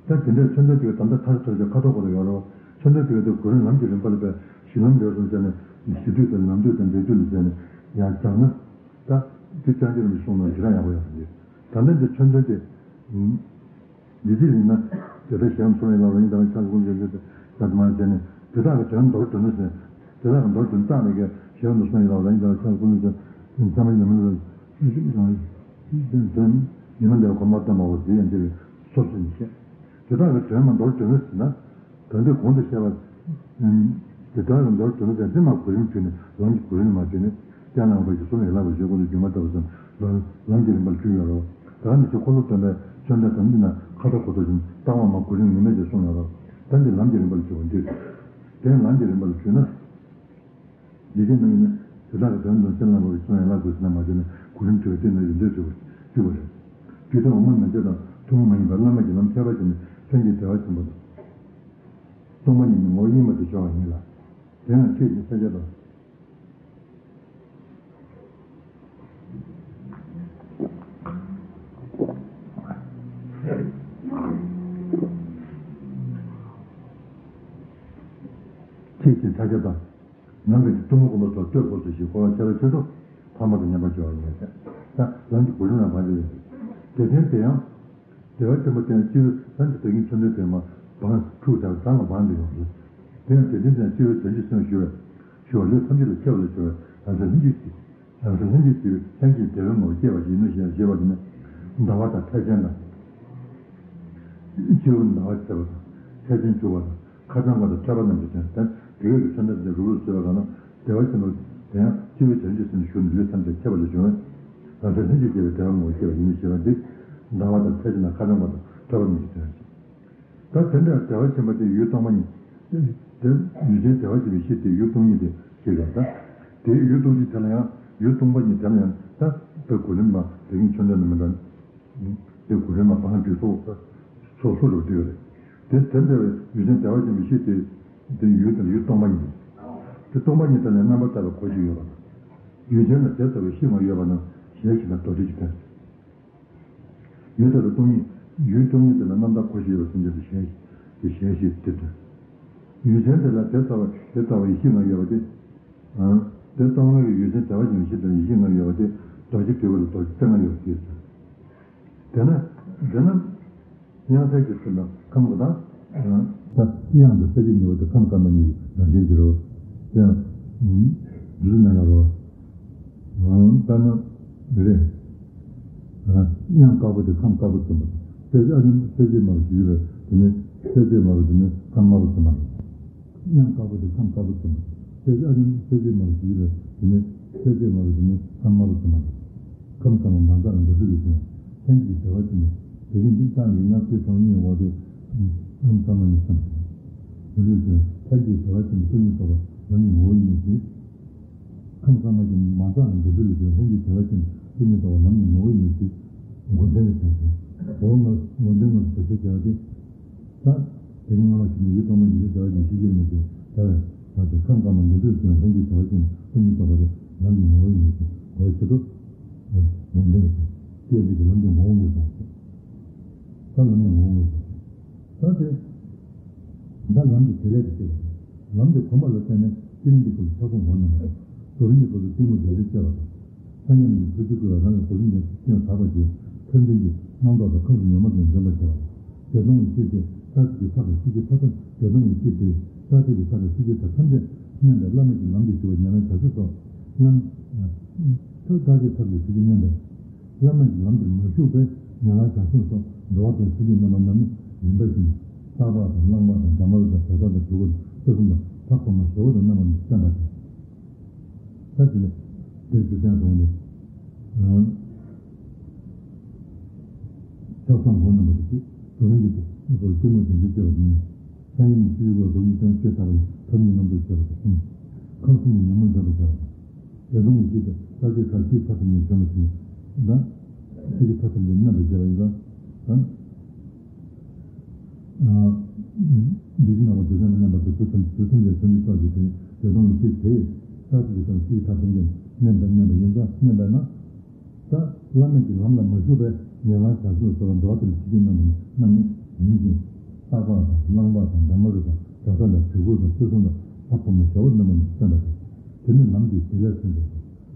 ཟེར། ད་དེ་འདྲའི་མཚོན་དོན་དེ་ག་ད་ལྟ་ཐར་ཐོར་གྱི་ཁ་དོག་པ་ལ་ཡོད་རོ། མཚོན་དོན་དེ་ག་དེ་གོ་རིམ་ལམ་གྱི་རིམ་པ་ལ་པའི་གཞི་ལམ་ལས་སོང་བྱས་ནས་གཞི་དུས་དང་ལམ་དུས་དང་འབྲས་དུས་ལ་བྱས་ནས་ ཡང་སྦྱར་ན། ད་དེ་ཅང་ཅི་རིན་པོ་ཆེ་གསུངས་ན་ཞེ་དྲག་ཡག་པོ་ཡོད་རེད། ད་ལྟ་འདི་མཚོན་དོན་དེ། ཡིད་ཆེས་ཡིན་ན། དེ་ལྟར་གཞན་ཚོར་ཡིན་ལ་རང་ཉིད་དང་ཆགས་སྒོ་འབྱུང་འགྱུར་ཏེ། ཡར་དུ་མར་བྱས་ནས་དེ་དག་གི་དོན་མདོར་བསྡུས་ན་ཟེར། དེ་དག་གི་མདོར་བསྡུས་ན་རྟགས་ནི་གས་གཞན་དུ་སོང་ཡིན་ལ་རང་ཉིད་དང་ཆགས་སྒོ་འབྱུང་འགྱུར་ཏེ། ཚད་མ་ཉིད་ནས་མི་འདའ་བའི་གོ་མ་ལྟ་མ་བ་ཟེར་ཡང་འདི་བའི་སོ་སོ་ནི་བཤད། དེ་དག་གི་དོན་མ་མདོར་བསྡུས་ན་ཟེར་ན། ད་ལྟའི་གོང་དུ་བཤད་པ། དེ་ལྟར་མདོར་བསྡུས་ན་ཟེར་འདི་མ་གོ་རིམ་བརྒྱུད་ནས་ལམ་གྱི་གོ་རིམ་མ་བརྒྱུད་ནས་སྤྱན་ལ་འོངས་པ་ཞིག་གསུང་ཡན་ལག་པ་ཞེས་ཀུན་ཏུ་སྒྱུ་མ་ལྟ་བུ་ཙམ་ལམ་ལམ་གྱི་རིམ་པར་གྱུར་ཡོད་རོ། ད་ནི་ཚེ་འཁོར་ལོ་སྟོན་པའི་མཚོན་དོན་དམ་གྱི་ནང་ཁ་དོག་གོ་ཐོག་ཅན་རྟགས་མ་མ་གོ་རིམ་ངེས་མེད་ཅེས་གསུངས་ཡོད་རོ། ད་འདི་ལམ་གྱི་རིམ་པར་གྱུར་པ་འདི། དེ་ལམ་གྱི་རིམ་པར་གྱུར་ན། འཇིག་རྟེན་ན་ཡིན་ན་དེ་དག་གི་དོན་དུ་སྤྱན་ལ་འོངས་པ་ཞིག་གསུང་ཡན་ལག་པ་ཟེར་ན་མ་བྱས་ན་གོ་རིམ་གྱུར་པ་དེ་ནི་རིམ་གྲོས་གྱུར་པ་གྱུར་པ་རེད། རྒྱུ་དང་འོག་མ་མན་ཆད་དང་ཐུན་མོང་མ་ཡིན་པ་བླ་མེད་ཀྱི་ལམ་ཁྱད་པར་ཅན་ནི་ལྷན་ཅིག་བདེ་བ་ཆེན་པོ་དང་། སྟོང་པ་ཉིད་ནི་ངོ་བོ་ཉིད་མ་དེ་སྦྱོར་བ་ཡིན་ལ། དེ་ཡང་ཆོས་ཀྱི་ས་བཅད་དང་། ཆོས་ཀྱི་ས་བཅད་དང་། ནམ་མཁའ་གི་གཏུམ་མོ་གོམ་པ་སོགས་བསྟོད་དགོས་སོ་ཞེས་གོ་བ་ཆེ་ལ་ཆེ་མདོ་ཕ་མ་དང་མཉམ་པར་སྦྱོར་བ་ཡིན་ཟེར། ད་ལམ་གྱི་གོ་རིམ་ལ་བར་ཆད་ཡོད། དེ་དོན་དེ་ཡང་། བདེ་བ་ཆེན་པོ་སྟེང་སྤྱི་བོའི་ལམ་གྱི་བདག་ཉིད་མཚོན་དོན་དེ་མ་བང་ཁྲུག་ལྟར་བཟང་ལ་བང་དུ་ཡོང་ཞིང་། དེ་ཡང་དེ་དོན་དེ་ཡང་སྤྱི་བོའི་དོན་གྱི་སེམས་ཞུ་བས་ཞུ་བ་ལས་ཐམས་ཅད་ལ་ཁྱབ་པ་ལ་སྦྱོར་བས་རང་སེམས་ལྷན་ཅིག་སྐྱེས། རང་སེམས་ལྷན་ཅིག་སྐྱེས་པའི་ལྷན་ཅིག་བདེ་བའི་ངོ་བོ་སྐྱེས་པ་ཞིག་ཡིན་ནོ་ཞེས་ཞེས་པ་དེ་ནི། ཟླ་བ་དང་ཚད་ཅན་དང་། སྤྱི་བོ་ཟླ་བ་ཚེས་པ་དང་ཚད་ཅན་བྱུག་པ་དང་། ཁ་སྦྱང་བ་དང་ཐོད་པ་རྣམས་ཀྱི་དོན་དང་དེ་བས་ཀྱི་མཚོན་དོན་དེ་རུབ་རུབ་བཟོས་པ་གང་ན་བདེ་བ་ཆེན་པོ་དེ་ཡང་སྤྱི་བོའི་དོན་གྱི་སེམས་ཞུགས་ནས་ལུས་ཐམས་ཅད་ཁྱབ་པ་ལ་བྱུང་བས། རང་སེམས་ལྷན་ཅིག་སྐྱེས་པའི་བདེ་བ་ངོ་བོ་སྐྱེས་པ་ཡིན་ཞེས་པ་འདི། ཟླ་བ་དང་ཚད་ཅན་དང་ཁ་སྦྱང་བ་དང་ཐོད་པ་རྣམས་ཀྱི་དོན་ཡང་ཞེས། ད་དེ་འདྲ་བདེ་བ་ཆེན་པོ་དེ་ཡུལ་སྟོང་པ་ཉིད། དེ་ཡུལ་ཅན་བདེ་བ་ཆེན་པོའི་གཤིས་དེ་ཡུལ་སྟོང་ཉིད་དེ་ཞེས་པ་དང་། དེའི་ཡུལ་སྟོང་ཉིད་དེ་ལ་ཡང་ཡུལ་སྟོང་པ་ཉིད་དེ་ལ་ཡང་ད་བདེ་གོ་རིམ་མ་བདེ་གཉིས་མཚོན་དོན་ནི་མི་འདྲ། དེ་གོ་རིམ་མ་བང་དུས་སོ་སོ་སོ་རུ་བསྡུས་རེད། དེ་དེ་འདྲ་བའི་ཡུལ་ཅན་བདེ་བ་ཅན་གྱི་གཤིས་དེ། དེ་ཡུལ་དང་ཡུལ་སྟོང་པ་ཉིད། དེ་སྟོང་པ་ཉིད་དེ་ལ་རྣམ་པར་དག་པའི་གོ་ཞིག་ཡོད་པ་དང་། ཡུལ་ཅན་ལ་དེ་ལྟ་བུའི་གཤིས་ལྔ་ཡོད་པ་རྣམས་གཞལ་ཞིང་དང་མདོར་བསྡུས་ཀྱི་དོན། ཡུལ་དེ་ལ་སྟོང་ཉིད། ཡུལ་སྟོང་ཉིད་དེ་ལ་རྣམ་དག་གོ་ཞིག་ཡོད་པ་སེམས་ཅན་དུ་གཞལ་ཞིང་དེ་གཞལ་ཞིང་དེ་དོན། ཡུལ་ཅན་དེ་ལ་དེ་ལྟ་བ་དེ་ལྟ་བའི་གཤིས་ལྔ་ཡོད་པ་སྟེ། དེ་སྟོང་ལྔ་གི་ཡུལ་ཅན་བདེ་བ་ཅན་གྱི་གཤིས་དང་ཡེ་ཤེས་ལྔ་ཡོད་པ་སྟེ། རྡོ་རྗེ་དྲིལ་བུ་ལ་རྡོ་རྗེ་རྩེ་ལྔ་ཡོད་པ་དེས་སོ། དེས་ན། དེས་ན། དབྱངས་གསལ་གྱི་ཚུལ་དང་ཁམས་ཀྱི་དང་། ད་དབྱངས་དང་གསལ་བྱེད་གཉིས་པོ་དེ་ཁམས་དཀར་དམར་གཉིས་ཀྱི་རང་བཞིན་གྱི་རོ། དེ་ཡང་། འདི་ན་ཡང་རོ། དཔེར་ན། རེད། དབྱངས་དཀར་པོ་དེ་ཁམས་དཀར་པོ་མཚོན་པ་དང་། གསལ་བྱེད་ཨ་རིམ་གསལ་བྱེད་དམར་པོ་ཞིག་ཡོད་པས་དེ་ནི་གསལ་བྱེད་དམར་པོ་དེ་ནི་ཁམས་དམར་པོ་མཚོན་པ་རེད། དབྱངས་དཀར་པོ་དེ་ཁམས་དཀར་པོ་མཚོན་པ་དང་། གསལ་བྱེད་ཨ་རིམ་གསལ་བྱེད་དམར་པོ་ཞིག་ཡོད་པས་དེ་ནི་གསལ་བྱེད་དམར་པོ་དེ་ནི་ཁམས་དམར་པོ་མཚོན་པ་རེད། ཁམས་དཀར་དམར་མ་འཛག་ལ་འདུ་འཛི་ལས་བྱུང་བའི་ལྷན་སྐྱེས་ཀྱི་བདེ་བ་ཆེན་པོ། དེ་བཞིན་དུ་རྟགས་ཡིན་ཡང་སྤྱིར་གྲངས་སྙིང་འོག་སྟེ། ཨམ་ཚང་མ་ཉིད་སམ། འདུ་འཛི་ལས་བྱུང་བའི་ལྷན་སྐྱེས་བདེ་བ་ཆེན་པོ་སྟོང་ཉིད་རྟོགས་པ་ལམ་གྱི་ངོ་བོ་ཡིན་ཞེས། ཁམས་དཀར་དམར་གྱི་མ་འཛག་ལ་འདུ་འཛི་ལས་བྱུང་བའི་ལྷན་སྐྱེས་བདེ་བ་ཆེན་པོ་སྟོང་ཉིད་རྟོགས་པ་ལམ་གྱི་ངོ་བོ་ཡིན་ཞེས། མགོ་འདོན་ལས་བྱུང་ཞིང་། འོ་ང་མགོ་འདོན་ངོ་སོ་བྱེད་བྱ་བ་སྟེ། ད། དེ་གི་སྔ་མ་ཞིག་ནི་ཡུལ་སྟོང་པ་ཉིད་ཀྱི་བདེ་བ་ཅན་ཤེས་ཀྱི་མེད་ཅིང་བྱ་བས་བྱ་སྟེ་ཁམས་དཀར་དམར་འདུ་འཛི་ལས་བྱུང་བའི་ལྷན་སྐྱེས་བདེ་བ་ཅན་སྟོང་ཉིད་རྟོགས་པ་དེ་ལམ་གྱི་ངོ་བོ་ཡིན་ཞེས་གོ་བའི་ཕྱིར་དུ། ངོ་འདོན་ལས་བྱུང་། དེ་ཡང་འདི་ཀྱི་ལམ་གྱི་ངོ་བོ་ངོས་སོ། ད་ལམ་གྱི་ངོ་བོ་ངོས་སོ། ད་དེ། ད་ལམ་གྱི་བྱེད་ལས་དེ་བཤད་པ་དང་། ལམ་དེ་གོམས་པ་ལ་བརྟེན་ནས་སྤྱི་རིམ་གྱི་སྐོར་ལ་ཆགས་སྡང་ངོ་རྣམ་པ་དང་། རྫོགས་རིམ་གྱི་སྐོར་ལ་གཏི་མུག་འདུ་འཛི་བཅས་པ་དང་། ཐ་སྙད་རྣམས་ཀྱི་ཐུགས་རྗེ་བསྐུལ་བས་རང་གི་གོ་རིམ་ལྡན་དུ་ཤེས་པ་དག་པ་ཞེས་མཚོན་དོན་གྱི་རྣམ་རྟོག་དང་ཁམས་སུ་ཉོན་མོངས་དང་འདྲེན་པར་བྱ་བ་དང་། བདེ་སྟོང་གི་ཤེས་པས་རྩ་ཆེ་གི་ཐབས་དང་སྲིད་རྩེའི་ཐབས་ཐམས་བདེ་སྟོང་གི་ཤེས་པས་རྩ་ཆེ་གི་ཐབས་དང་སྲིད་རྩེའི་ཐབས་ཐམས་ཅད་མནན་པས་བླ་མེད་ཀྱི་ལམ་དུ་ཞུགས་པའི་ཉེར་ལེན་བྱ་སྤྱོད་སོགས་ལམ། ཐབས་རྩ་ཆེའི་ཐབས་ཀྱི་སྲིད་རྩེ་མནན་པས། བླ་མེད་ཀྱི་ལམ་དུ་མ་ཞུགས་པའི་ཉེར་ལེན་བྱ་སྤྱོད་སོགས་འགྲོ་བ་དང་སེམས་ཅན་རྣམ་པ་རྣམས་ནི་རིམ་པ་བཞིན་བརྟག་པ་དང་བླང་བ་དང་གདམས་པ་དང་ཇི་ལྟར་དང་དྲུལ་བ་དང་ཚུལ་གསུམ་དང་ཐབས་གོང་མ་ཞབས་པ་དང་རྣམ་པ་རྣམས་བསྟན་པ་སྟེ། ད་དེ་ནས་དེར་རྒྱུ་མཚན་སོང་ནས། ཆགས་སྡང་ངོ་རྣམ་པ་དེ་ཚེ་རྫོགས་རིམ་གྱི་སྐོར་གཏི་མུག་དང་འདུ་བྱེད་པ་ནི། ཐ་སྙད་ནི་ཆོས་ཀྱི་སྐོར་རྡོ་རྗེ་རྩེ་ལྔ་ཆོས་ཐར་པ་ཡི་ཐབས་ཉིད་རྣམ་རྟོག་བྱེད་པ་དང་གསུམ། ཁམས་གསུམ་གྱི་ཉོན་མོངས་འདྲེན་པར་བྱ་བ་དང་། བདེ་སྟོང་གི་ཤེས་པས་རྩ་ཆེའི་ཐབས་སྲིད་ཐབས་ཐམས་ཅད་འཇོམས་པར་བྱེད། དང་། སྲིད་ཀྱི་ཐབས་ཐམས་ཅད་མནན་པར་བྱེད་པ་ཡིན་ཙང་། དང་། འདི་ཕྱི་ནང་གི་འདུ་ཤེས་མནན་པ་དང་དུས་ཐམས་ཅད་དུས་ཐམས་ཅད་བརྩོན་འགྲུས་ཤོག་ཅིག་དེ་བདེ་སྟོང་གི་ཤེས་དེས་རྩ་ཆེ་གི་ཐབས་སྲིད་ཀྱི་ཐབས་ཐམས་ཅད་མནན་པར་མནན་པ་ཡིན་ཙང་མནན་པས་ན། ད་བླ་མེད་ཀྱི་ལམ་ལ་མ་ཞུགས་པའི་ཉེར་ལེན་བྱ་སྤྱོད་སོགས་ལ་འགྲོ་བ་དེ་ལ་བྱེད་ཀྱི་རྣམ་པ་རྣམས་ནི་རིམ་བཞིན་བརྟག་པ་དང་བླང་བ་དང་གདམས་པ་རེ་དང་ཇི་ལྟར་ལ་དྲུལ་འཁོར་དང་ཚུལ་གསུམ་དང་ཐབས་གོང་མ་ཞབས་པ་རྣམ་པ་རྣམས་བསྟན་པ་སྟེ། དེ་ནི་ལམ་གྱི་བྱེད་ལས་མཚོན་པའི་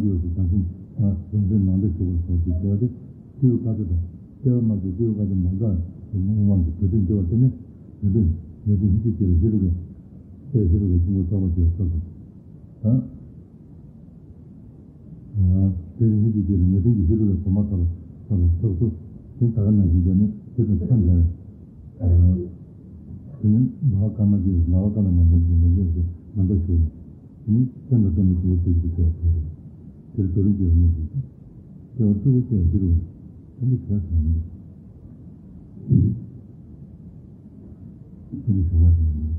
སྐྱེ་བ་སུ་བྱང་སེམས་དང་བྱང་སེམས་ནང་དུ་ཞུགས་པར་གསུངས་ཏེ། སྐྱེ་བ་དེ་སྐྱེ་བའི་དཀའ་ཚེགས་དང་། སྐྱེ་བ་མ་སྐྱེས་སྐྱེ་བའི་དཀའ་ཚེགས་མ་འདྲ་བའི་སྣང་བ་གི་འགྲོ་དོན་སྐྱེ་བ་དེ་ནི་འགྲོ་དོན་ངེས་དོན་ཉིད་ཀྱིས་སྐྱེ་བའི་ཧེ་རུ་ཀའི་སྐྱེ་བའི་ཧེ་རུ་ཀའི་གཅིག་པུ་རྟོགས་པ་སྐྱེ་བའི་ཐབས་སུ་དང་། དེ་ནི་ཉིད་ཀྱི་སྐྱེ་བའི་ངེས་དོན་གྱི་ཧེ་རུ་ཀའི་གོ་མ་ཐག་ཐག་ཐག་ཏུ་དེ་ད་ག་ནང་བཞིན་བྱས་ནས་དེ་དང་འཚམས་པའི། དེ་ནི་ལ་བ་ཀ་མ་སྐྱེ་བའི་ལ་བ་ཀ་ལ་མ་འདོར་གྱི་མ་འདོར་གྱི་མ་འདོར་ཞུགས་ནས། དེ་ནི་སེམས་དང་ལྡན་པའི་སྐྱེ་བོ་ཚོས་ཀྱི་སྐྱེ་བ་དེ་རེད། དེར་རྡོ་རིང་སྐྱེ་བ་ཉིད་ཀྱི་སྐྱེ་བ་སྤྲུལ་སྐུ་སྐྱེ་བ་ཧེ་རུ་ཀའི་དེ་ནི་བྱས་ཙང་ནི། ཀུན་ཏུ་བྱུང་བ་ཞིག་ཡིན།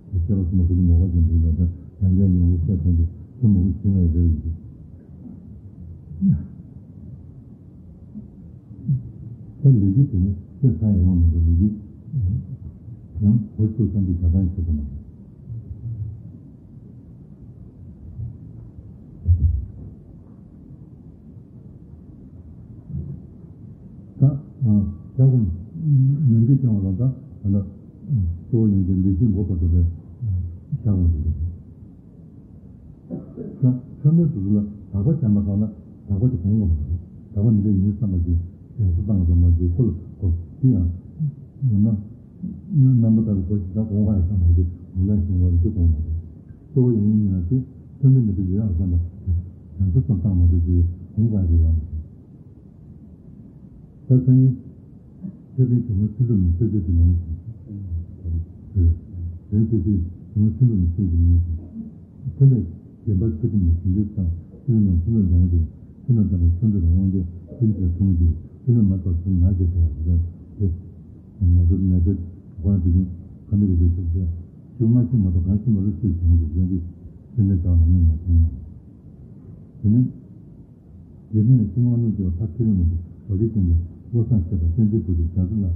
དེ་སྐྱེ་བ་གསུམ་པ་ཀུན་ཏུ་ངོ་བོ་ཅན་འདི་ལ་ད་ཡང་བསྐྱར་ཡོང་བའི་ཤ་ཐམས་ཅད་གསུམ་མང་པོ་ཞིག་ཡོང་བའི་རེ་བ་ཡིན། ད་ལས་རྒྱུ་དེ་ནི་སྐྱེ་ས་ཡང་ཡོང་མི་འདུག་ལས་རྒྱུ་ཡང་འོ་ཚོ་ཙམ་གྱི་ཞག་ཐང་ཞིག་ཏུ་མ་རེད། ད་ཨ་ལྕགས་སྒོམ་ཉམས་རྒྱུ་སྐྱོང་བ་དང་ད་ད་ལྟ་གཙོ་བོ་ཡིན་གྱི་ལས་རྒྱུ་འགོ་བར་འགྲོ་བའི་ལྕགས་སྒོམ་ཞིག་རེད། ད་ཆོས་མེད་དུ་ལ་དག་པ་ཅན་པ་ཚང་ལ་དག་པ་དེ་གོང་དགོས་པ་རེད། དག་པ་འདི་འདྲ་ཡིན་བསམ་པ་ཅིག་ཡོངས་སུ་བཏང་བསམ་པ་ཅིག་ཁོ་ལ་གོ་དེ་ཡང་ཡང་ན་རྣམ་པ་ལྟ་བུ་གོ་ཞིག་ད་གོང་བ་ཡང་བསམ་པ་ཅིག་གོང་ལ་ཞིང་བ་ཡིན་དུ་གོང་མ་རེད། གཙོ་བོ་ཡིན་ཡིན་ན་དེ་ཆོས་མེད་མི་དུ་ཡོད་ཡང་བསམ་པ་ཡོངས་སུ་བཏང་བསམ་པ་ཅིག་གོང་བ་ཡང་ཡོད་ཡང་མ་རེད། ད་སང་ཉིན། ཆོས་ལྡན་གྱི་མོ་ཚུལ་ཁྲིམས་ནི་ཆོས་སྤྱོད་ཀྱི་ལམ་ཞིག་དེ་ཆོས་ཀྱི་མོ་ཚུལ་ཁྲིམས་ནི་ཆོས་ཀྱི་ལམ་ཞིག་ཆོས་ལས་རྒན་པ་ཚུལ་ཁྲིམས་ལ་ཞིབ་འཇུག་དང་ཆོས་ལ་ཆོས་ལ་སྦྱང་ཞིང་ཆོས་ལ་དམ་པ་ཆོས་འདུལ་དང་དབང་རྒྱལ་ཚུལ་གྱི་ཐུང་ཞིང་ཆོས་ལ་མ་དོགས་ཆོས་ང་ཞེས་བྱ་བ་དེ་ང་ཚོ་ནད་པའི་དབང་དུ་ཡོད་ཁ་མི་རིགས་པའི་ཆོས་སེ་ཆོས་ང་ཤི་མ་གཏོགས་གང་ཤི་མ་རུ་ཆོས་བྱུང་གི་ཡོད་འདི་ཆོས་འདི་དག་ལ་མི་ང་མཐོང་ན། དེ་ནི། རྗེ་བཙུན་ནས་ཕྱི་མ་གནོད་སྐྱེལ་བ་ཐབས་མཁས་པའི་མི་དེ་རྡོ་རྗེ་ཅན་དང་བློ་བཟང་ཁྱད་པར་བསྟན་འཛིན་བུ་དེ་རྒྱ་མཚོ་ལ་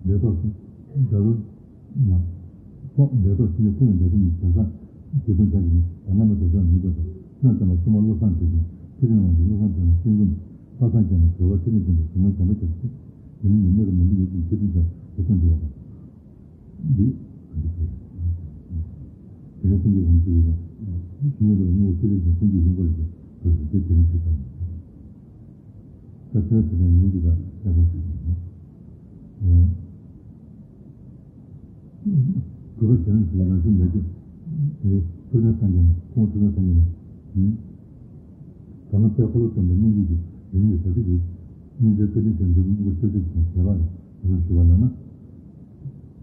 འབྲས་ཐོག་སུ་རྒྱ་མཚོ་ན་ཐོག་འབྲས་ཐོག་ཕྱི་ནས་ཀུན་ནས་འབྲས་ཐོག་ཉིད་བྱེད་ས་རྗེ་བཙུན་བདག་གིས་ནི་བར་ན་མེད་དོ་ཅང་མི་དགོས་དང་སྣ་ཙམ་པ་སྲུང་མ་བློ་བཟང་བྲལ་ཅིང་ཚེ་རིང་བ་ཡི་བློ་བཟང་བྲལ་ན་ཤིང་འཛུམ་པ་སངས་རྒྱས་ན་གྲོལ་བ་ཚེ་རིང་བསྟན་པའི་གཟིགས་མོ་བྱམས་པ་རྒྱ་མཚོ་ཡིན་ནི་ནི་གནས་སྐབས་མི་འདི་ཡོད་ཅིང་ཆོས་ཐུན་ཚར་རྗེ་བཙུན་འདུལ་བ་དང་། འདི་ག་འདི་ཕལ། དེ་ནས་ཀུན་གྱི་འོང་ཚུལ་ལ། ཤིང་ཡོད་དང་སྙིང་པོ་ཆུ་ལས་ཀྱང་ཀུན་གྱི་ལུང་པར་ཀྱང་དུ་ཞིག་ཅེས་དེ་རིང་ཞུས་པ་ཡིན། ད་ཆོས་ཟེར་ནས་མིང་འདི་དག་ལེགས་པར་ཞུས་ཤིང་། གུས་པ་བྱས་ན་དེའི་རང་བཞིན་ལས་ཀྱི། དེའི་ཐུབ་བསྟན་སངས་རྒྱས་ནས་ཁོང་ཐུབ་བསྟན་སངས་རྒྱས་ནས། ད་ནི་དཔལ་འཁོར་ལོ་སྟོན་པའི་སྙན་བརྒྱུད་ཀྱི་རིམ་གྱིས་ཟབ་ཁྲིད་ཀྱི་སྙིང་རྗེ་དཔལ་ལྡན་འབྱུང་གནས་སྙིང་པོ་ཆོས་སྤྱོད་ཀྱི་བྱེ་བྲག་ལ་དེ་ལ་ཞུ་བ་ལ་ན།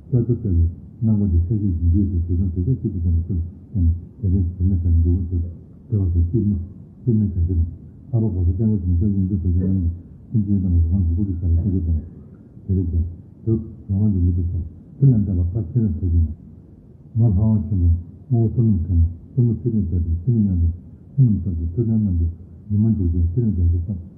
ཤཱཀྱ་བཙལ་བའི་རྣམ་ཀུན་གྱི་ཆ་ཤས་ཀྱི་རྗེས་སུ་བྱེ་བྲག་བྱེ་བྲག་གཅིག་ཏུ་བསྟན་པའི་ཚུལ་བསྟན་ནས་དེ་ལྟར་བྱེ་མའི་བྱ་བའི་འགྲོ་ཀུན་ཏུ་བདེ་བར་གསལ་སྐྱེས་མི་སྐྱེས་མི་བྱ་ཕྱིར་ལྷག་པར་གོ་ས་སྐྱེ་འགོ་བྱུང་ཚུལ་ཡོངས་གྲུབ་བོད་ཀྱི་རྣམ་ཀུན་སེམས་ཅན་དང་སྒོ་གང་གི་སྐུ་དུ་ཤར་བའི་སེང་གེ་དང་། དེ་ལས་ཀྱང་བོད་རང་དབང་གི་ཡུལ་དུ་སོང་ཚུལ་ལ་འདས་པ་ཕར་ཕྱིན་རབ་ཐོས་ཀྱི་ནང་། མ་ལྷ་དབང་ཆེན་པོ་རྔོག་བསོད་ནམས་དྲོན་མོ་བསོད་ནམས་ཚེ་རིང་དཔལ་ལྡན་འཆི་མེད་མཉམ་དུ་ཚེ་རྣམས་ལྟར་གྱི་ཐུབ་བསྟན་རྣམས་ཀྱི་ཉི་མ་འབྲུག་ཅན་ཚེ་རིང་རྒྱ་མཚོ་བསམ།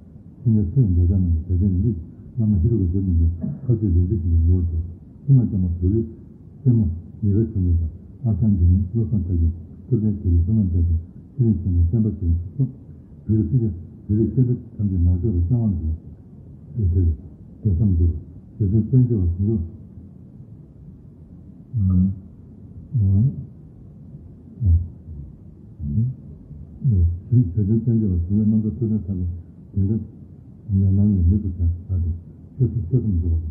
སེམས་ཅན་ཚེ་རིང་འབྲས་དགའ་རྣམས་ཀྱི་དད་ལྡན་ལི་བླ་མ་ཧེ་རུ་ཀ་ཟེར་མི་འདི་ཁ་ཆུ་རིག་འཛིན་ཞིག་ཏུ་ཡོད་ཅིང་སེམས་ལ་བཅངས་པ་བོད་ལུགས་རྩེད་མོ་ཉེས་པའི་དོན་དུ་དང་ཨ་ཞང་འདི་ནི་བློ་བཟང་ཐར་གྱི་ཐུབ་བསྟན་དགེ་ལེགས་བསོད་ནམས་དཔལ་གྱི་ཚེ་རིང་ཆེན་མོ་བསྟན་པ་ཆེན་པོ་སོགས་བོད་རིགས་སྤྱི་བོད་རིགས་སྐད་འདི་ཐམས་ཅད་ནག་ཕྱོགས་ལ་བཤང་བ་འདི་ལ་དེ་དེ་དེ་བསམ་འདུག་དེ་ཚོ་བཙན་བྱོལ་བ་ཞིག་ཡོད། བྱང་ཆུབ་སེམས་དཔའི་ཐུགས་རྗེ་ལ་ཞུགས་པའི་རྣམ་ཐར་ཐོས་གྲོལ་ཐར་པའི་དེང་སྐབས་ནད་མང་ནས་མེད་དུ་བྱ་བ་སྟེ་ཆོས་སུ་ཆོས་སམ་འཛུགས་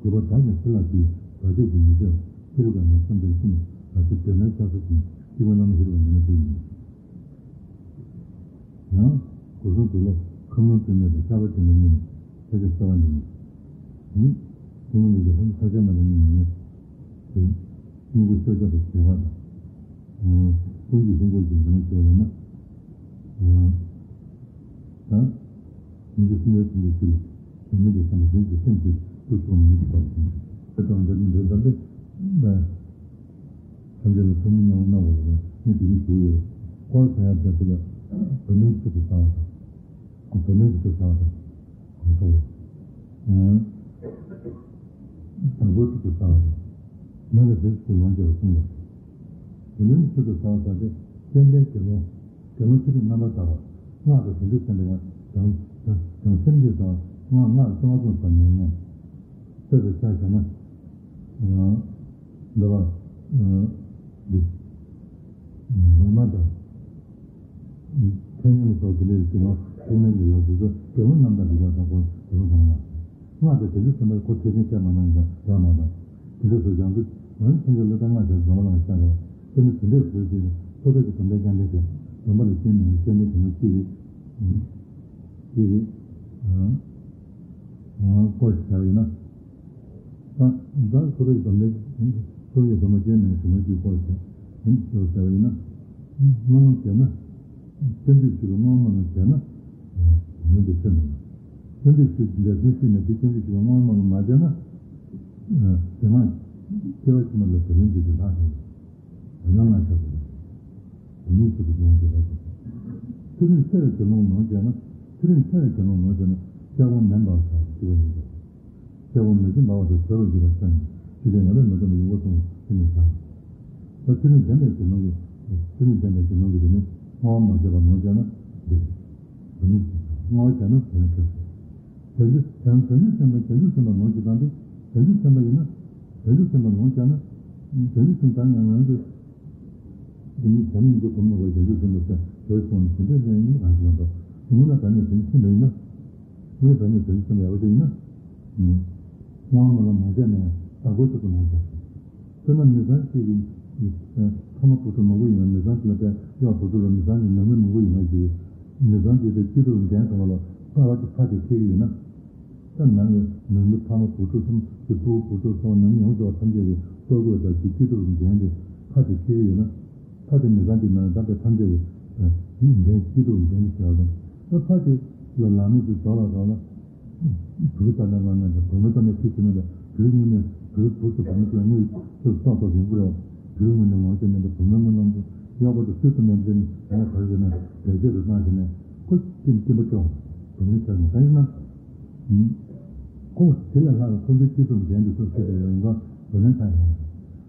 པ་དང་། གུས་པ་བདག་ཀྱང་ཚེ་ལ་ཞུགས་བར་ཆད་ཀྱིས་མི་ཚེ་བ་ཧེ་རུ་ཀ་ནས་བསམ་པའི་ཤིང་ལ་ཞུགས་དེ་ནས་ཆགས་སུ་ཞིང་སྐྱེ་བོ་བླ་མ་ཧེ་རུ་ཀ་ཉི་མ་དུས་ཡིན། ཡང་སྒོ་གསུམ་དུག་ལོག་ཁམས་ལོང་དུ་མེད་པའི་ཤ་བ་ཅན་ལ་གཉིས་ནི་ཕལ་ཆེར་གསལ་བ་འདི་ཉིད། ནི་ཀུན་སློང་ལས་ཀྱི་ཧོ་ས་ཆ་ན་ལ་གཉིས་ནི་ནི་དེ་སྙིང་པོ་ཤོ་ཆ་དང་བྱེ་བ་དང་། ཀུན་གྱི་ཧིང་པོ་ཅན་འདི་མ་ཤོ་ལ་ན། ད་སྙིང་རྗེ་སེམས་དཔའི་ཐུགས་རྗེ་ཆུ་ལ་ཞེན་མེད་ཀྱི་བསམ་པ་ཞེན་གྱི་སེམས་ཀྱི་སྐུ་མཆོག་མི་ཡི་བར་ཞིང་། དེ་དང་འདྲ་འདྲ་འདྲ་འདྲ། ཐམས་ཅད་ལ་ཐུན་མོང་མྱ་ངན་སྣང་བ་ལ་ནི་དེ་ཉིད་ཞུགས་ཡོད། དཀོར་ཟ་ཡ་དེ་ཚོ་ལ་བུད་མེད་ཚུལ་དུ་ཟ་བ་དང་། བུད་མེད་ཚུལ་དུ་ཟ་བ་དང་། གང་ཐོག་རེད། དང་པོའི་ཚུལ་དུ་ཟ་བ་དང་། ནང་གི་ཟས་སུ་ལོངས་སྤྱོད་པ་གསུམ་ཡོད། བུད་མེད་ཚུལ་དུ་ཟ་བ་ཟ་སྟེ་སྐལ་ལྡན་དགེ་སློང་། དགེ་སློང་ཆོས་སྐྱོང་རྣམ་པར་དག་པ། སྔགས་དང་བྱང་ཆུབ་སེམས་དཔའ་ཡང་བྱང་བྱང་སེམས་ཀྱིས་ཟ་བ། སྔགས་སྔགས་བཅོ་ལྔ་ཙམ་ཟ་མི་ཉན། དཔེར་དུ་ཆ་བཞག་ན། འདི་བ། འདི། མ་མ་དང་། ཐལ་རྙེད་སོགས་དེ་འདྲའི་དེ་མ་ཐལ་རྙེད་ལ་ཡོད་དུས་སུ་དགེ་སློང་རྣམ་དག་རིག་པ་དང་ཁོ་དགེ་སློང་དང་ལ། སྔགས་དང་བྱང་ཆུབ་སེམས་དཔའི་ཁོ་ཐེག་ཆེན་སྐྱབས་མ་གནང་ཡང་འདྲ་མ་དང་། དེ་འདྲ་སོགས་ཀྱང་དུ་འོན་ཐམས་ཅད་བློ་ལྟར་སྔགས་བྱས་འཛོམས་པ་ལ་ཤར་རོ། དེ་ནི་དེ་འདྲའི་བཟོས་ཀྱི་ཐོག་ཐོག་གི་འཛོམས་པའི་རྐྱང་རྐྱང་དེ་འཛོམས་པ་ལ་བརྟེན་ནས་སྐྱོན་ནི་དེ་ནི་ཅི་ཡིས། ཅི་ཡིས། སྐོར་ཞིག་བྱ་བ་ཡིན་ན། ད་ད་སོ་སོ་ཡི་འཛོམས་པའི་སོ་སོ་ཡི་འཛོམས་པ་སྐྱོན་ནས་དེ་ནི་ཅི་སྐོར་བྱས་ཡིན་ཞེས་བྱ་བ་ཡིན་ན། སྨོན་ལམ་བྱས་ན། སྐྱབས་འཇུག་ཞུས་པའི་བསྔོ་བ་སྨོན་ལམ་བྱས་ན། དེ་ནི་དེ་ཚེ་མེད་ན། སྐྱབས་འཇུག་ཞུས་འདས་དོན་ཤེས་ནས་དེ་སྐྱབས་འཇུག་ཞུས་པའི་བསྔོ་བ་སྨོན་ལམ་མ་བྱས་ན། དེ་སྔ་སྐྱེ་བ་ཕྱི་མ་ལ་དེ་ལན་འདི་དེ་ལྷག་ཞིང་། དེ་ན་ང་ཤ་དགོས། དེ་ནི་ཚུལ་དུ་ལོངས་སྤྱོད་པ་ཞིག་ཚེ་རིང་ཆེ་བའི་དགེ་སློང་ལོངས་སྤྱད་ན། ཚེ་རིང་ཆེ་བའི་དགེ་སློང་ལོངས་སྤྱད་ན་ཤ་སྒོང་མེན་པར་ཟ་བ་ཞིག་པ་ཡིན་ཀྱང་། གསལ་པོ་མེད་ཅིང་འབར་བ་དང་བྲལ་བར་འགྱུར་བ་ཤར་ནས་ཆོས་ཅན་ཡང་དག་མི་སྟོང་པའི་ཡིད་འོང་གསུམ་ལ་ཕྱི་ནས་ཤར། ད་ཚུལ་ཁྲིམས་ལྡན་པའི་དགེ་སློང་གིས་ཚུལ་ཁྲིམས་ལྡན་པའི་དགེ་སློང་གིས་དེ་ནི་བསྔོ་བ་མ་བྱས་པར་ལོངས་སྤྱད་ན་འདི་རེད། དེ་ནི་བསྔོ་བ་བྱས་ན་དེ་ནི་འཕྲོད་པས། བྱང་ཆུབ་བྱང་བྱང་ཆུབ་སེམས་དཔའ་བྱང་ཆུབ་སེམས་དཔའ་ལོངས་སྤྱོད་སྟངས་དེ། བྱང་ཆུབ་སེམས་དཔའ་ཡིན་ན། བྱང་ཆུབ་སེམས་དཔའ་ལོངས་སྤྱད་ན། བྱང་ཆུབ་སེམས་དཔའ་ཡང་ང་ཚོས། འདི་ནི་བྱམས་སྙིང་རྗེ་སྒོམ་ནུས་པ་བྱང་ཆུབ་སེམས་དཔའ་ཞེས་གསུངས་ནས་དེ་འདྲའི་གནས་ཡིན་གང་ཞིག་ལ་འགྲོ། དངོས་གནས་བྱམས་སྙིང་རྗེ་སེམས་དཔའ་ཡིན་ན། དངོས་གནས་བྱམས་སྙིང་རྗེ་སེམས་དཔའ་ཡག་པོ་ཅིག་ཡིན་ན། བསྔོ་བ་སྨོན་ལམ་མ་བྱས་ནས་བདག་པོའི་ཚུལ་དུ་ལོངས་སྤྱད། དཔེར་ན་མི་ཚང་གཅིག་གིས་ཕ་མ་བུ་ཕྲུག་མང་པོ་ཡོད་ན། མི་ཚང་གཅིག་ལ་དཔེ་གཡོག་བུ་ཕྲུག་ལ་མི་ཚང་གི་ནང་མི་མང་པོ་ཡོད་ན་ཞིག་མི་ཚང་དེ་དེ་སྐྱིད་སྡུག་འགན་གང་ལ་པ་ཕ་དེ་འཁྱེར་གྱི་ཡོད་ན། ད་ནང་གི་ནང་མི་ཕ་མ་བུ་ཕྲུག་ཐམས་ཅད་བུ་བུ་ཕྲུག་སོགས་ནང་མི་ཡོངས་རྫོགས་ཐམས་ཅད་ཀྱི་ལྟོ་གོས་དང་ཅིག་སྐྱིད་སྡུག་འགན་དེ་ཕ་དེ་འཁྱེར་གྱི་ཡོད་ན། ཕ་དེ་མི་ཚང་དེ་ནང་ད་དེ་ཐམས་ཅད་ཀྱི་འགན་སྐྱིད་སྡུག་འགན་དེ་འཁྱེར་བ་དང་། ད་ཕ་དེ་ལ་ལག་མི་དེ་རྫོགས་ལ་རོགས་ལ། བུ་ལྟ་ན་བླ་མེད་དང་བུ་མོ་ལྟ་ན་ཁྱི་ཟེར་ན། ད་བུའི་ངོས་ནས་བུའི་བུ་དང་བུ་མོ་ལ་དངུལ་ཚུར་ཏོག་ཏོག་ཡོང་གི་རེད། བུའི་ངོས་ནས་ངོ་ཤེས་མེད་ན་བུ་མོའི་ངོས་ནས་གཡོག་པོ་དང་སུས་ཙམ་མེད་པ་དེ་ནི་ང་ག་རེ་ཟེར་ན་བེད་སྤྱོད་རུ་བཏང་བྱས་ནས་ཁོ་སྐྱིད་སྐྱིད་པོ་སྐྱོ། བུ་མོའི་ཚབ་ནས་གང་ཡིན་ན། ཁོ་དེ་ལས་ལྷག་ལ་ཁོ་ཚོའི་སྐྱིད་སྡུག་འགན་དུ་ཐུག་ཟེར་བའི་ཡོང་འབབ་བུ་མོའི་ཚབ་ཡོང་།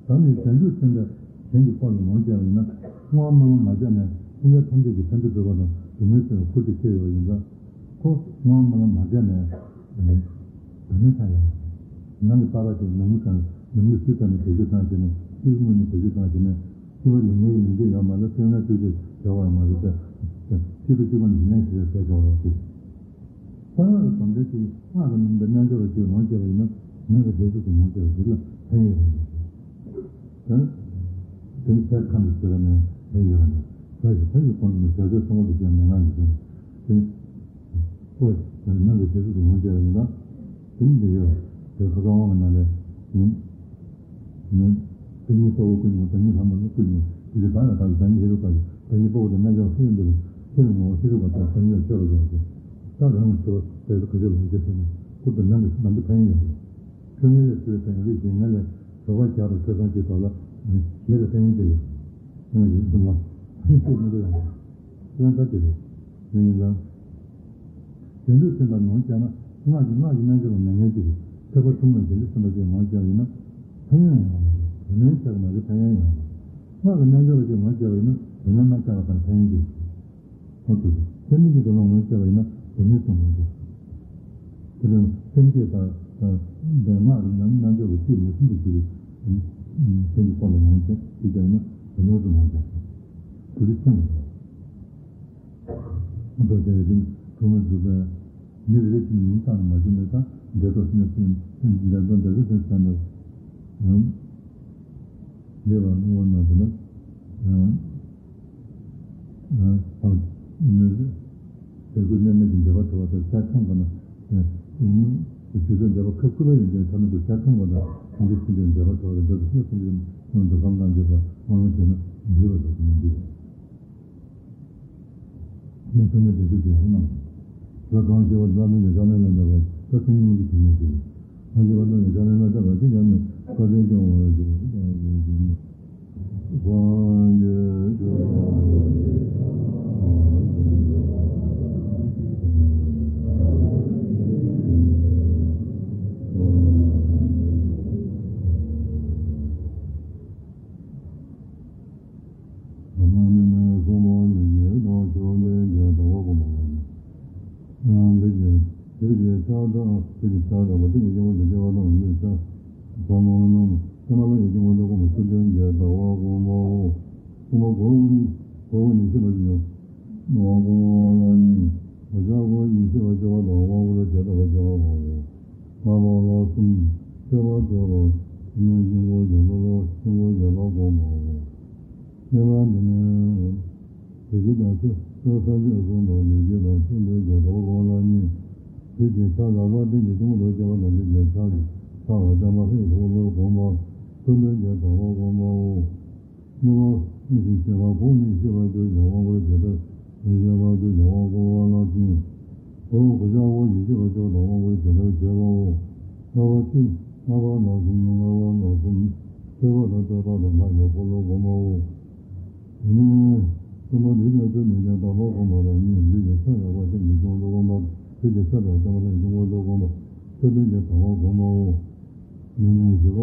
ད་ནི་བྱང་ཆུབ་སེམས་དཔའ་གཞན་གྱི་ཕོགས་ལ་ལོངས་སྤྱད་པ་ཡིན་ན། བསྔོ་བ་སྨོན་ལམ་མ་བྱས་ནས་སེམས་ཅན་ཐམས་ཅད་ཀྱི་ཕན་བདེ་སྒྲུབ་པ་དང་སྡུག་བསྔལ་སེལ་བའི་ཁུར་དེ་ཆེ་ཡོད་པ་ཡིན་ཙང་། ཁོ་བསྔོ་བ་སྨོན་ལམ་མ་བྱས་ནས་བུད་མེད་ཆགས་ཡོང་། ནང་གི་པ་ཕ་དེ་ནང་མི་གང་ནང་མི་སུས་ཙམ་ནས་བེད་སྤྱོད་བཏང་བྱས་ནས་སྐྱིད་སྡུག་ནས་བེད་སྤྱོད་བཏང་བྱས་ནས་སྐྱིད་པ་ལུས་ངན་གྱི་ལུས་འབྱེད་ཡོད་མ་ལ་སེམས་ངན་སྤྲོས་བཅས་བྱ་བ་ཡང་མ་རེད་ཟེར། སྐྱིད་སྡུག་གཅིག་པ་ནས་ལེན་ཞེས་ཟེར་ཆོག་རོགས་ཞེས། ད་སྒོམ་བཟླས་ཀྱིས་སྔགས་ཀྱི་རྣམ་པར་རྣལ་འབྱོར་བ་ཅིག་ལོངས་སྤྱད་པ་ཡིན་ན། ནང་གི་བདེ་སྡུག་ཏུ་ལོངས་སྤྱད་པ་ཞིག་ལ་ཕན་ཡོན་ཡོད་པ་ཡིན། ད་དེ་ནི་ཚེ་ཁམས་སུ་བྱེད་པ་ནས་ཕན་ཡོད་པ་ནི། ད་ཞིག་ད་ཡི་གོང་དུ་བྱ་བྱེད་ཚང་མ་དུ་བྱས་མན་ངག་ཡིན་ཟེར། དེ་ཨོ་ནང་གི་བདེ་སྡུག་ཏུ་ལོངས་སྤྱད་པ་ཡིན་ན། དེ་ནི་འདི་ཡོད་དེ་ཁ་སང་དབང་གི་ནང་ལས་ནི། ནི། བདག་ཉིད་ལྟ་བུ་ཀུན་ཉོན། བདག་ཉིད་ལྷག་མ་ནི་ཀུན་ཉོན། དེ་ཚེ་བདག་ལ་བདག་བདག་ཉིད་ཧེ་རུ་ཀ་ཡི། བདག་ཉིད་ལྟ་བུ་དང་རྣལ་འབྱོར་ལྷུན་གྱིས་འདུས་པའི་ཕྱིར་ངོ་བོ་ཧེ་རུ་ཀ་དང་བདག་ཉིད་ལ་མཆོད་པར་བྱ་སྟེ། ད་རང་གི་མཆོད་པ་དེ་ཚོ་ག་ཚོད་ལ་མཆོད་ཟེར་ན་ཁུར་དུ་ནང་གི་ནང་དུ་ཕན་ཡོན་ཡོད་རེད། ཕྲུ་གུ་ལས་ཆེ་བའི་ཕན་ཡོན་རེད་ཅེས་ང་ལས་གྲོད་ཁོག་རྒྱགས་པའི་ཁེ་བཟང་གཅིག་ཐོག་ལ་གཞན་ལ་ཕན་ཡོན་དེ་ཡོད། ང་ཡིན་གསུམ་ལ་ཕན་ཡོན་མི་འདུག་ཡང་། དོན་དག་དེ་རེད། དེ་ཡིན་ཙང་། བྱང་ཆུབ་སེམས་དཔའ་ལོངས་སྤྱད་ན། སྔགས་ཀྱི་སྔགས་ཀྱི་རྣལ་འབྱོར་པ་མི་ངན་གྱིས། ཐེག་པ་ཆུང་ངུའི་བྱང་ཆུབ་སེམས་དཔའ་ཅིག་ལོངས་སྤྱད་པ་ཡིན་ན། ཕན་ཡོན་ཡང་ཡོད་མ་རེད། བུད་མེད་ཆགས་མ་རེད། ཕན་ཡོན་ཡང་ཡོད། སྔགས་ཀྱི་རྣལ་འབྱོར་པ་ཅིག་ལོངས་སྤྱད་པ་ཡིན་ན། བུད་མེད་མ་ཆགས་པ་དང་ཕན་ཡོན་གྱི། ཨོ་ཏུ། སེམས་ཅན་གྱི་དགེ་སློང་ལོངས་སྤྱད་པ་ཡིན་ན། བུད་མེད་གསུམ་ལོངས་སྤྱད། དེ་ལས་སེམས་བསྐྱེད་དང་། དང་། སྔགས་ཀྱི་རྣལ་འབྱོར་པ་ཅིག་མི་མཐུན་པ་ཅིག་གིས། སེམས་ཀྱི་འཁོར་ལ་ལོངས་སྤྱད་ཅིག་ཡིན་ན། བུད་མེད་གསུམ་ལོངས་སྤྱད། དེ་ལས་ཁྱད་མི་འདུག་མདོ་རྒྱ་ཡི་སྟེང་ཐུགས་སྨོན་འཇུག་པའི་མི་རེ་རེ་བཞིན་མིང་བཏགས་ནས་མ་བྱུང་མེད་ཙང་འབྲས་རྟོག་སེམས་ཅན་སེམས་འབྲས་རྟོག་འབྲས་རྟོག་སེམས་ཅན་དུ་འདས་པ་དངོས་པོ་ན་དུ་ན། ཨ་ཨ་ཨ་ནི་དེར་ཀུན་གནས་མེད་ཀྱི་འབྲེལ་པ་གྲོལ་བ་དང་ཆ་ཚང་པ་ན། ཨ་ཨ་ཞུ་ཚོད་འབྲེལ་པ་ཁབ་སྐུད་པ་ཡིན་ཀྱང་ཐ་མ་དུ་ཆ་ཚང་པ་དང་འདི་ཕྱིན་ཅི་འབྲེལ་པ་གྲོལ་བ་དང་འབྲེལ་པ་སེམས་ཅན་ཡོངས་སུ་གང་དང་འབྱེད་པ་སྨོན་ལམ་བྱས་ན་འགྲིག་པ་ལ་དུ་མི་འགྲིག་པ། ངས་ཐུགས་སྨོན་འདི་ཚོ་དེ་ཡང་གནང་། ལ་གང་ཞེས་པ་ལ་ནི་ཡ་ག་ལ་ལ་ལ་ལ་ད་སེམས་ཉིད་ཀྱི་དེ་ན་ཞེས། ཨ་ཞེས་པ་ལ་ཡ་ག་ལ་ལ་ད་ར་ཅི་ཡང་ནི་བཀའ་དྲིན་སྐྱོང་བ་ཞེས། སངས་རྒྱས་ཐ་མ་ནི་ནི་གསུམ་པོ་ལས་ཀྱི་དང་ཆོས་ལས་ཀྱི་དང་བ་གོ་མ་ལ་ཡིན། ཡང་འདི་ཀྱི་འདིར་གྱི་ཆགས་སྒྲ་འདི་ཀྱི་ཆགས་སྒྲ་མ་བདེ་ཡི་སྐྱེ་བོ་འདི་སྐྱེ་བ་དང་འདི་ཆགས་ས་མ་ནམ་ས་མ་ལ་ཡི་སྐྱེ་བོ་འདི་གོ་མ་ཆོས་ལྡན་གྱི་དང་བ་གོ་མའོ། གསུམ་པོ་གོ་བོ་ནི་གོ་བོ་ནི་ཤེས་པ་ཡོད། ནོ་གོ་ལ་ནི་གོ་ཆ་གོ་ཡི་ཤེས་པ་སྐྱེ་བ་དང་བ་གོ་ལ་བྱེད་པ་སྐྱེ་བ་མའོ། ལྔ་པ་ལ་གསུམ། ཆོས་པ་ཆོས་པ། ཆོས་ཉིད་སྙིང་པོ་ཡོད་ལ་ལོ་སྙིང་པོ་ཡོད་ལ་གོ་མའོ། ལྔ་པ་འདི་ནི། ལུས་ཀྱི་དང་ཆོས་ཆོས་ས་བཅད་གསུམ་དང་ལུས་ཀྱི་དང་ཆོས་ལས་ཀྱི་དང་བ་གོ་ལ་གཉིས། ལུས་ཀྱི་ཆ་ལག་པ་སྟེང་གི་སྙིང་པོ་ལ་སྐྱེ་བ་དང་ལུས་ཀྱི་ཆ་ཆགས་པ་ལྟ་བ་ལྷའི་འཁོར་ལོ་གོ་མ། ཆོས་ལྡན་གྱི་དང་བ་གོ་མའོ། གཉིས་པ་ནི་ཤེས་པ་གོ་ནི་ཤེས་པ་ཆོས་ཀྱི་དབང་པོར་བྱེད་པའི་ཤེས་པ་ཆོས་ཀྱི་དབང་གོ་བ་ལ་བརྟེན། གོ་གོ་ཆ་གོ་ཡི་ཤེས་པ་ཆོས་དང་དབང་པོར་བྱེད་པའི་བྱེད་པའོ། ལྔ་པ་སྟེ་ལྔ་པ་ལ་གསུམ་ལྔ་པ་ལ་གསུམ། ཆོས་པ་ལ་ཆོས་པ་དང་ལྷ་ཡི་འཁོར་ལོ་གོ་མའོ། དེ་ནས་གསུམ་པ་ལུས་དང་ཆོས་མེད་ཀྱང་དང་པོ་གོ་མ་ལ་གཉིས། ལུས་ཀྱི་ཆ་ལག་པ་སྟེང་གི་སྙིང་པོ་གོ་མ། ཆོས་ཀྱི་ཆ་དང་ལྟ་བ་ལ་སྙིང་པོ་གོ་མ། ས་བོན་གྱི་དང་བ་བསྒོམ་པའོ། ནི་ནི་བཞི་པ།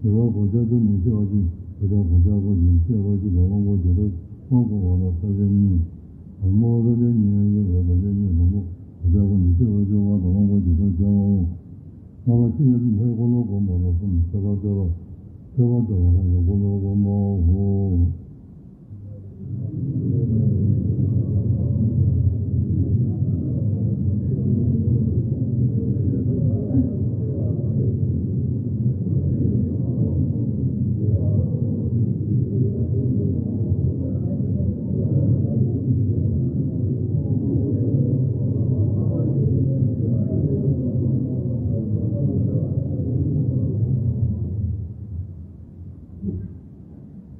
བཞི་པ་གོ་ཆ་ཆུ་ནི་ཤེས་པ་ཅན། གོ་ཆ་གོ་ཆ་གོ་ཞིང་ཤེས་པ་ཅན་དང་དབང་པོ་བརྒྱད་དང་དབང་པོ་བ་ལ་ས་བཅད་གཉིས། དང་པོ་ས་བཅད་གཉིས་ཡང་ཡོད་པའི་ས་བཅད་གཉིས་དང་པོ་གོ་ཆ་གོ་ནི་ཤེས་པ་ཅན་དབང་དང་དབང་པོ་བརྒྱད་དང་བཅས་པའོ། ལྔ་པ་ཆུ་ཡི་ལྷའི་འཁོར་ལོ་བསྒོམ་པ་ལ་གསུམ། ཤེས་པ་སྤྲོས་པ། སྤྲོས་པ་སྤྲོས་པ་ལྷ་ཡི་འཁོར་ལོ་བསྒོམ་པའོ།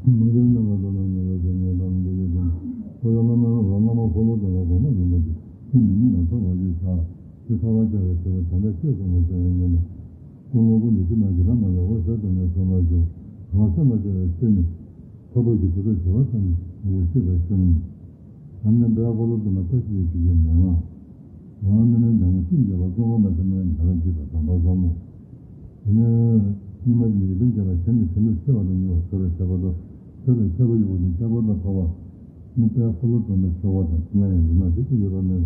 མ་གྱུར་ནམ་མཁའ་ལྟར་ཉམས་པའི་ཞི་གནས་དང་འདུ་ཤེས་དང་། ཁོ་ཡང་བླ་མ་རྣམས་ལ་བླ་མ་འཁོར་ལོ་ལྟ་བུ་གོང་མ་རིན་པོ་ཆེ་ཆོས་མི་ཉིད་ལ་ཐོབ་པར་ཤོག། ཞེས་ཐོབ་པར་བྱ་བའི་ཆེད་དུ་དམ་པའི་ཆོས་གསུང་དུ་བྱ་བའི་ཉེ་བའི་སྐུ་ངོ་བོ་འདི་ཕྱི་ནང་གི་རང་ལ་འོད་གསལ་དུ་ནས་གསལ་བར་ཞུ། གང་གསན་པར་བྱ་བའི་ཆོས་ནི། ཐོབ་པར་གྱི་དུས་སུ་བྱ་བ་ཙམ་ངོ་ཤེས་པར་ཤོག། ཨ་ནི་དཔལ་འཁོར་ལོ་བསྡུ་ན་བཀྲ་ཤིས་ཀྱི་ཆུ་རྒྱུན་མན་ངག་ཨ་ནི་ནི་ལྗང་གུ་གཅིག་བརྒྱབ་པ་ཀུན་དགའ་མ་ཚད་མའི་ཉ་རོ་གཅིག་པ་དམ་པ་བཟང་མོ། དེ་ནས་སྙིགས་མ་ཡི་དམ་བརྒྱད་པ་གཞན་གྱི་དོན་དུ་སྐྱེ་བ་དང་མྱུར་བ་བཟོད་པའི་ཁྱད་པར་དང་། བཟོད་པའི་ཁྱད་པར་ཡོད་པ་དང་ཁྱད་པར་དང་བྲལ་བ། ནི་དཔལ་འཁོར་ལོ་སྡོམ་པའི་ཆོ་ག་དང་ཕྲིན་ལས་ཡང་འདི་ན་གཅིག་ཏུ་ཡོད་པ་མེད།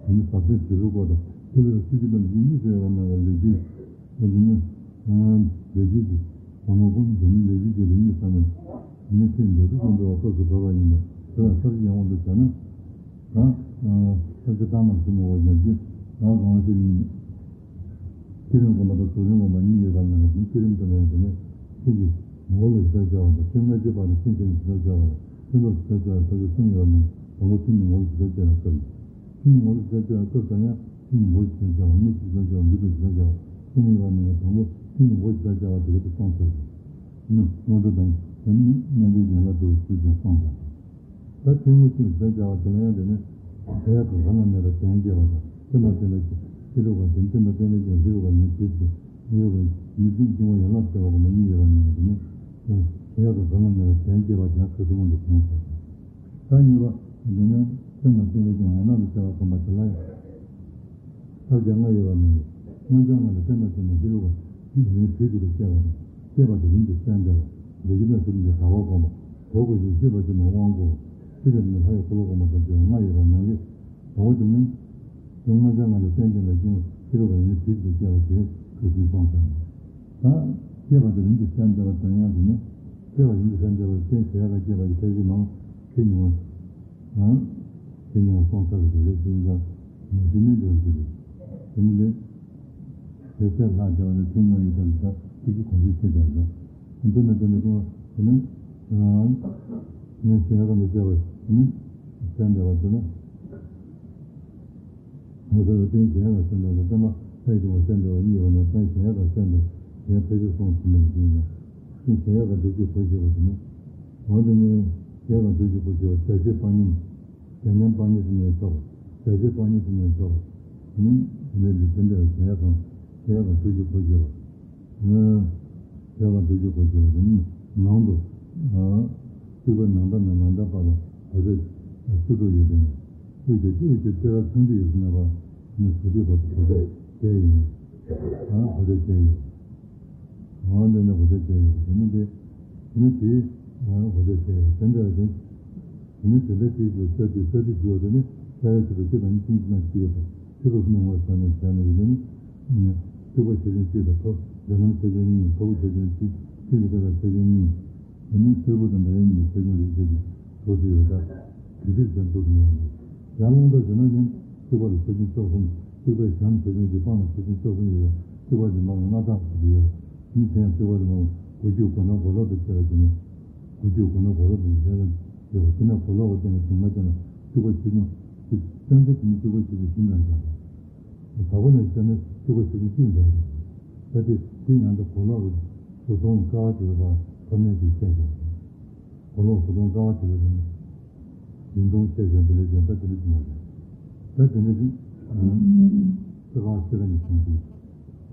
དེ་ནི་ཟབ་ཆོས་དྲིལ་བུའི་སྐོར་དང་ཐུབ་པའི་སྲིད་ཞི་དང་རྗེ་གཉིས་སུ་ཡོད་པ་མེད་པ་ལེགས་བཅོས། འདི་ནི་ལེགས་བཅོས་ཀྱི་ཟབ་མོ་ཀུན་འདི་ནི་ལེགས་བཅོས་ཀྱི་ལེགས་ཉིད་ཟབ་མོ། འདི་ནི་ཚིག་མདོར་བསྡུས་ཀུན་འདུལ་བ་སྐབས་སུ་བབ་པ་ཡིན་པས་དེ་ལ་ས་བཅད་ཡང་དབང་དུ་བྱས་ན། ད་ས་བཅད་ལྟར་མ་ཟིན་པ་བ་ཡང་ཅི་ད་གང་ཟེར་ཡིན། བསྐྱེད་རིམ་སྒོམ་པ་དང་རྫོགས་རིམ་སྒོམ་པ་གཉིས་ཡོད་པ་ནང་ནས་བསྐྱེད་རིམ་དུ་ལེན་དེ་ནས་ཆོས་ཀྱི་ངོ་བོ་ལ་ཞིབ་ཕྲ་སྦྱར་བ་དང་ཐུན་མངོན་གཅོད་པ་ལ་ཐུན་ཆད་ནས་ཞིབ་ཕྲ་སྦྱར་བ་དང་ཐུན་ཐོབ་ཞིབ་ཕྲ་སྦྱར་བའི་ས་བཅད་གསུམ་ཡོད་པ་ནས་དང་པོ་ཐུན་གྱི་ངོ་བོ་ཞིབ་ཕྲ་སྦྱར་བའི་སྐབས་ཡིན། ཐུན་གྱི་ངོ་བོ་ཞིབ་ཕྲ་སྦྱར་བའི་སྐབས་སུ་ཡང་ཐུན་གྱི་ངོ་བོ་ཞིབ་ཕྲ་སྦྱར་བ་དངོས་ཀྱི་ཞིབ་ཕྲ་སྦྱར་བ་འདུས་པའི་ཞིབ་ཕྲ་སྦྱར་བ་ལུས་པའི་ཞིབ་ཕྲ་སྦྱར་བ་གསུམ་ཡོད་པ་ནས་དང་པོ་ཐུན་གྱི་ངོ་བོ་ཞིབ་ཕྲ་སྦྱར་བ་དེ་ག་དེ་སོང་ཚར་ཞིང་། ནི་སྔོན་འགྲོ་དང་དེ་ནི་རྣམ་པའི་ཡན་ལག་ཏུ་སུ་ཀྱང་སོང་ཚར་ཞིང་། ད་ཐུན་གྱི་ངོ་བོ་ཞིབ་ཕྲ་སྦྱར་བ་དེ་ལ་ཡང་དེ་ནི། དེ་ཡང་གང་ག་ན་མེད་པར་དོན་སྐྱེ་བ་དང་བསྟན་པ་བསྟན་པའི་ཕྱིར་རོ་ག་དོན་བསྟན་པ་བསྟན་པའི་ཕྱིར་ཧི་རུ་ག་ནི་ཆོས་ཀྱི་ཧི་རུ་ག་ནི་ཀུན་འབྱུང་བ་ཡན་ལག་བྱ་བ་གོང་མ་གཉིས་ཡོད་པ་ནང་དུ་ནི། དེ་ཡང་གང་ག་ན་མེད་པར་དོན་སྐྱེ་བ་དེ་ཡང་ཁ་སུ་མང་དུ་གོང་ས། ད་གཉིས་པ། དེ་ནི་བསྟན་པ་བསྟན་པའི་ཀྱང་ཡན་ལག་ཏུ་བྱ་བ་གོམས་པ་དེ་ལ་ཡང་། ས་བཅད་ལྔ་ཡོད་པ་མིན་ཏེ། སྔོན་བྱས་ལྔ་ལས་བསྟན་པ་བསྟན་པའི་ཕྱིར་རོ་ག་ནི་དུས་གཅིག་ཏུ་སྐྱེ་བ་དང་སྐྱེས་པ་དེ་རིམ་གྱིས་གསལ་འདེབས་པ། འདོད་ཀྱི་རྣམ་ཤེས་རིམ་གྱིས་དག་པ་བསྒོམ་པ། གོ་དགོས་ཤིང་ཤེས་པ་ཅན་དུ་དབང་བསྐུར་བ། ཆོས་ཀྱི་རིམ་ལྷ་ཡི་འཁོར་ལོ་བསྒོམ་པ་དང་བཅས་པ་ལྔ་ཡོད་པ་མིན་ཏེ། དང་པོ་དེ་ནི། དེ་སྔོན་བྱས་ལྔ་ལས་བསྟན་པ་བསྟན་པའི་ཕྱིར་རོ་ག་ནི་དུས་གཅིག་ཏུ་སྐྱེ་བ་དེ་ག་ཅིག་སོང་ཙང་། ད་སྐྱེས་པ་དེ་རིམ་གྱིས་གསལ་འདེབས་པ་དང་ཡང་དེ་ནི། སྐྱེས་པ་རིམ་གྱིས་གསལ་འདེབས་པ་རྟེན་བྱེད་ཡག་ག་སྐྱེས་པ་ཡི་ཕལ་ཆེར་མང་ཁེ་ཉུང་བ། ཨ། ཁེ་ཉུང་བ་སོང་ཚར་བའི་རེ་ཞིག་ལ་མ་ཤི་ནས་འགྲོ་གི་རེད། དེ་ནི་དེ་ཚེ་ལྷག་བྱ་བ་ནི་ཁེ་ཉུང་ཡོད་དམ་ད་ཅིག་གི་གོང་ཞིག་ཆེ་བྱ་བ་དང་། དེ་ནི་དེ་ནི་ཀྱང་དེ་ནི་ཨ་ནི་བྱེད་ཡག་ག་མི་བྱ་བ་དེ་ནི་གསལ་འདེབས་པ་དེ་ནི། ང་ཚོ་ལ་རྟེན་གཞན་ལ་སེམས་དང་ལ་བསྟན་པ་ལྷའི་སྐྱེ་བ་སེམས་འདྲ་བ་གཉིས་ཡོད་པ་ན་རྟེན་གཞན་ལ་སེམས་དང་གཞན་ཕལ་ཆེར་སོང་ཟིན་པའི་རྒྱུ་ཡིན་ལ། རྟེན་གཞན་ལ་འདུ་བྱེད་གོ་ཤེས་པ་དེ་ནི། འོན་ཏེ་ནི་གཞན་ལ་འདུ་བྱེད་གོ་ཤེས་པ་བྱ་བྱེད་སྤང་གཉེན། བྱ་གཉེན་སྤང་གཉེན་དེ་ནི་ཆོག་པ། བྱ་བྱེད་སྤང་གཉེན་དེ་ནི་ཆོག་པ། དེ་ནི་དེ་འདྲ་ལས་དེ་འདྲ་བའི་གཞན་དང་གཞན་ལ་འདུ་བྱེད་གོ་ཤེས་པ། ཨ། བྱ་བ་འདུ་བྱེད་གོ་ཤེས་པ་དེ་ནི་ནང་དུ། ཨ། སྲིད་པ་ནང་ལྟར་ནས་ནང་ལྟར་བར་ལ་གོ་ཆ་བཅུ་དྲུག་ཡོད་པས་ནས། དབུས་ཀྱི་དབུས་ཀྱི་ལྟེ་བ་ཚངས་ཐིག་ཡོད་ཟེར་ན་བ་ནི་ཟུར་ཐིག་བར་དུ་གོ་ཆ་བརྒྱད་ཡོད་པས། ཨ། གོ་ཆ་བརྒྱད་ཡོད། འོ་འདི་ནི་གོ་ཆ་བརྒྱད་ཡོད་པ་དེ་ནི་དེ། དེ་ནི་དེའི་གོ་ཆ་བརྒྱད་ཡོད་དེ་འདྲ་དེ། དེ་ནི་དེ་འདྲ་དེའི་གོ་ཆ་དེ་ས་དེ་ཞུ་བ་དེ་ནི་ས་ཡ་ཆེ་བ་སྤྱི་དང་ནི་ཅུང་ཙམ་ན་གཅིག་ཡོད་པ། ཆུ་ལུགས་སུ་ནི་ངོ་ས་ནས་བྱ་ནས་ཡོད་ནི། སྟུག་པ་ཆེ་ཆུང་གཅིག་དང་ཐོ། འཇམ་ལམ་ཆེ་ཆུང་གཉིས། མཐོ་པོ་ཆེ་ཆུང་གཅིག། ཆུ་ཡི་ཀ་ལ་ཆེ་ཆུང་གཉིས། དེ་ནི་སེར་པོ་དང་འདྲ་ཡང་གཉིས་ཆེ་ཆུང་རེ་ཆེ་ཆུང་དྲུག་ཅིག་ཡོད་ད། དེ་དུས་ཀྱང་དྲུག་ཏུ་ཡོད་རེད། ཡང་གླང་དར་བྱས་ན་ནི་སྟུག་པ་ལ་ཆེ་ཆུང་བཅུ་གསུམ། སྟུག་པའི་ཞྭ་མོ་ཆེ་ཆུང་གཅིག། སྤང་ལ་ཆེ་ཆུང་བཅུ་གསུམ་ཡོད་རེད། སྟུག་པ་དེ་མང་ལྔ་སྟག་ཏུ་ཡོད་རེད། ནི་དེ་ཡང་སྟུག་པ་དེ་མང་དགུ་བཅུ་གོ་ན་གོ་ལོག་ཏུ་ཆེ་བ་དེ་ནི། དགུ་བཅུ་གོ་ན་གོ་ལོག་ཏུ་ཡོད་རེད། ཡོད་པ་དེ་ནས་གོ་ལོག་གི་སྟེང་གི་དུང་མ་དེ་ལ་སྟུག་པ་ཆེ་ཆུང་གཅིག། སྟོན་ཆ་དེ་ནི་སྟུག་པ་ཆེ་ཆུང་བཞི་ལ་བཞག་རེད། དག་པ་ནས་བཤད་ན་སྤྱི་བོ་ཆེ་ཆུང་གཅིག་འདྲ་ཡོད། ད་དེ་དེ་ཡང་ད་གོ་ལོག་གི་ཟུར་མཐོང་དཀའ་བ་དེ་ལ་ཕར་ཕབ་ནས་ཀྱི་བཤད་ཀྱང་། གོ་ལོག་ཟུར་མཐོང་དཀའ་བ་དེ་ལ་རིང་རིང་མཐོང་བཤད་ཀྱང་དེ་ལས་ཀྱང་ད་དེ་འདྲ་ཞིག་མ་རེད། ད་དེ་འདྲ་ཞིག་ཚེ་གང་ཤེས་ར་ནས་བྱུང་ཞིང་།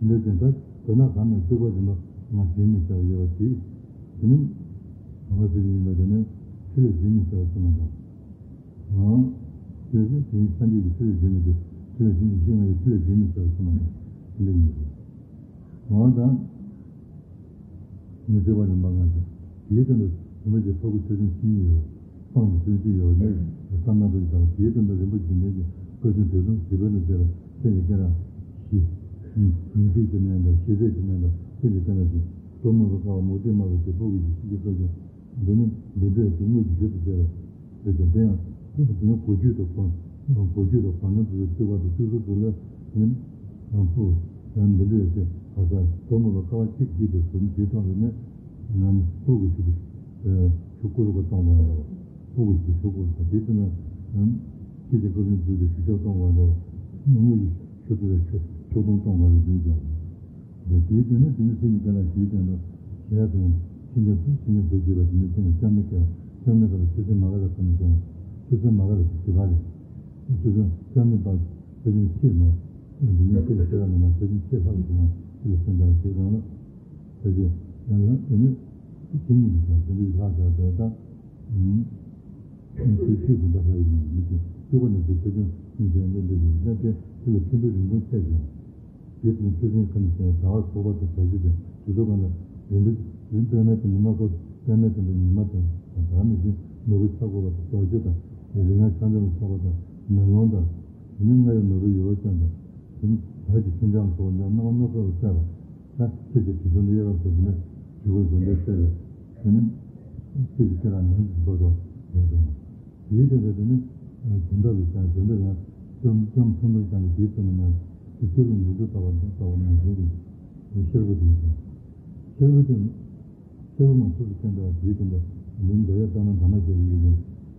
དེ་འདྲ་ཀྱང་ད་དེ་ན་གང་ནས་སྤྱོད་པ་རིམ་པ་ང་རྒྱུན་མི་བྱ་བ་ཡོད་པ་དེ། དེ་ནི་གང་ལ་ཟེར་གྱི་ཡིན་པ་དེ་ནི་ཆོས་ལས་རྒྱུན་མི་བྱ་བ་ཙམ་མ་གཏོགས། ཨང་། ཞེས་བྱ་དེ་ཉིད་སངས་རྒྱས་ཀྱི་ཆོས་ལས་བརྗོད་མི་ཚུལ། ཆོས་ལས་བརྗོད་མི་ཤེས་ང་ཡི་ཆོས་ལས་བརྗོད་མི་ཚུལ་གསུངས་པ་ནི། འདི་ཉིད་རེད། འོ་ད། མི་སྲིད་པ་རིམ་པ་ལྔ་ཞིག་དེའི་སྟེང་དུ་རིན་པོ་ཆེ་ཕྲུ་གུ་ཆེ་ཆུང་བཞི་ཡོད། སྤང་དང་ཆུང་ཆུང་ཡོད་ནི་བསམ་སྣང་དུ་ཡོད། དེའི་སྟེང་དུ་རིན་པོ་ཆེ་ནས་ཀྱི་བཀའ་དྲིན་དུས་གསུམ་ཞི་བའི་ལུས་བྱས་པའི་སེམས་ཀྱི་སྐད་གྲགས་བཞི། ཉིང་བཅུད་ཀྱི་གནས་དང་ཞི་བདེ་ཀྱི་གནས་དང་སེམས་ཀྱི་སྐད་གྲགས་བཞི། གཏོར་མ་ལ་དཀར་བ་མུ་ཏིག་དམར་པོ་ཞིག་ཕྲུ་གུ་ཞིག་ཤི་ཀྱི་བཀའ་དྲིན། འདི་ནི་འདི་འདྲས་ཀྱི་དངོས་ཀྱི་ཞུ་དུ་བྱས་པའི་དེ་དང་དེ་ཡང་ཐུབ་པ་དེ་ནི་གོ་རྒྱུ་དང་གོ་གོ་རྒྱུ་དང་གོ་ནོར་དུ་བརྩི་བ་དང་བརྩི་སྲོལ་དུ་ལས་ནི་ཕུག་ཡང་འདི་འདྲས་ཀྱི་ག་ས་གཏོར་མ་ལ་དཀར་བ་གཅིག་གིས་དུ་ཟུར་འདི་ཐོག་ལས་ནི་ཡང་ཕུག་གི་ཞུ་གི་ཞུ་ཀུ་རུ་ག་གཏོང་བ་ཡང་ཕུག་གི་ཞུ་ཞུ་ཀུ་རུ་ག་དེ་དུ་ན་ཡང་ཁྱེད་ཀྱི་བཀའ་དྲིན་བརྩི་སྟེ་ཞུ་ཞོག་གཏོང་བ་ལ་དངོས་ཀྱི་ཞུ་དུ་ལས་ཆོག་ཆོག་གཏོང་གཏོང་བ་ལ་འདི་འདྲས། དེ་དེའི་དོན་ནི་དེ་ནི་སེམས་ཀྱི་དཀའ་ལས་ཞིག་དོན་དུ་གཞལ་ཡས་ཁང་ཆེན་པོ་ཆེན་པོ་བརྗོད་པ་དེ་ནི་སེམས་ཀྱི་སྐྱབས་གནས་ཀྱི་སྐྱབས་གནས་པ་ལ་ཆོས་སེམས་མ་ག་ར་ཁོ་ནས་ཀྱང་ཆོས་སེམས་མ་ག་ར་དེ་ཞི་བ་རེད། ཆོས་སེམས་སྐྱབས་གནས་པ་ཆོས་སེམས་ཆེས་མ་དེ་ནི་སེམས་ཀྱི་དཀའ་ལས་མ་ཆོས་སེམས་ཆེས་ལྷག་ཞིག་མ་ཆོས་ལ་སེམས་ཀྱང་དེ་གང་ལ་དེ་ཀྱི་ཡང་ལ་དེ་ནི་དེ་ཉིད་དུ་ཀྱང་དེ་འདྲའི་ལྷག་བྱ་དོ་དང་། ཆོས་ཆོས་སུ་འདྲ་བ་ཡིན་མི་ཚེ་སྤྱོད་པ་ནི་ཚེ་ཆོས་སྐྱོང་སེམས་ཅན་དངོས་འབྲེལ་ཡིན་ན་སྟེ་དེ་ལ་ཆོས་འབྲེལ་རིང་ཐུང་ཆད་ཀྱང་། དེ་དང་ཆོས་སེམས་ཁ་ནས་བྱས་ན་ཟླ་བ་ཚོགས་པ་དང་བྱ་བྱེད་དང་དུས་ཚོད་གང་ལ་རིམ་པས་རིམ་པས་མེད་དུ་མི་མ་གཏོགས་པད་མའི་སྟེང་དུ་ཉི་མ་དང་ད་ག་ནང་བཞིན་ནོར་བུ་ཆགས་དགོས་པ་དང་རྡོ་རྗེ་དང་རིགས་ལྔ་ཕྱག་མཚན་ལ་སོགས་པ་དང་མེ་ལོང་དང་དེ་ནི་རྔ་ཡབ་ནོར་བུའི་ཡོལ་བ་ཅན་དང་དེ་ནི་བྱ་གི་ཤིན་སྦྱངས་སོགས་ཀྱང་སྣང་བ་སྣ་ཚོགས་ལ་གསལ་བ། ད་ཁྱེད་ཀྱི་དྲི་བསུང་འདི་གཡས་པར་བཟུང་ནས་དྲི་བ་བཟོ་འདྲའི་གསལ་བས་དེ་ནི་ཁྱེད་ཀྱི་སྐད་གྲགས་ནང་དུ་འགྲོ་དོ་ཡོད་དེ། དེའི་སྟེང་དུ་དེ་ནི་དོན་དག་ལ་བྱ་དོན་དག་ཡང་བཅོམ་བཅོམ་ཐུན་མོང་བྱ་ནི་དེའི་སྟེང་དུ་མ་ཡིན་ཏེ་སྤྱི་ལ་མི་འདུག་ལྟ་བ་འདི་ལྟ་བ་ནང་བཞིན་གྱི་ཤེར་པོ་དེའི་སྟེང་ཤེར་པོ་དེ་ཤེར་པོ་མ་ཐུག་ཏུ་བསྟན་པ་དེའི་སྟེང་དུ་མི་འདོད་ཡ་ལྟ་ན་འདྲ་མ་བྱེད་ཡོད་ཀྱང་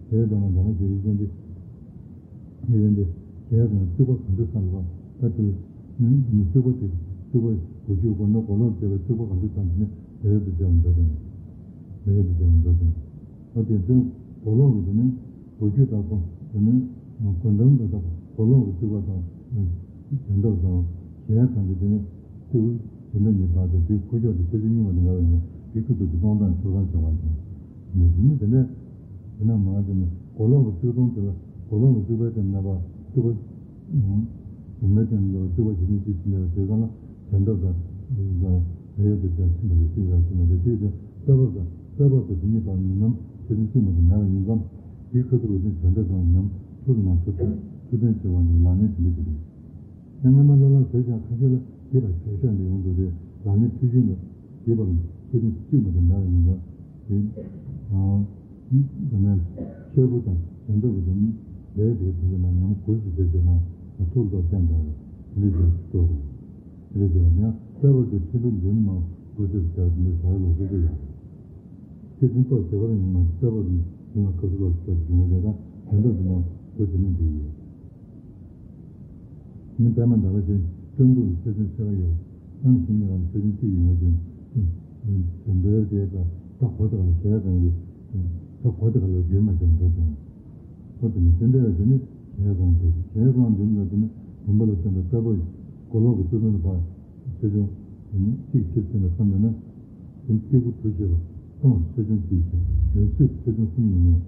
དེའི་ལྟ་ན་འདྲ་མ་བྱེད་ཡོད་ཀྱང་དེ། དེ་ཡིན་ཏེ། དེ་ཡང་རྩིག་པ་གང་དུ་ཚར་བ། ད་དེ་ནི་རྩིག་པ་དེ་རྩིག་པ་གོ་རྒྱུ་གོ་ནོར་གོ་ལོག་བྱས་པའི་རྩིག་པ་གང་དུ་ཚར་དེ་ནི་དེ་ཡོད་དུ་བྱ་བ་འདྲ་དེ་ནི། དེ་ཡོད་དུ་བྱ་བ་འདྲ་དེ་ནི། འོ་དེ་ཚོའི་གོ་ལོག་གི་དེ་ནི་གོ་རྒྱུ་དག་གོ་དེ་ནི་གོ་འདམ་དུ་དག་གོ་ལོག་གི་རྩིག་པ་དང་། དོན་དག་དང་གཞལ་ཡས་ཁང་གི་དེ་ནི་རྩིག་པ་དེ་འདྲ་ཉིད་དག་དེ་དེའི་ཁུ་ཁྱོག་དེ་ཆོས་ཅན་རྙིང་བ་དང་འདྲ་བ་ཡིན་ན་དེའི་ཁུ་ཚུར་དུ་གཏོང་སྟངས་ཆོག་ཐང་བྱ་བ་ཡིན། འདི་ནི་དེ་ནས། དེ་ན་མ་དེ་ནི་གོ་ལོག་གི་རྩིག་སྟོང་དེ་ལ་གོ་ལོག་གི་རྩིག་པའི་སྟེང་ན་པ་རྩིག་པ། གཟུགས་མེད་སྟེང་ན་པ་རྩིག་པ་ཇི་སྙེད་ཅིག་ཕྱིན་པའི་དེ་གང་ལ་བྱ་འདབ་དང་། དང་། རེ་ཡོད་དེ་ཀྱང་ཕྱིན་པ་རེ་ཅིག་ཡང་ཕྱིན་པ་རེ་ཅིག་དེ་ལྟ་བབ་དང་ལྟ་བབ་དང་དེ་གཉིས་བར་ནི་ནམ་ཆོས་ཅན་གཅིག་མ་དང་ཉམས་ཡིན་ཙམ། དེའི་ཁ་ཐུག་པའི་ནི་བྱ་འདབ་དང་ནམ་ཐུག་ནམ་ཐུག་ཐུག་ཐུག་ལྡན་བྱེད་པ་ནི་ལག་ལེན་དེ་འདྲ་ཞིག་རེད། ཡང་སྔ་མ་ལ་ལ་ཟེར་ཀྱང་ཁ་ཤས་ལ་དེ་ལ་གལ་ཤ་ནས་ཡོང་དགོས་རེད། ལག་ལེན་ཐུགས་རྒྱུད་ལ་དེ་བར་ཆོས་ཅན་གཅིག་མ་དང་ཉམས་ཡིན་ཙམ། དེ། དེ་ནས་ཤེར་པོ་དང་བྱ་འདབ་ཀྱི་དེ་ནི་ལས་དེའི་དོན་དུ་ན་ཉམས་གུས་སུ་བྱས་བྱས་ན་ཐུགས་ལ་བརྟན་དང་དེ་འདྲ་ཞིག་སྤྲོ་དགོས། དེ་འདྲ་ཞིག་ཡང་ལྟ་བུ་དེ་ཆེན་པོའི་མདུན་མ་བུ་ཚོས་བྱ་བ་འདི་བྱ་བའི་ལོ་རྒྱུས་ཡོད། ཤེར་ཕྱིན་རྟོགས་བྱེད་པར་ཡོང་ན་ལྟ་བུ་ནི་ཡིན་ན་སྐབས་སུ་ལོག་ཤོར་བྱུང་བ་རེད་ན་བྱ་འདབ་ཀྱི་ནང་བུ་དེ་ནི་འདི་ཡོད། ནི་པད་མ་འདྲ་བ་ཅན་སྤྲང་ཕྲུག་ལ་ཆོས་ཅན་ཆེ་བ་ཡོད། གཙང་ཞིང་ཉེ་བ་ལ་ཆོས་ཅན་གཅིག་ཡོད་ཅིང་། དེ་འདྲའི་དེ་ལ་ད་གོ་དེ་ག་ལ་གཞལ་ཡས་ཁང་གི་ད་གོ་དེ་ག་ལ་རྒྱུན་མ་ཆད་འགྲོ་ཅིང་། ཨོ་དེ་ནི་དེ་འདྲ་བ་དེ་ནི་གཞལ་ཡས་ཁང་དེ་གཞལ་ཡས་ཁང་འདི་ལ་དེ་ནི་བུམ་པ་ལ་བརྟེན་པའི་ལྟ་བུ་གོ་ལོག་གི་ཚུལ་དོན་ལ་བར་ཆོས་ཅན་དེ་ནི་གཅིག་ཕྱིར་བསྟན་པའི་མཚམས་ཡིན་ན། དེ་ནི་སྐྱེ་དགུ་གྲུ་བཞི་པ་སྟོང་ཆོས་ཅན་གཅིག་ཅིང་ཡོད་ཚད་ཆོས་ཅན་གསུམ་ཡིན་ངེས།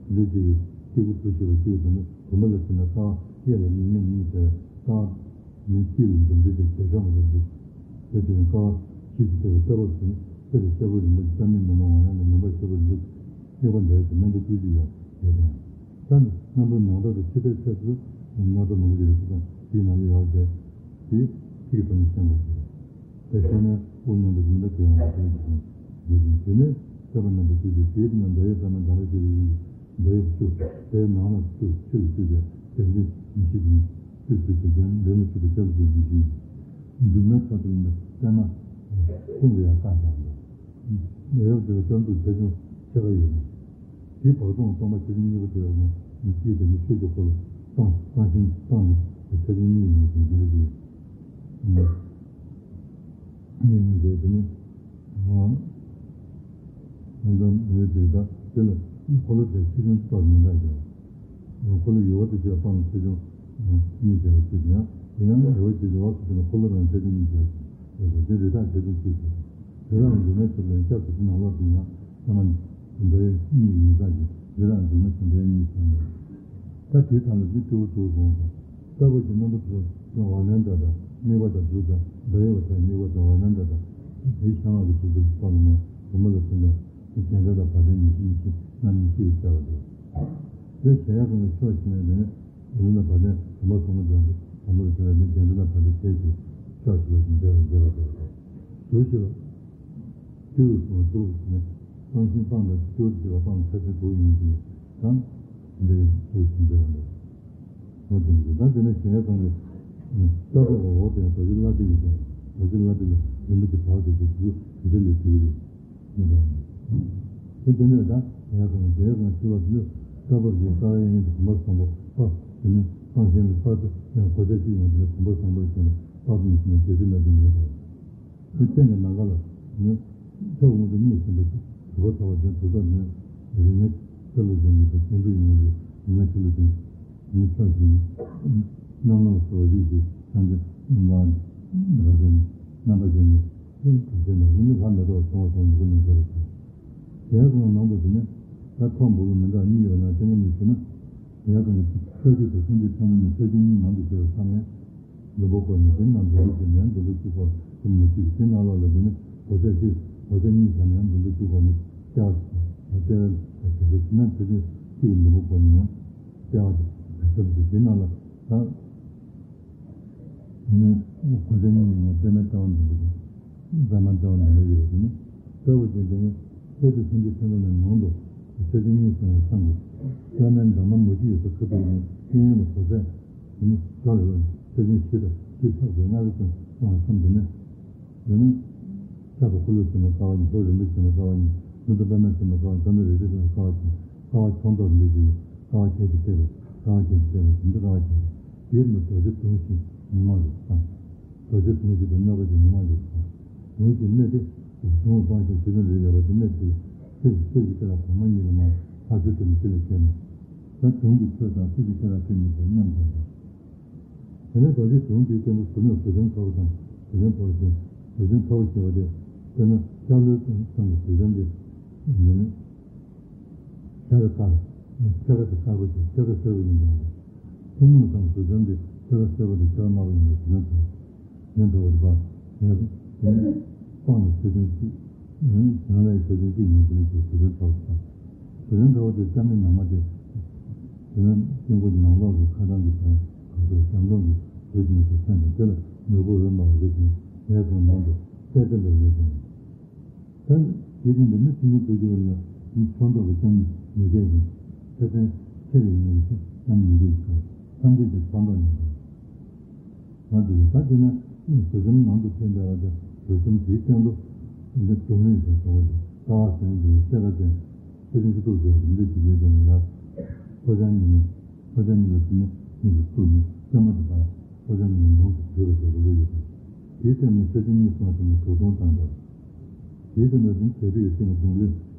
འདི་གཅིག་གིས་སྐྱེ་དགུ་གྲུ་བཞི་པ་གཅིག་གི་དོན་ནི་བུམ་པ་ལ་བརྟེན་ནས་ལྟ་བ་གཡས་ལ་གཉིས་སྨད་གཉིས་ཏེ་ལྟ་བ་མི་སྐྱིད་ལ་འཛོམས་འདུས་ཏེ་གྱེས་ཤོག་མ་འཛོམས་འདུས། དེ་དེ་ནི་ཀ་བ་ཁྱི་ཞིག་ལྟ་བུ་ལྟ་བུ་ཟིན་ཚེ་ལ་ཤ་བུ་རིན་པོ་ཆེ་རྩ་མེད་མི་སྣང་བ་ཡང་ན་མུན་པ་ཤ་བུ་རིན་པོ་ཆེ་གཡོགས་པ་འདས་ཏེ་རྣམ་པ་བཅུ་གཅིག་ཡོད་ཡོད་དང་། ད་ནི་རྣམ་པ་ནང་ལྟར་དུ་ཕྱི་པའི་ཚད་དུ་སྣང་ཚ་མང་པོ་ཞིག་རེད་ཁུ་དང་དེའི་ནང་ལ་ཡོད་པས་དེ་ཚིག་གི་ཐོག་ནས་ཤེས་དགོས་ཀྱི་རེད། དེ་ཤེས་ནས་དབུགས་ནང་དུ་རིམ་པ་གྱེས་པ་མ་ཐོན་ཞིང་། དེ་ནས་དེ་ནས་སྲེད་པ་རྣམ་པ་བཅུ་གཅིག་དེའི་ནང་འདྲ་ཡི་ལྟ་ན་འདྲ་བ་ཞིག་རེད། འདྲ་ཡི་བཅུ་དེའི་ནང་ལ་བཅུ་ཕྱི་ལ་བཅུ་བྱས་དེ་འདྲའི་ཉི་ཤུ་ཡིན། བཅུ་བཅུ་བྱས་ཀྱང་འདྲེ་ལ་བཅུ་དང་སྐྱབས་སུ་ཉི་ཤུ་ཡིན། སྒྱུ་མའི་ཚོགས་དེ་ནི་པད་མ་ཀུན་གྱི་ཡང་བཀའ་དང་འདྲ། ཡབ་དེ་ལ་སྐྱབས་འགྲོ་ཆེ་ཆུང་ཕྱེད་ཀ་ཡོད་མོད། དེའི་བར་སྟོང་སྟོང་པ་ཆེ་ཆུང་གཉིས་པོ་དེ་ཡོད་ན་མི་སྐྱིད་དེ་ནི་ཤོད་ཀྱི་འཁོར་ལོ་སྟོང་སྟོང་ཤིང་སྟོང་ནི་ཆེ་ཆུང་གཉིས་ཡོད་མོད་ཀྱང་འདི་འདྲ་ཞིག་ཡོད། གཉིས་ནི་འདི་དེ་ནི། ཨང་། ཨང་། ད་མི་དེ་དག་དེ་ལ་འཁོར་ལོ་དེ་ཆེ་ཆུང་གཏོར་མི་འདྲ་ཞིག་འཁོར་ལོ་ཡོལ་བ་དེ་བྱས་སྤང་ལ་ཆེ་ཆུང་གཉིས་བྱས་པ་ཞིག་ཡང་དེ་ཡང་ཡོལ་བ་དེ་ཡོལ་བ་སུ་དེ་ལ་འཁོར་ལོ་རང་ཆེ་ཆུང་གཉིས་བྱས་ཡོད་པ་དེ་རི་དྭགས་ཆེ་ཆུང་གཅིག་དང་། དེ་རང་འདུག་མའི་ཚུལ་ལ་སྐྱབས་སུ་ནང་ལོག་དེ་ཡང་ཚད་མ་འདྲ་ཡོད་གཉིས་ཡིན་ས་ཞིག་དེ་རང་འདུག་མའི་ཚུལ་འདྲ་གཉིས་བྱས་ནས། ད་དེའི་ཐང་ལ་འདི་སྤྲེའུ་དྲུག་སོང་དང་། རྟ་བབས་ཀྱི་རྣམ་པ་དྲུག་ འོག་ལན་འདྲ་དང་དམིགས་པ་དང་སྒྲུབ་དང་འདྲ་ཡོད་པ་དང་དམིགས་པ་དང་འོག་ལན་འདྲ་དང་དེའི་ཤ་ལག་གི་སྒྲུབ་ཏུ་སྤང་ལ་མ་སྒྲུབ་མ་ལ་ཕན་དང་རྒྱལ་མཚན་དང་བ་དན་ཉི་ཤུ་ཉི་ཤུ་སྣ་ཉི་ཤུ་ཡི་བྱ་བ་རེད། དེ་གཞལ་ཡས་ཁང་གི་ཕྱོགས་ཞིག་ནས་ནི་ཡུལ་ན་བ་དན་དམ་པ་སོང་མ་འདྲ་མོ་དམ་པ་ལ་ཕན་པའི་རྒྱལ་མཚན་དང་བ་དན་ཁྱེད་ཀྱིས་ཕྱོགས་ཞིག་ལ་ཞིང་བྱ་བ་མཛད་པ་རེད། ཞུ་ཞིག་ལ། དུས་སུ་འདུག་ནས་སྤང་ཞིང་སྤང་དང་སྤྱོད་བྱེད་པ་སྤང་ཆ་ཆེན་དྲུག་ཡིན་ཅིང་དང་། འདི་འདུག་ཞིང་འདོད་པ་འདུག་ངོ་དེ་འདུག་ད་དེ་ནས་གཞལ་ཡས་ཁང་གི་ལྟ་བ་འོག་དེ་རྡོ་རྗེ་བླ་བྲེ་ཡོད་ཀྱང་རྡོ་རྗེ་བླ་བྲེ་ལ་རིན་པོ་ཆེ་བག་ཟེར་ཏེ་དུ་དེ་ལས་བྲིས་རེད། མི་འདྲ་བ་དེ་དེ་ནས་ད་གཞལ་ཡས་ཁང་གཞལ་ཡས་ཁང་ཆུ་བ་འདི་ལྟ་བ་འདི་རྩ་བའི་དབྱིངས་སུ་གོམ་པ་བཟང་པོ་པ་དེ་ནས་སྤང་ཞིང་ལ་པ་དེ་ཡང་གོ་ཆ་གཅིག་ཡང་དེ་ནས་གོམ་པ་བཟང་པོ་ཡོད་ཀྱང་པ་དེ་ནས་བཞིན་རྒྱལ་སྲིད་བླ་བྲེ་ཡོད་དང་། དེ་སྟེང་གི་ནམ་མཁའ་ལ་ནི་ཕྱོགས་ཀུན་ཏུ་གཉིས་ཟིན་པ་དྲུག་པ་ཚོགས་པ་ཅན་དྲུག་པ་ནི་རིགས་ལྔ་ཆ་ལུགས་ཅན་གྱི་སྐྱེ་འགྲོ་ཡིན་པ་རེད། རིགས་ལྔ་ཆ་ལུགས་ཅན་ནི་ཕྱོགས་བཞིན་རྣམ་ལྔ་སོགས་རིགས་ཀྱི་ཐམས་ཅད་རྣམ་པ་རྣམ་པ་ཅན་གྱི་གྲུབ་ཆེན་དང་ནི་ལྷ་མེ་ཏོག་བྱུང་བ་སོགས་མྱུ་གུ་ནས་མཛད་པ་དང་། དེའི་ཁོངས་ནང་དུ་དེ་ནི་ད་ཐོག་འབུར་བའི་མི་འདྲ་གཉིས་ཡོད་ན་ལྟ་ངན་ནས་ཞུ་ན། ཡང་དང་ས་བཅུ་དང་སུམ་ཅུ་ཐམ་པ་ནས་ས་བཅུ་གཉིས་ནང་དུ་སྐྱེ་བ་ཚང་མས་འཛུམ་པ་བསྐོར་ནས་དེ་རྣམས་འཛུམ་པ་བྱས་ནས་ཡང་འཛུམ་པ་གཅིག་བསྐོར་དེ་མུ་ཁྱུད་དེ་ནང་ལོགས་ལ་འདི་ནི་གོ་ཆ་གཅིག་གོ་ཆ་གཉིས་བྱས་ནས་ཡང་འཛུམ་པ་གཅིག་བསྐོར་ནས་ལྟེ་བ་ལྟེ་བའི་དེ་ཚོ་ཕྱི་ནང་ཆ་ཆུང་གཅིག་གི་འཛུམ་པ་བསྐོར་ནས་ཡང་ལྟེ་བ་དེ་ཚོ་དེ་ནང་ལ་ད། གོ་ཆ་གཉིས་ནས་པདྨའི་ལྟེ་བ་འཛིན་པ་དང་། པདྨའི་ལྟེ་བ་འཛིན་པ་ཡོད་པ་དེ་ནི་ལྟ་བུ་ཅན་དེ་ནི་ས་བཅུ་སུམ་ཅུ་ཐམ་པ་ནས་ནང་དུ་ཆ་ཆུང་གཉིས་སུ་ཡང་ཚང་དགོས། པདྨའི་འདབ་མ་མུ་ཁྱུད་ཡོད་ས་ཁ་ཐུག་ནས་སྐྱོན་ཡོན་ལ་གོ་ས་དེ་ནི་ལྟ་བུ་ཆ་ཆུང་བཞི་དང་བཞི་ཆགས་པའི་སྔ་རོལ་ཙམ་སོང་བ་མཚམས་དེ་ནས། དེ་ནས་ཆགས་པ་འཁོར་ལོས་མཚོན་པའི་ཀ་བ་གཉིས། ལྷོ་རིན་པོ་ཆེས་མཚོན་པའི་ཀ་བ་གཉིས། ནུབ་ཏུ་པདྨས་མཚོན་པའི་ཀ་བ་གཉིས། བྱང་དུ་རལ་གྲིས་མཚོན་པའི་ཀ་བ་གཉིས། ཀ་བ་ཆུང་ཐོག་རིན་པོ་ཆེའི་ཀ་བ་ཆེན་གྱིས་བཏེགས་པའི་ཀ་བ་ཆེན་གྱིས་བཏེགས་པའི་བྱིན་གྱིས་བཏེགས་པའི་བྱིན་གྱིས་ཀ་བ་ཆེན། དེའི་ནང་རྡོ་རྗེ་དུང་ཞེས་མིང་མ་ལུས་སུ་བཏང་། རྡོ་རྗེ་དུང་ཞེས་པའི་གནོད་པ་དེ་མིང་མ་ལུས་སུ་བཏང་། དུང་ཞེས་གནོད་དེ། དུང་སྤངས་ཤིང་ཆོས་ཅན་རིགས་ཡོད་པ་དེ་གནོད་དེ། སྲིད་སྲིད་ཀྱི་སྐེ་ལ་གོང་མ་གཉིས་ལ་མ་ལྷག་ཆོས་དེ་ནི་སྲིད་ལ་སྐྱེས་ནས། ད་དུང་གི་ཆོས་དང་སྲིད་ཀྱི་སྐེ་ལ་ཆོས་གཉིས་པོ་མཉམ་དུ་འགྲོ། དེ་ནས་རྡོ་རྗེ་དུང་དེའི་སྟེང་དུ་ཟུར་ནས་ཟུར་ཅན་ཚོགས་པ་དང་ཟུར་ཅན་ཚོགས་པ་ཞེས་ཟུར་ཅན་ཚོགས་པ་ཞེས་པ་དེ་དཔེར་ན་ཤར་ལྷོའི་ཚང་གི་ཟུར་ཅན་དེ་ནི་ཤ་ཁ་དཀར་ཤ་ཁ་དེ་དཀར་པོ་ཅིག་ཤ་ཁ་སེར་པོ་ཡིན་པ་ལ་ཐུན་མོང་ཚང་ཟུར་ཅན་དེ་ཤ་ཁ་སེར་པོ་དང་ཤ་ཁ་དམར་པོ་ཡིན་པ་ཟུར་ཅན་ཚོགས་པ། ཡང་འགྲོ་བ་རིག་པ། ཡང་དེ་ནི་སྤང་དང་ཆོས་ཅན་གཅིག་ཡང་ན་བྱང་ལས་ཆོས་ཅན་གཅིག་ཡང་དེ་ནི་ཆོས་ཆོས་ཅན་ཚོགས་སུ་དང་། ཆོས་ཅན་ཚོགས་དེ་སྐྱབས་གནས་ནང་མ་སྟེ། དེ་ནི་དཀྱིལ་འཁོར་ནང་ལོགས་ཀྱི་ཁ་ཐང་གི་བར་གང་དུ་ཞང་བློན་གྱི་བུ་ཞིག་ནས་སུ་མཚན་དང་དེ་ལ་ནོར་བུ་འོད་དམར་བ་ཡོད་ཅིང་ངས་སོང་ནང་དུ་གསལ་བསྟན་པར་ཡོད་ཅིང་། ད་དེ་དེ་འདི་ནི་ཆོས་ཉིད་དུ་གྱུར་ལ་ནི་ཚོགས་མདོག་གི་སྐྱབས་གནས་ཉེར་སྦས་ཀྱི་ཆ་ཚན་ཆེ་བའི་ཡིན་ཞིང་སྐྱབས་གནས་ཉེར་སྦས་ཀྱི་ཁར་ཐམས་ཅད་ཀྱི་ཚོགས་མདོག་ཡིན་པ། ང་འདི་ད་དེ་ནས་ཟུར་ཅན་ནང་དུ་ཕེབས་པའི་བར་དུ་ཟུར་ཅན་དེའི་སྟེང་དུ་འདི་སྒྲུབ་གནས་ཀྱི་ཚོགས་ཀྱི་ལྟ་བ་ཟེར་འདི་གསལ་ཁ་ཅན་ཆོས་ཅན་གྱི་སྟོབས་ཀྱི་རིམ་གྲོ་ཞིག་ཡོད་པས་ན་ཡང་ལྷོ་བྱང་གཉིས་ནས་ལྷོ་བྱང་གཉིས་ལ་དེ་ནས་གཉིས་ལ་བཙུགས་ནས་སྟོན་པ་དེ་དག་ལྷོ་བྱང་གཉིས་ལ་ནང་དུ་བྲོས་པ་ཞིག་རུ་ལུ་ཡོད་པས་དེའི་སྟེང་ནས་ཆོས་ཅན་གཉིས་སོང་བ་དེ་ནས་གྲོགས་སྟོང་དང་འདྲ། དེའི་དོན་དུ་དེ་ནི་དད་པའི་སྟེང་གི་གདུང་ལས་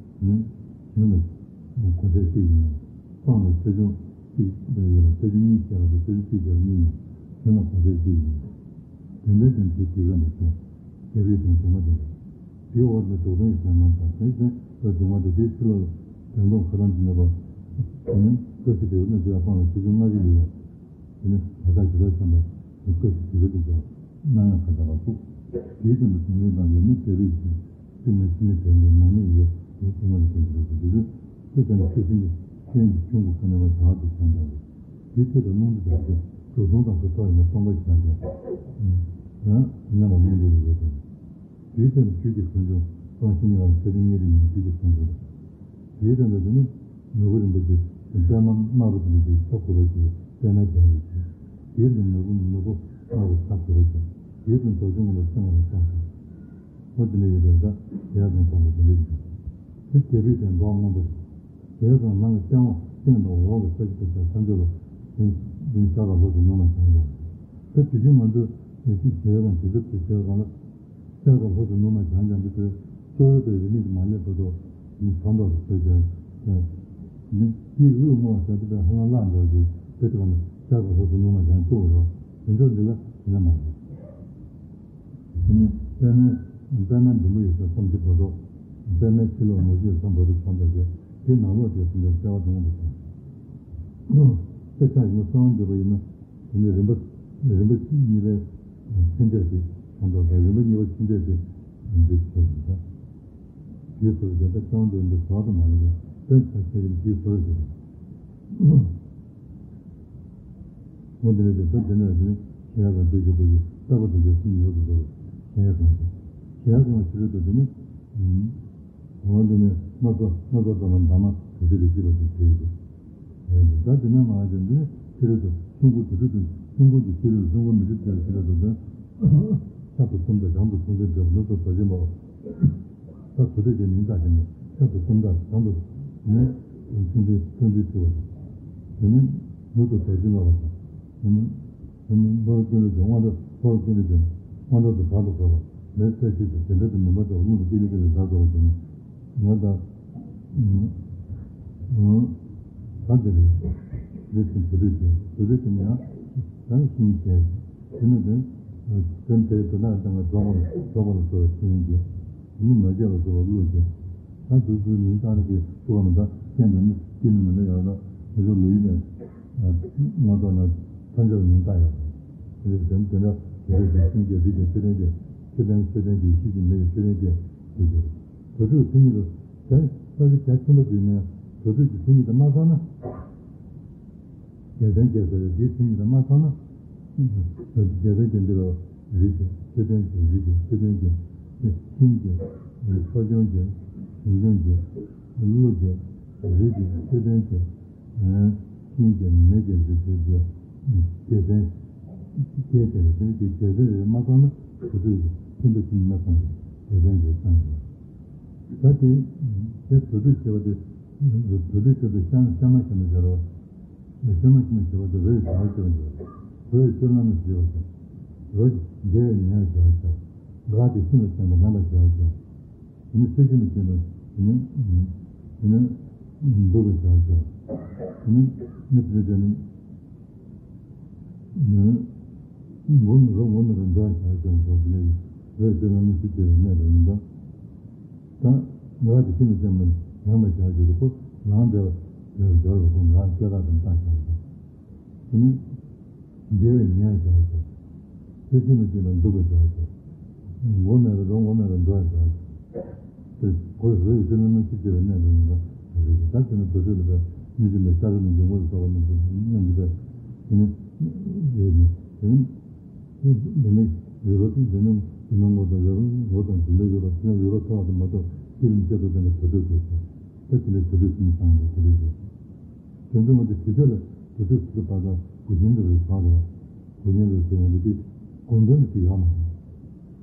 ནི་གཞན་ལ་གོ་ཆ་གཅིག་ཡིན་ནོ། སྤང་ལ་ཆ་ཆུང་གཅིག་ཡོད་ལ་ཆ་ཆུང་གཉིས་བྱས་པ་དང་ཆ་ཆུང་གཅིག་བྱས་པ་གཉིས་ཡང་གཞན་ལ་གོ་ཆ་གཅིག་ཡིན། དེ་འདྲའི་དོན་དེ་དེ་ག་ནས་བྱས། དད་པའི་སྟེང་གདུང་མ་དེ་རེད། དེའི་འོག་ཏུ་གྲོགས་སྟོང་གི་ཟེར་མ་དང་དེའི་སྟེང་དུ་གདུང་མ་དེ་དེའི་ཕྱི་ལོགས་ལ་གྱང་སྟོང་ཁ་ཐང་དེ་ནས་པ། དེ་ནི་ཀ་ཤི་དེ་བ་ན་དེ་ལ་སྤང་ལ་ཆ་ཆུང་ལྔ་བཞི་ཡོད། དེ་ནི་ད་ལྟ་ཇི་ལྟར་བསམ་པའི་བཀོད་ཤིང་དུས་ལ་འདི་ལྟར་སྣང་ཡང་ཁ་བྱ་བ་བཙུགས། དེའི་སྟེང་དུ་དུང་ལས་བཏང་བའི་མི་དེ་བས་ཀྱི་ཏིང་ངེ་འཛིན་ནི་དེ་འདྲའི་ནང་ནས་ཡོད་མི་ཐུན་མོང་ལ་དེ་འདྲ་འདུག་ཟེར་དུས་དེ་ལྟར་ནི་ཆུ་སྲིན་གྱི་སྐྱོན་གྱི་ཆུང་ངུ་ཁ་ནས་མ་བྱ་བ་དེ་བྱང་བྱང་རེད། དེའི་ཚེ་དུ་རླུང་དུ་བྱ་སྟེ་གྲོགས་སྟོང་དང་སུ་ཐོག་ཡིན་ན་སྟོང་པ་བྱ་བྱ། ཡང་མཉམ་པ་རླུང་དུ་ཡོད་དེ། དེའི་ཚེ་ནི་ཆོས་ཀྱི་ཁང་ཆུང་སྤང་ཤིང་ཡང་ཆོས་ཀྱི་གཉེར་རིམ་ནི་ཆོས་ཀྱི་ཁང་ཆུང་རེད། དེའི་དོན་དུ་དེ་ནི་ནོར་བུ་རིན་པོ་ཆེ་པདྨ་དམར་པོ་དེ་ལས་ཀྱི་ས་ཁུ་རུ་ཆེ་པདྨའི་རྒྱན་ཡོད་ཅིང་། དེའི་དོན་ནོར་བུ་ནོར་བུ་དམར་པོ་ས་ཁུ་རུ་ཆེ། དེའི་དོན་རྡོ་རྗེ་སྔོན་པོ་སེང་བ་ལ་སོགས་ཤིང་། འོ་དེ་ལས་ཡོད་པའི་ད་དེ་ཡང་དང་དང་པོ་དེ་ལས་ཡོད། དེ་དད་པའི་དོན་མདོག་སྔོན་པོ་རེད། དེ་ཡང་དང་ནང་གི་སྟེང་འོག་སྟེང་དང་འོག་གི་ས་གཞི་དང་ས་ཐམས་ཅད་ལ་དེ་དེ་ཞག་དང་ལྷོ་སུ་ནུབ་མ་བྱང་ཀྱང་། ད་དེ་བཞིན་ང་ཚོས་ཡེ་ཤེས་ཞེས་པའི་སྒང་དེ་ཚོ་དེ་ཞེས་པའི་སྒང་ལ། ལྕགས་དང་ལྷོ་སུ་ནུབ་མ་བྱང་ཀྱང་འདི་ཚོའི་གཙོ་བོའི་དེ་རིག་གནས་ཀྱི་མ་ལས་བར་དུ་ནི་ཚོན་མདོག་ལ་བཟོས་ཀྱང་། ནི་དེའི་དབུས་སྔོ་བ་ཟེར་དུས་ཧ་ལམ་བརླག་འགྲོ་ཞིག་དེ་དེ་བ་ནི་ལྕགས་དང་ལྷོ་སུ་ནུབ་མ་བྱང་བཙུགས་རོགས་དེ་ཚོ་འདི་ལ་དེ་ནས་མ་རེད། དེ་ནི་པདྨའི་པདྨའི་འབྲས་བུ་ཡོད་ས་མཚམས་ཀྱི་བར་དུ། པདྨའི་ཕྱི་ལོགས་ནོར་བུ་ཡོད་ས་བར་དུ་ཚོན་མདོག་ཅན་དེའི་ནང་ལོགས་དེ་ཚོན་མདོག་གསལ་བ་དང་མངོན་པར་མཐོང་། དཔེ་ཆ་ཡིན་ན་གསང་བ་འདེབས་པ་ཡིན་ན་དེ་ནི་རིམ་པ། རིམ་པ་གཉིས་པའི་ཚད་འབྲས་དེ་ཤོང་ཐོག་ལ་རིམ་པ་གཉིས་པ་ཚད་འབྲས་དེ་འདི་ཚོ་ཡིན་ད། དེའི་ཚོ་ཡིན་ད་ཅང་དོན་འདི་ཟོག་ཏུ་མ་ཡིན་པའི་དོན་ཆ་ཤས་ཀྱི་དེའི་ཚོ་ཡིན། འོ་དེ་ནས་དེ་ཚོ་དེ་ནས་དེ་ནས་ཤེས་ཡ་གང་འདོད་ཀྱི་དགོས་ཀྱི་ལྟ་བུ་དེ་ཚོ་སུ་ཡོད་དགོས་དགོས་ཤེས་ཡ་གང་ཞིག་ཤེས་ཡ་གང་ཤེས་རེད་དོ་དེ་ནས། འོ་དེ་ནས་སྣ་ཚོགས་སྣ་ཚོགས་ཙམ་ལ་འདབ་མ་དྲུག་ཅུ་རེ་གཅིག་པ་དེ་བྲིས་ཏེ། ད་དེ་ནས་མ་དེ་འདི་ནི་ཕྱི་རོལ་དུ་ཆོས་སྐུ་དུར་ཁྲོད་དུ་ཆོས་སྐུ་གི་ཕྱི་རོལ་ལ་ཆོས་སྐུ་མི་འཁྲུལ་དེ་ཕྱི་རོལ་དུ་ད་ཤར་དུ་གསུམ་དང་བྱང་དུ་ཆུང་ཚན་འདྲ་བ་ནུབ་ཏུ་རྡོ་རྗེ་འབར་བ། ད་དུར་ཁྲོད་ཀྱི་མིང་བཏགས་ཀྱི་ནི་ཤར་དུ་གསུམ་དང་བྱང་དུ་ནི་ཆུང་ཚན་ཆུང་ཚན་ཕྲི་བ་དང་། དེ་ནས་ནུབ་ཏུ་རྡོ་རྗེ་འབར་བ་དང་། དེ་ནས་ལྷོར་ཀུན་ལས་བྱུང་དབང་དྲག་ལྷོར་ཀུན་ལས་བྱུང་དབང་དྲག་ཏུ་དྲག་ཏུ་བབས་པ་མེད་ཚད་ཤིག་ཏུ་དེ་འདྲ་དུ་མི་འབར་དུ་རླུང་དུ་ཀི་ལི་ཀི་ལི་དྲག་ཏུ་བབས་ཀྱི་ནི། ང་དང་། ད་དེ་རེད། རེད་ཅིང་དུ་རེད་ཅིང་དུ་རེད་ཅིང་ཡང་། ཡང་ཤིང་བྱས། དེ་ནི་དེ། དོན་དེའི་དོན་དག་དང་འགྲོགས་པ་འགྲོགས་པ་ལ་སོགས་པའི་ཤིང་བྱས། དེ་ནི་མ་བྱས་པ་སོགས་པ་བློ་བྱས། ད་དུ་དུ་མིང་བཏགས་ནི་གི་སུ་བ་མི་འདྲ་ཅན་དུ་ནི་སྐྱེ་ནི་མི་འདྲ་ཡང་ན་མི་རོ་ལུ་ཡིན་ནས། མངོན་རྟོགས་ན་ཐམས་ཅད་ལ་མིང་བཏགས་ཡོད། དེ་ནི་དེ་འདྲ་དེ་འདྲ་ཅིང་ཤིང་བྱས་རིགས་ཀྱི་ཆོས་ལྡན་བྱས། ཆོས་ལྡན་ཆོས་ལྡན་གྱི་ཤིང་གི་མེ་ཡི་ཆོས་ལྡན་བྱས། དེ་ཚོ་དུར་ཁྲོད་མཚན་ཉིད་དུ། དེ་ས་གཞི་རྒྱ་ཆེན་པོ་དེ་ནས་དུར་ཁྲོད་ཀྱི་མཚན་ཉིད་དུ་མ་ཚང་ན། རྒྱལ་མཚན་རྒྱལ་ཟེར་བའི་དེའི་མཚན་ཉིད་དུ་མ་ཚང་ན། རྒྱལ་མཚན་རྒྱལ་འདི་ལ་རིགས་ཀྱི་ཆོས་ལྡན་གྱི་རིགས་ཀྱི་ཆོས་ལྡན་གྱི་ཤིང་གི་ཕྱོགས་སྐྱོང་གི་ཞིང་སྐྱོང་གི་ཀླུ་གི་རིགས་ཀྱི་ཆོས་ལྡན་གྱི། ཤིང་གི་མེ་གི་རིགས་ཀྱི་རྒྱལ་མཚན། རྒྱལ་མཚན་རེད། དེ་ནི་དེ་རྒྱལ་མཚན་རེད་མ་ཚང་ན་དུར་ཁྲོད་ཀྱི་ཁྱིམ་དུ་ཁྱིམ་མ་ཚང་གི་རྒྱལ་མཚན་རེད་ཚང་གི། ད་དེ་དེ་དུར་ཁྲོད་ཅེས་པ་དེ་དུར་ཁྲོད་ཁྱོད་དུ་ཤ་ཤ་མ་ཤ་མ་བྱ་རོགས། ཤ་མ་ཤ་མ་བྱ་བ་དེ་རོའི་བྱ་བ་ཅེས་པ་འདུག་རོ་ཡི་ཆོས་ལ་མི་ཤེས་པ་དང་། རོ་རྒྱལ་བའི་ཉེ་བར་བྱ་བ་ཅེས། འགག་དེ་ཤིན་ཏུ་བརྟན་པ་ལངས་པར་བྱ་བ་ཅེས། དེ་ནི་སེམས་ཤིན་ཏུ་བརྟན་པ་དེ་ནི་དེ་ནི་འདུག་པའི་བྱ་བ་ཅེས། དེ་ནི་མི་ཚེ་དེ་ནི། ནི། མགོ་ནི་རོ་མགོ་ནི་རོ་འགྲོ་བར་བྱ་ཞིང་འགྲོ་དེ་ནི་རོའི་ཆོས་ལ་མི་ཤེས་ཅེས་པའི་གནས་ལ་ཡིན་པ། ད་ང་དེ་ཤིན་ཏུ་བརྟན་པ་ལངས་པར་བྱ་ཞིང་འདུག་པོ་ལངས་འདྲ་བར་སྦྱོར་བ་པོ་ང་སྐད་གྲགས་དང་བཏགས་བྱ་ཞིང་། དེ་ནི། རྒྱལ་བའི་ཉེ་བར་བྱ་ཞིང་། ཚེ་ཤིན་ཏུ་བརྟན་པ་འདུག་པར་བྱ་ཞིང་། མགོ་མེད་པར་རོ་མགོ་མེད་པར་འགྲོ་བར་བྱ་ཞིང་། དེ་གོས་རོ་ཡི་ཆོས་ལ་མི་ཤེས་ཅེས་པའི་གནས་ལ་ཡིན་པ་རེད། ད་དེ་ནི་དུར་ཁྲོད་ལ་པའི་མི་འཇིགས་པའི་ཤ་རུ་མི་འཇུག་མོ་ལ་སོགས་པ་རྣམས་སུ་སྙོམས་འཇུག་པའི་དེ་ནི་ཡོད་ནི་དེ་ནི་འདི་ནི་ཡོད་རོ་དེ་ནི་དེ་ནི་ངོ་དང་ཡོད་རོ་ངོ་དང་དེ་འདྲ་ཡོད་རོ་དེ་ནི་ཡོད་རོ་ཐོག་ཏུ་མ་གཏོགས་ཀྱི་རིམ་བཅད་དུ་ལྡན་པའི་དུར་ཁྲོད་དུ་ཟེར། ད་དེ་ནི་དུར་ཁྲོད་ཀྱི་མི་ཚང་ཡོད་དེ་རེད། དོན་དུ་མ་དེ་དུས་ཚོད་ལ་དུས་ཚོད་སུ་བར་དང་དགུ་ཉིན་དུ་རེ་བྱང་རེ་བ། དགུ་ཉིན་དུ་ཟེར་བ་འདི་དགོངས་དོན་དུ་ཅི་ཡོད་མ་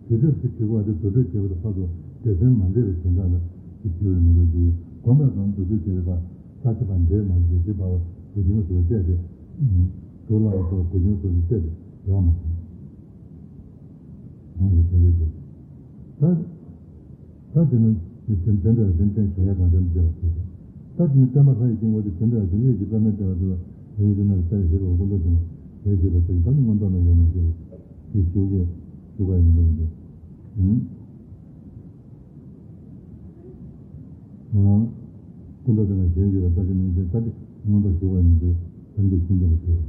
རེད། དུས་ཚོད་ཀྱི་དུས་བར་དུ་དུར་ཁྲོད་བྱེད་པ་དང་ཕར་ཚུར་སྡེ་ཚན་མ་འདྲེས་པའི་དོན་དག་ལ་ཅིག་དུས་རེ་མི་འདུག་ཅིག་གོམས་པ་དང་དུར་ཁྲོད་བྱེད་པ་ས་ཆ་བ་འདྲེས་མ་འདྲེས་ཅིག་བར་དགུ་ཉིན་སུ་བལྟས་ཏེ། དུ་ལ་བ་དགུ་ཉིན་སུ་བལྟས་ཏེ་ཡོད་མ་རེད། ད། ད་དེ་ནི་དེ་དེ་འདྲ་དེ་འདྲ་ཞེས་ཡང་དང་དེ་འདྲ་ཞེས་པ། ད་དེ་ནི་བསྟན་པ་ལྷ་ཡི་སྐྱེ་དངོས་དེ་དེ་འདྲ་དེ་ལས་ཀྱི་བསྟན་པའི་ལྟེ་བ་དེ་ལ་རིང་དུ་ན་ལྟ་བའི་ཞེས་པ་ཀུན་ཏུ་དེ་ནི་ཞེས་ཞེས་པ་དེ་ད་ནི་མངོན་རྟོགས་ན་ཡོད་མི་ཞེས་དེ་ཞུ་གི་ཞུ་བ་ཡིན་འདུག་སྟེ། ཀུན་ཏུ་དེ་ནི་ཞེས་ཞེས་པ་ལྟ་གི་མིན་ཞེས་ལྟ་དེ་མངོན་རྟོགས་ཞུ་བ་ཡིན་ཏེ་དམ་བཅའ་ཤིང་རྒྱབ་པ་ཞེས།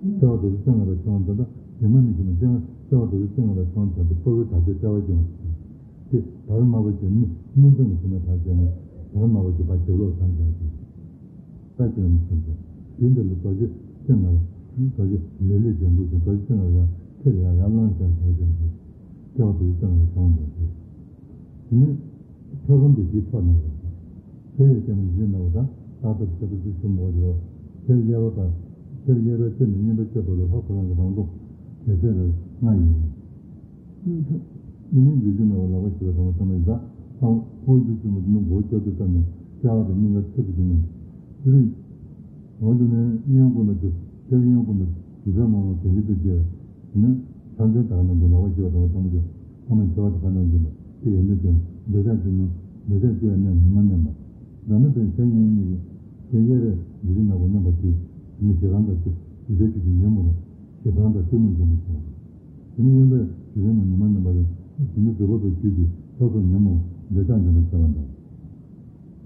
ལྟེ་བ་དེ་ཚོ་ལྔ་ལ་ཆོས་དབང་དེ་དག་དེ་མ་ནི་ཞིག་ན་ལྟེ་བ་ལྟེ་བ་དེ་ཚོ་ལྔ་ལ་ཆོས་དབང་དེ་ཕ་བོའི་དག་པའི་ལྟེ་བ་སྐྱོང་བ་དེ་བར་མ་བོ་གྱི་མི་མི་འཛོམས་ཟིན་ན་ཐག་བཅད་ནས་བར་མ་བོ་གྱི་བ་ཞབས་ལོག་ཚང་ཀྱང་ཅིག་ལྟ་སྐྱོང་ནས་ཚུལ་ཅན་དེ་འདི་ལ་རྡོ་རྗེ་སེམས་ལ་རྡོ་རྗེ་ལས་ལས་ཀྱང་འདུག་ཅིང་རྡོ་རྗེ་སེམས་ལ་ཡང་ཐེར་ཡང་ཡར་ལངས་ཀྱང་ཞལ་ཀྱང་ཅིག་ལྟེ་བ་དེ་ཚོ་ལྔ་ལ་ཆོས་དབང་དེ་ཚོ། དེ་ནས་ཐོད་རྒལ་དེ་དེའི་ཐོག་ནས་རེད། དེ་ཡི་སྐྱེ་མ་བཞི་ན་བ་དང་རྟག་ཏུ་ཆེད་དུ་ཚུལ་ཆུང་མོ་ཞིག་རོ། དེ་དབྱེ་བ་དང་། དེ་དབྱེ་བའི་ཚེ་ནི་གཉིས་པ་ཆེད་དུ་ལ་ལྷག་ཁོ་རང་གི་རང་ལུགས་དེ་ཚེ་རེ་ལྔ་ཡིན། དེ་ནས་འཇིག་རྟེན་ན་བ་ལག་པ་ཞིག་ལ་དང་བ་ཚང་མ་ཡི་དྭགས་ལྷ་ཕོ་རྒྱུ་ཆེན་མོ་དེ་ནི་མགོ་བོ་བསྐྱར་དུ་བཏབ་ནས་དཔྲལ་བ་དང་སྙིང་ག་ཚིག་གི་དེ་ནས་དེ་རིང་། འོ་དེ་ནས་གཡོན་བསྐུམ་པ་དེ་དེ་གཡོན་བསྐུམ་པ་དེ་ཚེ་མང་བ་གན་གི་དུ་སྐྱེ་བས། དེ་ནས་ཕན་ཚུན་དག་ན་འདུག་ལག་པ་ཞིག་ལ་དང་བ་ཚང་མ་ཞིག་ཚང་མ་འཆི་བ་དང་ཕན་ཚུན་འདུག་པ་དེ་ཡིན་དུས་ཀྱང་འདོད་ཆགས་ཀྱི་ནི་འདོད་ཆགས་སྐྱེ་བའི་གནས་ཉོན་མོངས་མནན་པ། ལ་ནི་པའི་ཆ་གཉིས་གཉིས་ཀྱི་དེ་དབྱེ་བས་འཇིག་རྟེན་ན་བ་མནན་པ་དེ་ནི་ཞེ་སྡང་དང་ཞེ་སྡང་དང་གཅིག་མོ་འཇོམས་པ་བྱུང་བ། དེ་ནི་གཡོན་པས་འཇིག་རྟེན་ན་ཉོན་མོངས་མནན་པ་རེད། དེ་ནི་བཟོད་པ་དང་བཅུད་ཀྱིས་སོ་སོ་ཉོན་མོངས་འདོད་ཆགས་འཇོམས་པར་བྱེད་པ་དང་།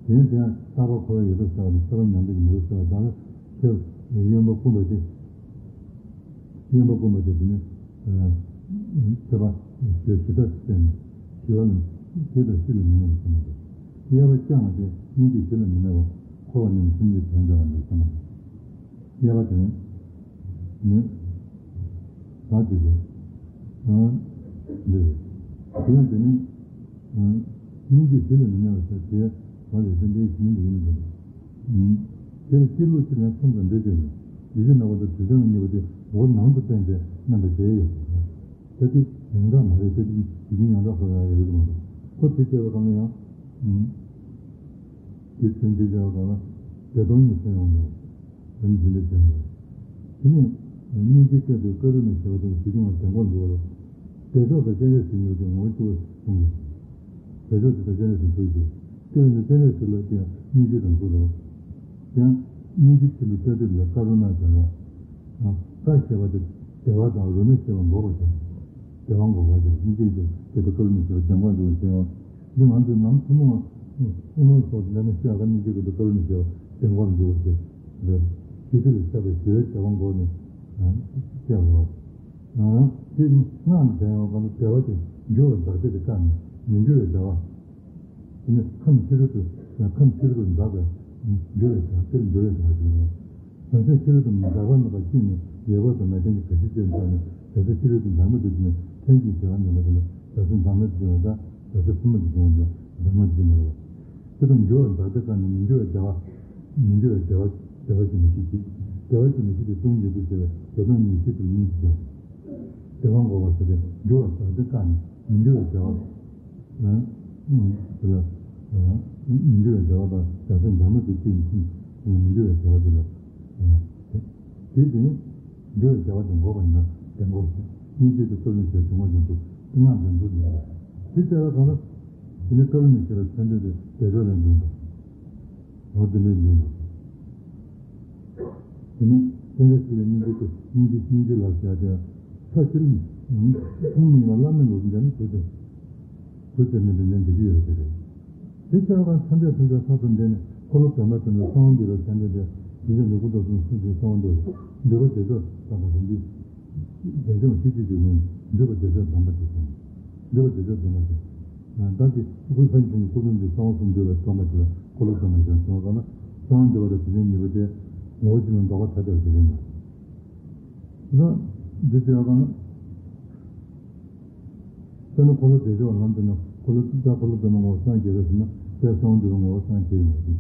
དེ་ནི་དེ་ཡང་རྟག་པ་འཁོར་བའི་ཡོད་པ་བསལ་བ་དང་སྲེད་པ་ཉམས་པའི་མི་རོ་བསལ་བ་དང་ཤེས། གཡོན་པ་བསྐུམ་པ་དེ། གཡོན་པ་བསྐུམ་པ་དེ་དེ་ནི། ཨ། མཆོད་པ་ཞེས་བྱ་ལྟར་བསྟན་ནས་ཞི་བ་ལ་ཞི་དང་ཞི་ལ་མི་གནས་པ་ཟེར་ན། གཡས་པ་བརྐྱང་བ་དེ་སྙིང་རྗེ་ཞི་ལ་མི་གནས་པ། འཁོར་བ་ཉིད་ནས་སེམས་ཅན་དོན་མཛད་པ་ནི་ཟེར་ན། གཡས་པ་དེ་ནི། ད་དེ་དེ། ཨ། འདི་རེད། དེ་ཡང་དེ་ནི། ཨ། སྙིང་རྗེ་ཞི་ལ་མི་གནས་པ་ཟེར་དེ་གང་ལས་སེམས་ཅན་ཞི་མི་འདུག་ཡིན་པ་རེད། དེ་ལ་སྤྱི་བླུགས་ཕྱིར་ཡང་མཚམས་དང་འབྲེལ་བྱས་ནས་ཡིད་ཆེས་ནག་པོ་དང་དྲི་བྲལ་བ་གཉིས་པོ་དེ་མགོ་ནང་དུ་བསྟན་ཏེ་མནན་པ་བྱས་ཡོད་པ་རེད། ད་དེ་ཡོངས་གྲགས་མ་རེད། ད་དེ་ཡིད་ཀྱི་ཡོངས་གྲགས་ཁོ་རང་ཡོད་རེད་མ་གཏོགས་ཁོ་དེ་བྱས་པའི་སྒང་ལ་ཡང་། དེ་ཚུན་ཆད་བྱས་པའི་སྒང་ལ་བདེ་སྟོང་གཉིས་སུ་ཡོང་འདུག་དོན་འདི་འདྲ་བྱས་འདུག་དེ་ནས་སྙིང་རྗེ་སྐད་དུ་བཀའ་ལུང་ནས་བྱ་བ་དེ་ཞུ་རྒྱུ་ང་དོན་གོ་འདུག་ལ། བདེ་མཆོག་དང་སྤྱན་རས་གཟིགས་གཉིས་ཀྱི་ངོ་བོ་གཅིག་པ་གསུངས་ཡོད། བདེ་མཆོག་དེ་དང་སྤྱན་རས་གཟིགས་གཉིས་གཅིག་པ། དེ་ཡིན་ན་སྤྱན་རས་གཟིགས་ལ་དེ་ཡང་སྙིང་རྗེ་དང་གཟུགས་རོ། ཡང་སྙིང་རྗེ་ཆེན་པོའི་བཀའ་སྡོམ་ལ་བཀའ་རོ་ན་བྱ་བ། བཀའ་ཞེས་པ་དེ་བདེ་བ་དང་རོ་ན་ཞེས་པ་འགོག་པར་བྱ། བདེ་བ་འགོག་པར་བྱ། སྙིང་རྗེ་ཆེན་པོའི་བཀའ་སྡོམ་ཞེས་པ་དོན་གོ་འདུག་ཟེར་ཡང་། འདི་ང་ཚོས་ནམ་ཐུན་མོང་དབུ་མ་སོགས་ལས་ན་ཤེས་ཀ་སྙིང་རྗེ་གི་བཀའ་སྡོམ་ཞེས་པ་དོན་གོ་འདུག་ཟེར། ཞི་བདེ་ལ་ཆགས་པའི་ཞི་བའི་བདེ་བ་འགོག་ནས་བཤད་པ་རེད། དེ་ནི་སྔགས་ནས་བསྟན་ཡོད་པ་ལ་བདེ་བ་དེ་འགྱུར་བ་ཟག་བཅས་ཀྱི་རྟགས་ནི་མི་འགྱུར་བའི་བདེ་བ། དེ་ནི་ཁམས་ཕྱི་རོལ་དུ་ཁམས་ཕྱི་རོལ་དུ་འཛག་པའི་འགྱུར་བའི་བདེ་བ། དེར་འགྱུར་བའི་བདེ་བ་ཞེས་པ། བྱང་སེམས་ཕྱི་རོལ་དུ་འཛག་པ་མེད་པར་བཅིངས་ནས་ཡོད་པ་དང་མེད་མཁན་གྱི་ག་ཅི་ཅེས་འཛག་ནས་བྱང་སེམས་ཕྱི་རོལ་དུ་འཛག་མེད་དུ་བཅིངས་ནས་ལྷན་ཅིག་བདེ་བ་ཉམས་པ་དེ་ལ་བྱང་སེམས་འཛག་མེད་དུ་བཅིངས་པ་དང་བྱང་སེམས་ཁུ་མེད་དུ་བཅིངས་པ་དང་འཛག་མེད་དུ་བཅིངས་པ་རེད་པ། དེ་དང་འགྱུར་བ་ཟག་བཅས་རྟགས་ནི་མི་འགྱུར་བའི་བདེ་བ། མི་འགྱུར་བའི་བདེ་བ་བདེ་བ་ཞེས་མི་ཤེས་ཀྱི། བདེ་བ་ཞེས་མི་ཤེས་ཏེ་སྟོང་ཉིད་དུ་ཤེས་པའི་བདེ་སྟོང་ཉིད་ཤེས་པའི་གཉིས་ཀྱི་བདེ་བ་འགོག་པ་ཟེར་ཏེ་འགྱུར་བ་ཟག་བཅས་རྟགས་ནི་མི་འགྱུར་བའི་བདེ་བ། དེ་ལ་མི་འགྱུར་བའི་བདེ་བ་དང་བྱང་སེམས་འཛག་མེད་དུ་བཅིངས་ནས་མི་འགྱུར་བའི་བདེ་བ་དེ་ལ། དེ་དེ་ནི་འགྱུར་བའི་བདེ་བ་དེ་འགོག་པ་ཡིན་ན་བདེ་འགོག་སྙིང་རྗེ་དེ་བཀའ་ལུང་ཞེས་དོན་གོ་འདུག་དེ་སྔགས་འདོན་འདུག་ནས། དེ་བྱས་པ་གང་ལ། དེ་ནི་བཀའ་ལུང་ཞེས་པའི་མཚན་དོན་དེ་བདེ་མཆོག་ལས་འདོན་འདུག་འོ་དེ་འདྲའི་འདོན་འདུག་དེ་ནི་སེམས་ཅན་ཞིག་ལ་སྙིང་རྗེ་སྐྱེ། སྙིང་རྗེ་སྙིང་རྗེ་ལ་བྱ་སྟེ། ཕ་ཕྱིར་ཁོང་མི་ཡིན་པ་བླ་མེད་ལུགས་འདྲ་ནི་བུ་དེ། བུ་དེ་ནི་འདི་འདྲ་འདི་གི་ཡོད་དེ་རེད། དེ་ལྟ་བ་ཐམས་ཅད་ཐམས་ཅད་ས་དང་ལྡན་ནས་འཁོར་ལོ་བདེ་མ་བདེ་ན་གསང་བ་འདུས་པའི་ཆ་འདྲ་སྟེ། དེ་ཡང་ལུས་ཀུན་རྫོགས་སུ་སུ་ཞིག་གསང་བ་འདུས་པ། འདུས་པ་བདེ་མཆོག་དམ་པ་དང་འདུས། བདེ་མཆོག་ཤེས་བྱེད་ཀྱི་ངོས་ནས་འདུས་པ་བདེ་མཆོག་དམ་པ་དེ་ཟེར། འདུས་པ་བདེ་མཆོག་དམ་པ་དེ། བདག་གི་སྐུ་ཁམས་ཀྱི་སྐུ་གསུང་ཐུགས་གསང་བ་གསུམ་འདུས་པའི་དམ་པ་དེ་ལ་འཁོར་ལོ་བདེ་མ་ཞེས་གསུངས་པ་ལ། གསང་བ་འདུས་པ་དང་བདེ་མཆོག་གཉིས་པོ་དེ་ངོ་བོ་གཅིག་ལ་འདོགས་པ་ཐ་དད་པ་དེ་རེད་འདུག་ད་འདི་ལྟ་བ་གང་ན། དཔེར་ན་འཁོར་ལོ་བདེ་མཆོག་ལམ་དུ་ན་འཁོར་ལོ་ད་འཁོར་ལོ་བདེ་མ་ངོ་བོ་སངས་རྒྱས་པ་ཟེར་ན་དཔེ་གསང་བ་འདུས་པ་ངོ་བོ་སངས་རྒྱས་ཡོང་བ་དེ།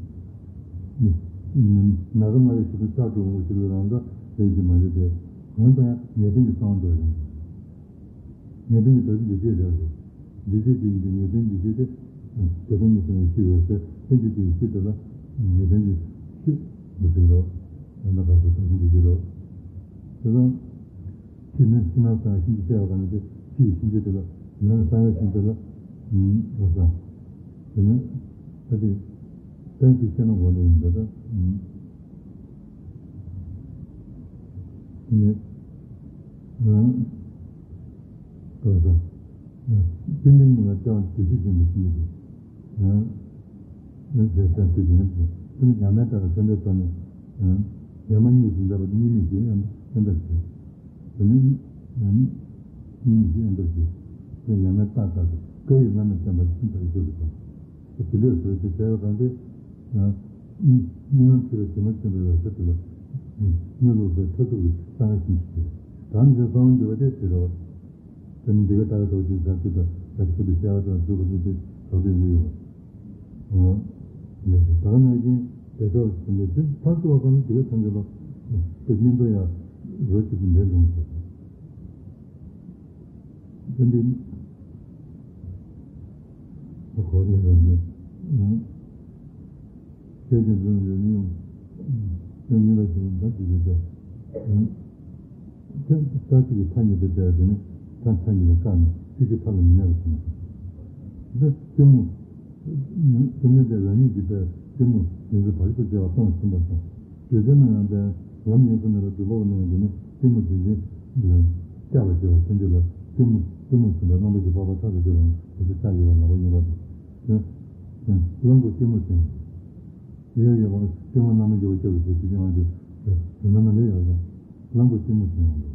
ན་རོ་མ་རིག་ཞི་དུ་ཆགས་འགྲོ་འོང་ཞི་ལུ་རང་ད་རེད་ཀྱི་མ་རེད་དེ། གང་ལྟར་ཡང་ངེས་དོན་གྱི་གསང་བ་འདུས་པ་ཡིན། ངེས་དོན་གྱི་ད་ཅི་འདི་སྐད་རེད་རེད། འདི་སྐད་ཅིག་ཡིན་ཏེ་ངེས་དོན་འདི་སྐད་དེ། དེ་དོན་ཉིད་སྟོང་ཉིད་ཤེས་པའི་ཚེ་ལྷན་ཅིག་དེ་ཡི་ཤེས་དེ་ལ་ངེས་དོན་གྱི་ཤེས་འདི་ཟེར་རོ། ད་ལྟ་བར་དུ་ད་ཅི་འདི་སྐད་རོ། དེ་དང་། ཤེས་ནི་ཤེས་ན་སང་ཤིན་ཏུ་ཤེས་པ་གང་ནི་ཤེས་ཡི་ཤིན་ཏུ་དེ་ལ་ནི་སང་ཡ་ཤིན་ཏུ་ལ། རོ་སང་། དེ་ནི། ད་དེ། ཏན་ཏིག་ཤེས་ན་གོ་ལེ་ཡིན་ད་ལྟ། ནི། ཨ། ལྟོས་དང་། སེམས་ཅན་གཉིས་ལ་སྐྱེ་བ་དུས་གཅིག་ཅན་དུ་ཕྱིན་པའི་དུས། ཨ། ཟེར་ས་དེ་ཡིན་དུ། དེ་ནི་ཡང་མེད་ལྟ་བུ་སེམས་ཅན་ཐོག་ནས། ཡང་མ་གཉིས་སུ་འདས་པ་གཉིས་མེད་ཀྱི་ཨེ་འདར་བྱེད། དེ་ནི། གཉིས་མེད་ཀྱི་ཨེ་འདར་བྱེད། དེ་ཡང་མེད་ལྟ་ལྟ་སྟེ་སྐད་ཡིག་བླ་མེད་བསྟན་པ་ཤིན་ཏུ་ཡོད་དུ་དང་། དེ་ལས་བཟོས་ཏེ་བྱས་པ་གང་དེ། སྙིང་ནང་ཆེ་བའི་དྲི་མ་བཅོམ་པའི་རོ་ཁྱེར་དུ་ལ། གནས་ལུགས་པའི་མཐར་ཐུག་གི་གསང་བ་ཤིང་ཞིག་སྟེ། དང་འདི་གསང་བ་འདུས་པ་དེ་དེ་རེད་བ། དེ་ནི་འདི་ག་ལྟར་དོ་ཅིག་ཟ་ཅིག་དང་ཟ་ཅིག་ཁུ་དུ་བཤད་པ་དང་འཛུགས་པ་འཛུགས་ཏེ་དོགས་པའི་དངོས་ཡོད་བ། ཡོད་དེ་ད་ག་ནང་བཞིན་དེ་ལྟར་ཟིན་པའི་ཚེ་མཐར་ཐུག་པ་གང་འདི་ག་ཐམས་ཅད་ལ། དེ་གཉིས་པོ་ཡང་རོ་གཅིག་ཏུ་འདྲེས་འགྲོ་མི་བྱེད། དེ་འདི་ནི་ཁོ་ནས་རང་ནས་ཤེས་ཀྱི་འདུག་ཡོད་མི་ཡོང་། དེ་ཉིད་ལ་ཞུ་ད་ཅི་ཡོད་ཀྱང་། ཁྱེད་ལྟ་ཅི་གི་ཐ་སྙད་དུ་བྱས་དེ་ནི་ཐ་ཐ་སྙད་ལ་བཀག་ནས་ཅི་ཞིག་ཐ་ལ་མི་གནས་པ་ཞིག་མ་གཏོགས། འདི་གཏི་མུག་དེ་ནི་དེ་རང་ཉིད་ཀྱི་པའི་གཏི་མུག་ཡིན་ཚུལ་བར་ཆད་དུ་བྱས་པ་སྤངས་ཟིན་པ་དང་། བརྗོད་བྱ་རྣམས་ཡང་དེ་ལམ་ཡིན་ཚུལ་མེད་པར་སྒྲུབ་པ་རྣམས་ཀྱིས་ནི་གཏི་མུག་བདེན་འཛིན་ལ་བཅག་པར་བྱེད་པ་སེམས་བསྐྱེད་ལ་གཏི་མུག་གཏི་མུག་ཟིན་པ་རྣམ་པ་བཞི་འཕགས་པ་མཐའ་དང་བྲལ་བ་ཡང་དེ་ཚོ་བཅག་ཡོད་པ་ལག་པ་གཡས་པ་དང་། དེ་གླང་པོ་གཏི་མུག་ཟིན། ཡོད་ཡོད་པ་གཏི་མུག་རྣམ་པ་བཞི་པོ་སྐྱབས་སུ་མཆི་ཡོང་བ་དེ། དེ་ན་མ་ལས་ཡོད་ལ། གླང་པོ་ཆེན་མོ་དེ་ཡོང་འདུག་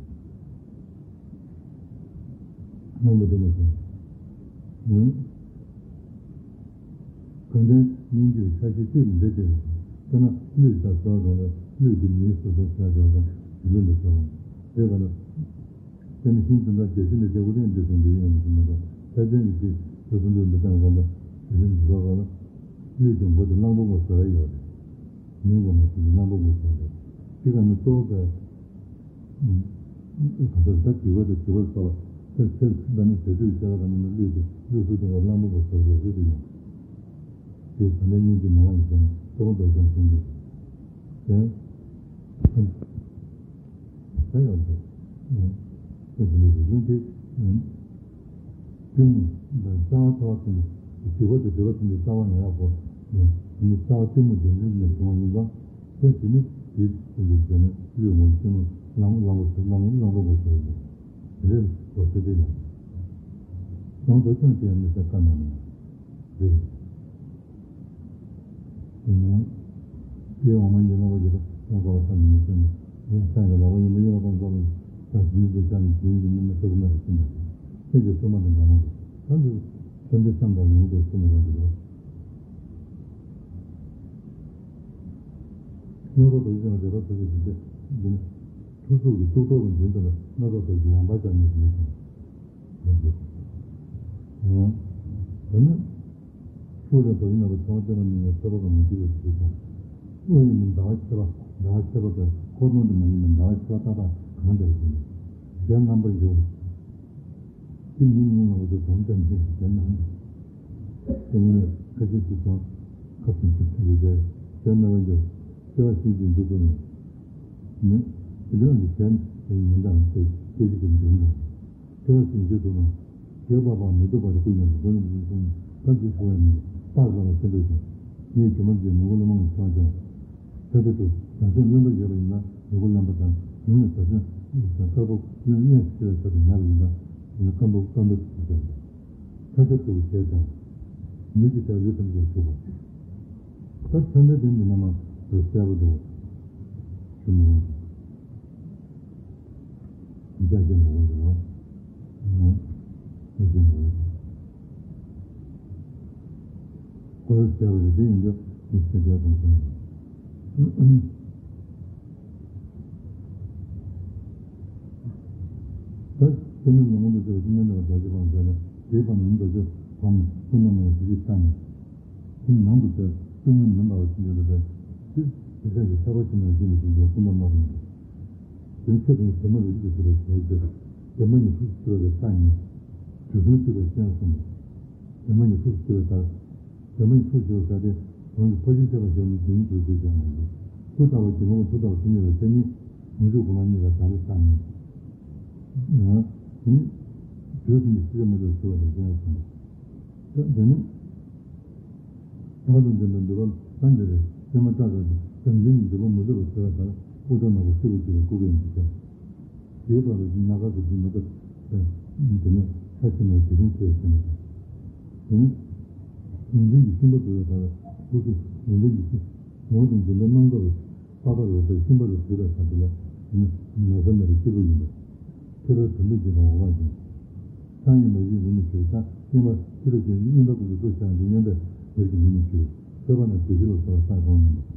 གླང་པོ་ཆེན་མོ་དེ། ཨུ། གང་ལྟར་སྙན་བརྒྱུད་ཆ་ཤས་བཅུ་ལ་འདི་སྟེ། དཔེར་ན་གླུད་ཟེར་བཟོ་དང་། གླུད་དེ་མིའི་བཟོ་ལྟ་ཟེར་བ་དང་། གླུད་ལ་བཟོ་བ། དེ་ག་ལ། དེ་ནི་ཤིང་དུ་འདྲ་རྒྱ་ཤིང་དང་རྒྱ་གུ་ལེན་འདི་སོང་འདི་ཡོད་མི་མ་གཏོགས། ཆ་ཅན་གྱི་ཅིག་སོ་སོ་གླུད་འདི་དང་ག་ལ་རྒྱ་ཤིང་འདི་བཟོ་ག་ལ། གླུད་ཀྱི་མགོ་དེ་གླང་པོ་མགོ་ཟེར་ཡ་ཡོད་རེད། མིའི་མགོ་མ་ཟེར་ཏེ་གླང་པོ་མགོ་ཟེར་རེད། དེ་ག་ནི་གཙོ་བོ་ག་ག་ཚོད་ད་དྲི་བ་དང་དྲི་བར་ཟ་བ། ད་ཆེར་ད་ནི་དེ་དུས་བྱ་བ་ག་ནི་གླུད་དུ་གླུད་གསོལ་དུ་བ་གླང་པོ་མགོ་ཟེར་རོ་རེད་དུ་ཡོང་། དེ་ད་ནི་སྙིང་རྗེ་མ་ལངས་ཀྱི་ཟེར་ན་གཙོ་བོ་འདོར་ཀྱང་གསུང་རྒྱུ། དེ། ད་ཡང་དེ། ཨ། དེ་དེ་ནི་རིག་གཞུང་དེ། ཨ། གཏི་མུག་དང་རྩ་བ་ཚ་བ་ཟེར་ནས་སྡིག་པ་དང་སྒྲིབ་པ་ཟེར་ནས་རྩ་བ་ཡང་ཡག་པོ། ཨ། དེ་ནི་རྩ་བ་གཏི་མུག་དེ་འདྲ་ནས་བྱུང་བ་ཡིན་ཙང་། དེ་དེ་ནི་དེ་ཟེར་ནས་བྱས་ནས་གླུད་ངོ་གཏི་མུག་གླང་གླང་པོ་ཟེར། གླང་གླང་པོ་མགོ་ཟེར་ནས་དེ་འདྲའི་ལོ་ཟེར་དེ་ཡང་། ཡང་དོ་ཅང་དེ་ཡང་མི་ཟེར་བཀའ་གནང་ནས་རེད། དེ་ནང་དེའི་འོག་མ་ཡིན་ལ་བ་ཡོད་པ་ཡང་དགའ་བ་ས་ནས་མི་སེམས་ནས་ཡང་ས་ཡི་ལ་བ་ཡིན་པ་ཡོད་པ་དང་འགྲོ་བ་ཡིན་ས་ཟིན་དུ་ཆ་ནས་དེའི་ཡིན་མིན་མི་ཐུབ་མེད་པ་ཟིན་པ་ཡིན། ཁྱེད་ཀྱི་སོ་མ་དང་འདྲ་མ་རེད། ད་འདི་ཚོ་འདི་བསམ་དང་ཡོང་དུ་སོ་མ་བ་ཡོད། སྔོན་འགྲོ་དང་ཡིད་ཀྱང་རེ་བ་ཐུབ་པའི་ཞིང་སྟེ་འདི་ནི། ཐུབ་ཚུགས་ཀྱི་གཙུག་ཏོར་དུ་འཛིན་པ་ལ་སྣ་ཚོགས་པའི་ཡང་པ་ཅང་མི་ཞིག་མེད་ཅིང་། ཡང་འདུག་ཨང་། དེ་ནི། ཕྱོགས་ལས་བ་ཡིན་ན་བ་བྱང་བ་ཅན་ལ་མིན་ཡང་ཚོད་དཔག་གམ་མི་འགྱུར་བའི་ཚུལ་དང་། དངོས་ཡིན་ན་ཟླ་བ་ཕྱེད་པ། ཟླ་བ་ཕྱེད་པ་དང་འཁོར་སྟོང་དུ་མ་ཡིན་པའི་ཟླ་བ་ཕྱེད་པ་ཏག་ཏག་གང་འདྲ་བ་ཞིག་ནི། གཞན་རྣམ་པར་འགྱུར། དེ་མིན་ནི་ལ་བ་དེ་དོན་ཙམ་ཞིག་གཞན་རྣམ་པར། དེ་ནི་ཁ་ཤས་ཤིག་དང་། ཁ་ཚུན་ཚོད་ཁྲིད་པའི་རྗེས་གཞན་རྣམ་པར་འགྱུར། སྐྱེ་བ་ཤེས་ཀྱི་འཇུག་ཏུ་ནི། ནི། དེ་ལས་ཀྱི་གཞན་ཡིན་དང་དེ་སྐད་ཅིག་གིས་འགྱུར་འགྲོ། དེ་ལ་ཞིང་རྗེ་ཐུབ་ན། རྒྱས་པ་པ་མི་སྡུག་པ་རེ་སྐུ་མཉམ་དུ་སྒོ་ནས་མི་གསུང་། ད་འདི་སོང་བའི་མི་རྟག་ལ་ལ་ཆེན་པོས་ཀྱང་། ངས་སྒྱུ་མ་འདི་མི་གོ་ལ་མང་བ་ཆང་ཅང་། ད་དེ་དུ་བྱང་སེམས་རློན་པ་ཡོད་པ་ཡིན་ན་མི་གོ་རློན་པ་དང་ཉུང་ནས་བྱང་སེམས་དང་དཀར་པོ་རློན་རློན་ཞིག་ཆེ་བའི་ཆེད་དུ་ཉར་བ་ཡིན་ན། ཡིན་ན་སྐམ་པོ་སྐམ་པོ་ཞིག་ཆེ་བ་ཆ་ཆ་ཐུབ་བྱས་ཀྱང་། མི་གི་ལྟར་ལུས་ཐམས་ཅད་བྱུག་པ། ད་ཚོན་པའི་དོན་འདི་རྣམས་རུ་གསལ་པོ་འདུག་ཞུ་མི་འོང་། རྒྱ་ཆེན་པོ་འོང་ཟེར་བ། རྒྱ་ཆེན་པོ་འོང་ཟེར། ཁོ་རང་གསལ་པོ་རེད། དེ་ཡིན་དུས་མི་ཤེས་རྒྱ་གོང་སོང་། ད་ཕྱི་ནང་ལ་མངོན་དུ་བྱས་པའི་སྨོན་ལམ་དག་ཅི་བང་མཛད་ན། དེའི་བར་ནི་མི་འདོད་ཆོས་བམ་སུ་ནམ་མང་ཞིག་ཅིག་བཏང་ནས། ཕྱི་ནང་དུ་བྱས་སུ་མི་མིན་པར་ཕྱིན་ཡོད་པས། དེ་དེ་ཆ་གི་ཐར་པ་ཕྱི་མ་ཡི་རྒྱུ་མི་ཞིག་འགྲོ་སུ་ནམ་མང་ཡིན། དེ་ཆོས་དང་ཟབ་མོ་རིགས་ཀྱི་སྲིད་པའི་ཞལ་བརྗོད། ཟབ་མོ་ཉིད་ཐུགས་སུ་ཆུད་པའི་རྟགས་ཡིན། དུས་གསུམ་སྲིད་པའི་སྤྱན་གསུམ། ཟབ་མོ་ཉིད་ཐུགས་སུ་ཆུད་པའི་རྟགས། ཟབ་མོ་ཉིད་ཐུགས་སུ་ཆུད་པའི་རྟགས་དེ་གང་གི་ཕར་ཕྱིན་ཐེག་པ་ཞབས་ནི་དེ་ཉིད་དུ་བརྗོད་ཀྱང་མ་ཡིན། ཐུགས་ལྟ་བ་གྱི་ངོ་བོ་ཐུགས་ལྟ་བ་དེ་ཉིད་ལ་ཆ་ཉིད་མུ་ཁྱུད་གོ་ལ་གཉིས་ལ་བདག་མེད་རྟགས་ཡིན། དེ་ནི་དུས་གསུམ་གྱི་ཤེས་བྱ་མ་ལུས་པ་ཞེས་པ་ལ་ཟེར་བ་དང་། ད་དེ་ནི། བདག་ཏུ་འཛིན་པའི་འདོད་པ་ལ་འདི་རེད། ཀྱེ་མ་བཀྲ་ཤིས་ཀྱི་བྱམས་སྙིང་གི་འདོད་པ་མི་བཟོད་པར་བྱེད་པ་ལྟར་དབུགས་ཐོག་ནག་པོ་ཤུགས་ལ་འཇུག་པའི་སྐུ་གེགས་ཡིན་པར་བྱ། དེའི་བར་དུ་སྣ་ཁ་གི་འདི་མི་ཐུབ་པས། དེ་ནི་ས་ཆེན་མོའི་དེ་བཞིན་ཚོལ་ཟིན་པ་དང་། དེ་ནི་གཟུང་འཛིན་གྱི་སྤྲིན་པ་བརྡོལ་བའི་བར་དུ་སོ་སོ་གཟུང་འཛིན་གྱི་སྤྲིན་ངོ་དང་འཛིན་པའི་རྣམ་རྟོག་གི་པགས་པ་རེག་པའི་ཤུན་པ་རུ་གྱུར་པའི་བར་དུ་ལ་དེ་ནི་ནོར་ས་མེད་པའི་སྐྱེས་བུ་ཡིན་པས། ཐེག་པའི་དོན་སྡུད་ཀྱི་ངོ་བོ་ཞིང་། ཐང་ཡིན་པ་ཡིད་ལུས་མི་འཁྱུར། ད་སྙན་པ་ཕྱི་རོལ་གྱི་གཡུལ་ཟླ་ཀུན་གྱི་སྐུ་ཤ་འདི་སྙན་པའི་ཡུལ་གྱི་ལུས་མི་འཁྱུར། ཐོས་པ་ན་བདེ་གཤེགས་ལ་སོགས་པ་ས་གང་མིན་པ།